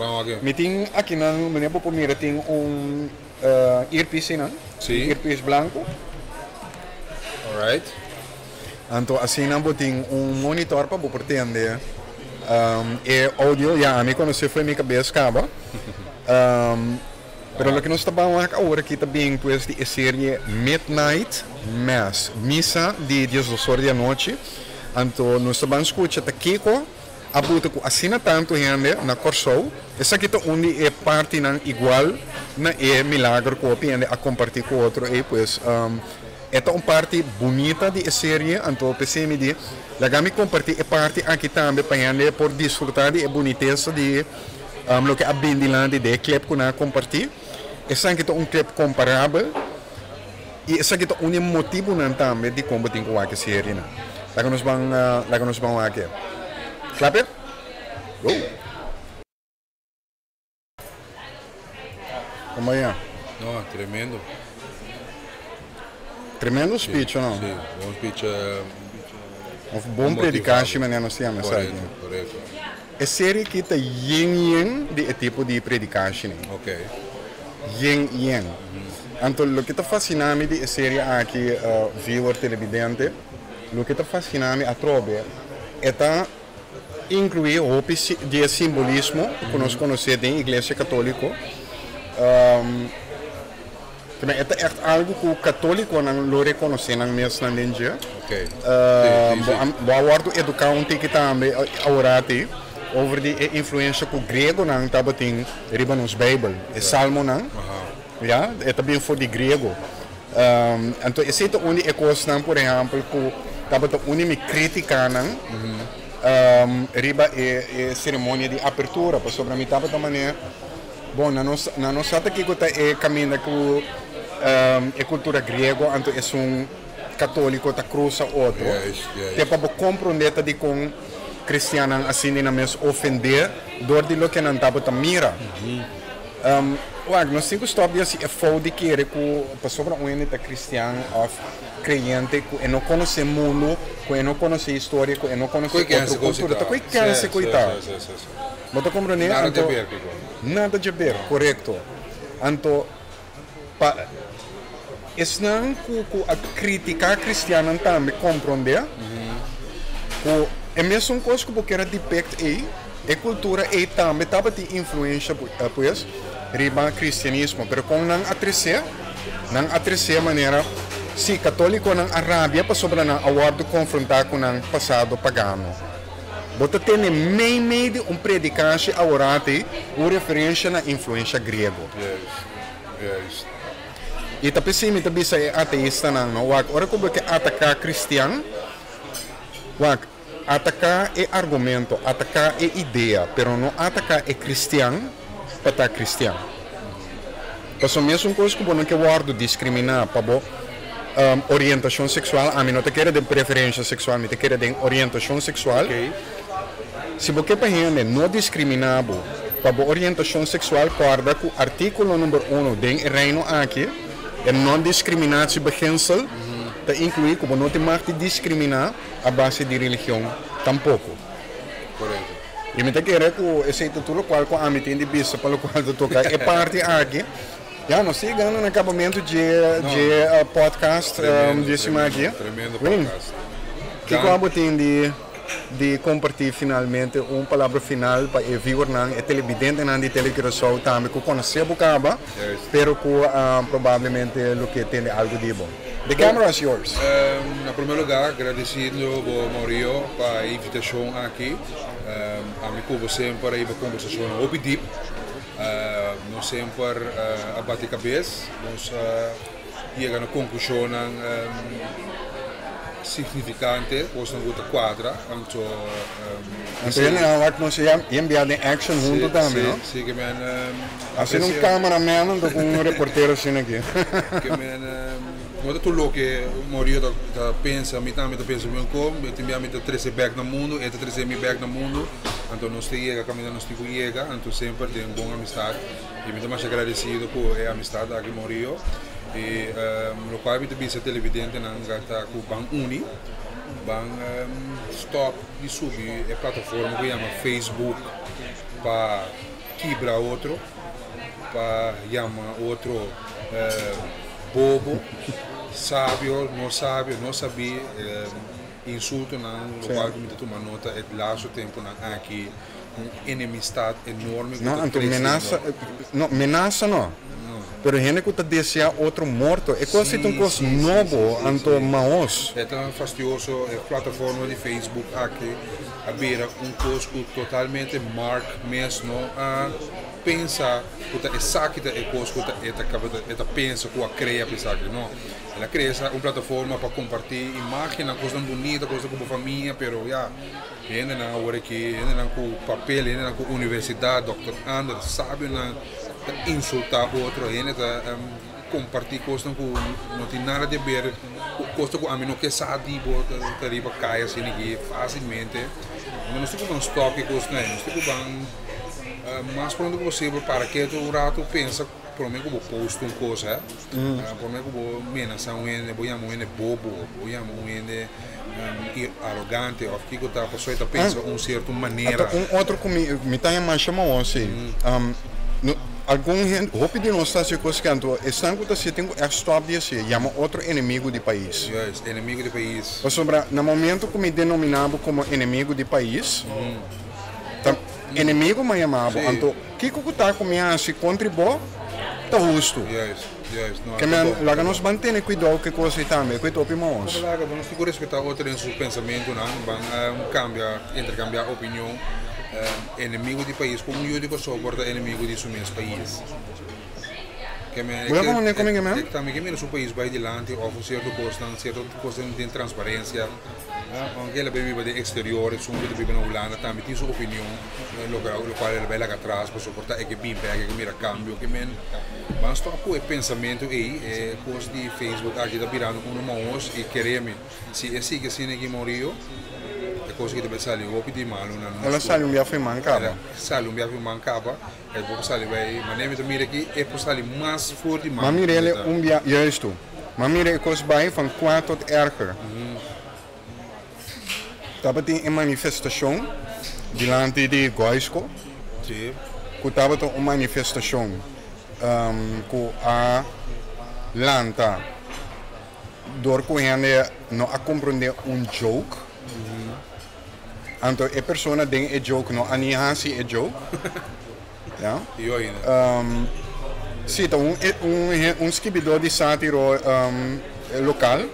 Mi tin akinan, manera bo por mira tin un earpiece einan, un earpiece blanku. Anto asina bo tin un monitor pa bo por tende e audio. Ya, ami conoce fo'i mi cabes caba. Pero loke nos ta ban wak awor aki ta bin pues di e serie Midnight Mass, Misa di diesdos or di anochi. Anto nos ta ban scucha ta kico a buta cu asina tanto hende na Corsou. Esaki ta un di e partinan igual na e milagro cu hopi hende a comparti cu otro ey pues. E ta un parti bunita di e serie, anto p'esei mi di, laga mi kompartí e parti aki tambe pa hende por disfrutá di e bunitesa di loke a bin dilanti den e clip ku nan a kompartí. Esaki ta un clip komparabel i esaki ta un di e motibunan tambe dikon bo tin ku wak e serienan. Laga nos ban laga nos ban wak e. Kla p'e? Go! Como ya? No, tremendo. Tremendo speech, no? Sí, bon speech. Of bon predicatie, manera nos ta yama esaki. Correcto, correcto. E serie aki ta yen yen di e tipo di predicatie. Ok. Yen yen. Anto loke ta fascina mi di e serie aki, viewer, televidente, loke ta fascina mi atrobe, e ta Inkluí hopi di e simbolismo ku nos konosé den Iglesia Katóliko. E ta ègt algu ku katólikonan lo rekonosé nan mesnan den dje. Bo a wòrdu eduká un tiki tambe aworati over di e influensha ku griegonan tabatin riba nos Beibel, e Salmonan. Ya, e ta bin for di griego. Anto esei ta un di e kosnan, por ehèmpel, ku tabata un di mi kritikanan riba e seremonia di apertura, pasobra mi tabata manera, bon, nan no nan no sa ta kiko ta e kaminda ku e kultura griego anto esun katóliko ta krusa otro, te pa bo komprondé ta dikon kristiannan a sinti nan mes ofendé dor di loke nan tabata mira. Wak, nos tin ku stòp di hasi e fout di kere ku pasobra un hende ta kristian òf kreyente ku e no konosé mundu, ku e no konosé historia, ku e no konosé otro kultura. Ta koe kense ku e ta. Bo ta komprendé? Nada dje ber, Kiko. Nada dje ber, korekto. Anto, pa esnan ku ku a kritiká kristiannan tambe komprondé ku e mesun kos ku bo kier a depict ei, E kultura ei tambe tabatin influensha pues riba kristianismo, pero kon nan a tresé? Nan a tresé manera si katólikonan a rabia pasobra nan a wòrdu konfrontá ku nan pasado pagano. Bo ta tene mei mei di un predikashi aworati un referensha na influensha griego. I ta p'esei mi ta bisa e ateistanan, no, wak, ora ku bo ke ataká kristian, wak, Ataká e argumento, ataká e idea, pero no ataká e kristian pa ta kristian. Pasobra mesun kos ku bo no ke wòrdu diskriminá pa bo orientashon seksual, ami no ta kere den preferensha seksual, mi ta kere den orientashon seksual. Si bo ke pa hende no diskriminá bo pa bo orientashon seksual, kòrda ku artíkulo number uno den e Reino aki, e non-discriminatiebeginsel, ta inkluí ku bo no tin mag di diskriminá. A base di religion tampoco. Correcto. Y mi ta kere cu esey ta tur locual cu ami tin di bisa pa locual ta toca e parti aki. Ya, nos ta yegando na acabamento dje dje podcast dje siman aki. Tremendo podcast. Kico abo tin di di comparti finalmente? Un palabra final pa e viewernan, e televidentenan di Tele Curaçao tambe cu conoce bo caba, pero cu probablemente lo ke tende algo di bo. The camera is yours. Na prome lugar gradeciendo bo Maurio pa e invitacion aki. Ami cu bo semper a hiba conversacionnan hopi diep. Nos semper a bati kabes, nos a yega na konklushonnan signifikante, kosnan ku ta kuadra, anto. Anto e nan wak nos a envia den action huntu tambe, no? Si, si, ke men. Asina un cameraman anto ku un reportero asina aki. Ke men no ta tur loke Morillo ta ta pensa, mi tambe ta pensa mi un ko, tin bia mi ta trese bek na mundu, e ta trese mi bek na mundu, anto nos ta yega kaminda nos tin ku yega, anto semper den bon amistad i mi ta masha agradesido ku e amistad aki Morillo i lokual mi ta bisa televidentenan ta ku ban uni, ban stop di subi e plataforma ku yama Facebook pa. Kibra otro, pa yama otro bobo, sabio, no sabio, no sabí, insultonan, lokual ku mi ta tuma nota e lastu tempunan aki, un enemistat enorme ku No, ta anto kresiendo. menasa, no, menasa no, pero hende ku ta deseá otro morto, e kos ei ta un Sí, kos sí, sí, sí, nobo, sí, anto sí. mahos. E ta fastioso e plataforma di Facebook aki. A bira un kos ku totalmente Mark mes no a pensa ku ta esaki ta e kos ku ta e ta kaba e ta pensa ku a krea pa esaki. No, el a krea esa un plataforma pa kompartí imágennan, kosnan bunita, kosnan ku bo famia, pero ya, hendenan awor aki, hendenan ku papel, hendenan ku universidat, Dòkter Ander, sabionan ta insultá otro, hende ta. Kompartí kosnan ku no tin nada di aber ku kosnan ku ami no ke sa di bo ta riba kai asina aki fásilmente. Nos tin ku ban stòp e kosnan ei. Nos tin ku ban mas pronto ku posibel para ketu un ratu pensa promé ku bo post un kos hè. Promé ku bo menasá un hende, bo yama un hende bobo, bo yama un hende arogante òf kiko ta pasobra e ta pensa un sierto manera. Un otro ku mi ta yama masha maon si. Algun hende, hopi di nos ta hasi kos ku esnan ku ta hasi tin ku ègt stòp di hasi, yama otro enemigu di pais. Juist, enemigu di pais. Pasobra na momento ku mi denominá bo komo enemigu di pais, ta enemigu mi a yama bo. Anto kiko ku ta ku mi hasi kontra bo ta hustu. Juist, juist. No, Ke men laga nos ban tene kuidou ku e kos ei tambe, ku e ta hopi maos. Laga, nos tin ku respetá otro den su pensamentunan, ban kambia, interkambiá opinion. Enemigo di pais, con un yu di Kòrsou por ta enemigo di su mes pais? Ke men, Bo ta komprende komo ke men? E tambe ke mira su pais bai dilanti òf un sierto kosnan, sierto kosnan den transparensia. Aunke el a bai biba den eksterior, esun ku ta biba na Hulanda tambe tin su opinion, loke lokual el a bai laga atras pasobra por ta e ke bin bèk, e ke mira kambio. Ke men, ban stòp ku e pensamentu ei, e kos di Facebook aki ta birando uno mahos i kere mi. Si e sigui asina aki Morillo, e cosa ki ta bay sali hopi di malu na nos. El a sali un bia firman caba. El a sali un bia firman caba, e por sali bay, manera mi ta mira aki, e por sali mas for di Ma man. mira el un bia, juist tu. Ma mira e cos bay van kwaad tot erger. Tabatin e manifestacion dilanti di Goisco. Si. Cu tabata un manifestacion cu a lanta. Dor ku hende no a komprondé un joke, anto e persona den e joke no a ni hasi e joke. Ya. Sí, ta un un skibidó di sátiro lokal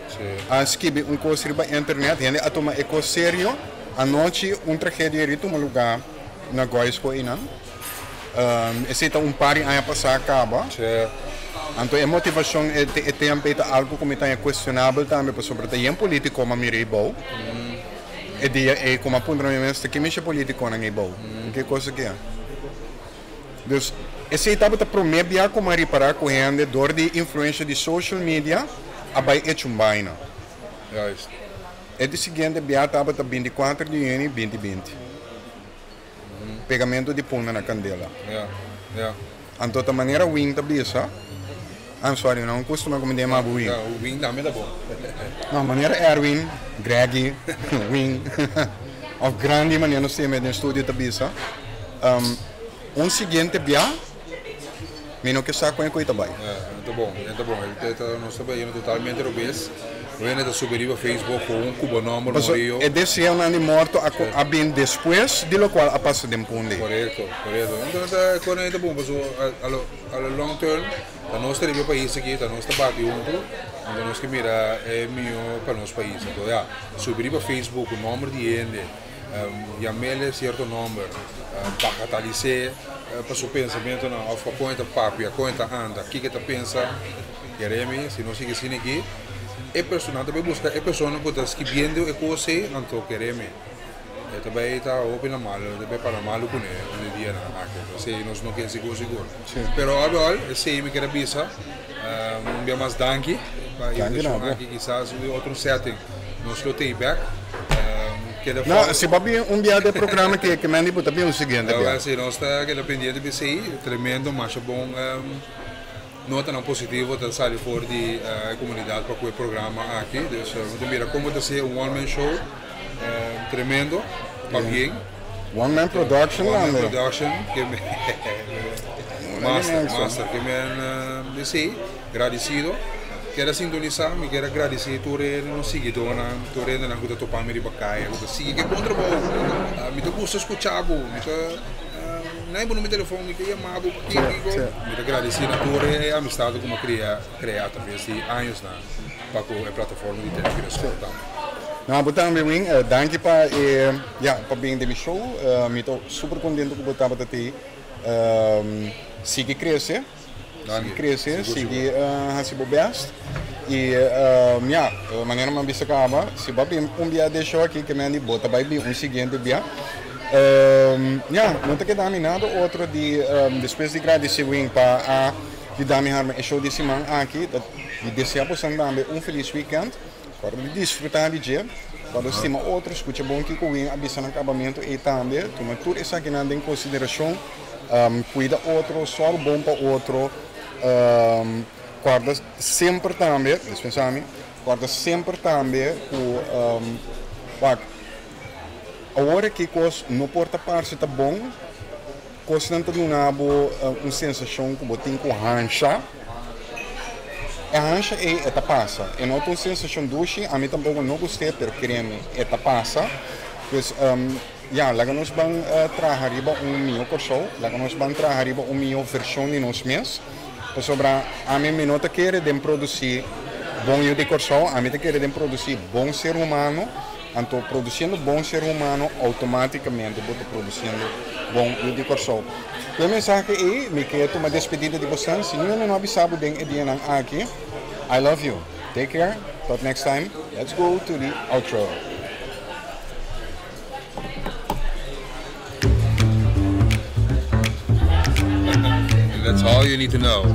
a skibi un kos riba internet, hende a tuma e kos serio. Anochi un tragedia ri tuma lugá na Goisco einan. Esei ta un par di aña pasá kaba. Anto e motivashon e e tempu ei ta algu ku mi ta haña kuestionabel tambe pasobra ta yen polítiko m'a mira ei bou. E dia ei ku m'a puntra mi mes ta ke misha polítikonan ei bou? Ke kos aki a? Dus esei tabata promé bia ku m'a ripará ku hende dor di influensha di social media a bai echa un baina. E di siguiente bia tabata 24 di yüni 2020. Pegamento di punda na candela. Anto ta manera Win ta bisa, I'm sorry, no un custuma cu mi den mabu Win. Win tambe ta bon. No, manera Erwin, Greggy, Win, of grandi manera nos tin den studio ta bisa, un siguiente bia Mi no ke sa kon e koe ta bai. E ta bon, e ta bon. E ta, nos ta bayendo totalmente robes. Wende ta subi riba Facebook ku un ku bo nomber Paso Morillo. e deseonan di morto a a bin despues di lokual a pasa den Pundi. Korekto, korekto. Enton ta e kos nan ta bon paso a lo a lo long term ta nos ta riba e pais aki, ta nos ta bati huntu, enton nos ke mira e mihó pa nos pais. Anto ya, subi riba Facebook ku nomber di hende. Yam'ele cierto nomber, bagatalis'é pa su pensamentonan of pa con e ta papia, con e ta anda, kiko e ta pensa. Keremi, si nos sigui asina aki, e persona ta bay busca e persona cu ta skibiendo e cos ey, anto keremi, e ta bay ta hopi na malo, e ta bay para malo cune un di dianan aki. Esey nos no kier sigur sigur. Pero al bij al, esey mi kier a bisa, un bia mas danki pa e invitacion aki, kisas un otro setting nos lo tey bek. Keda No, follow. si bo bin un bia den programa ke ke Mandy bo ta bin un siguiente bia. Si nos ta keda pendiente pa esey, tremendo, masha bon. Notanan positivo ta sali for di e comunidad pa cu e programa aki. Dus bo ta mira como ta ser un one man show tremendo, pa bien. One man production One man tambe. production. Master, master. Ke men si, gradicido. Kier a sintonisa, mi kier a gradici tur e nos siguidornan, tur hendenan cu ta topa mi riba caya, cu ta sigui ke bon trabou. Mi ta gusta scucha bo, mi ta. Nan e pone mi telefon, mi ke yama bo pa kiko kiko. Mi ta gradeci na tur e amistad ku mi a kria krea atraves di añosnan pa ku e plataforma di Tele Curaçao tambe. No, bo tambe Win, danki pa e ya pa bin den mi show. Mi ta super contento ku bo tabata tei. Sigui crece. Sigui crece, sigui haci bo best y ya, manera mi a bisa caba, si bo a bin un bia den show aki ke mende bo ta bay bin un siguiente bia. Ya, no ta keda mi nada otro di despues di gradici Win pa a yuda mi harma e show di siman aki, ta di desea bosan tambe un feliz weekend, Ora di disfruta di dje, ora di stima otro, scucha bon kico Win a bisa na cabamento ey tambe, tuma tur esakinan den consideracion. Cuida otro, sòru bon pa otro, kòrda semper tambe, dispensa mi, kòrda semper tambe ku wak awor aki kos no por ta parse ta bon, kosnan ta duna bo un sensashon ku bo tin ku hansha, e hansha ei e ta pasa, e no ta un sensashon dushi, ami tampoko no gust'é, pero kere mi e ta pasa, pues. Ya, laga nos ban traha riba un mihó Kòrsou, laga nos ban traha riba un mihó vershon di nos mes, pasobra ami mi no ta kere den produsí bon yu di Kòrsou, ami ta kere den produsí bon ser humano, anto produsiendo bon ser humano outomátikamente bo ta produsiendo bon yu di Kòrsou. Ku e mensahe ei mi ke tuma despedida di bosan, si niun no a bisa bo den e dianan aki, I love you, take care, tot next time, let's go to the outro. That's all you need to know.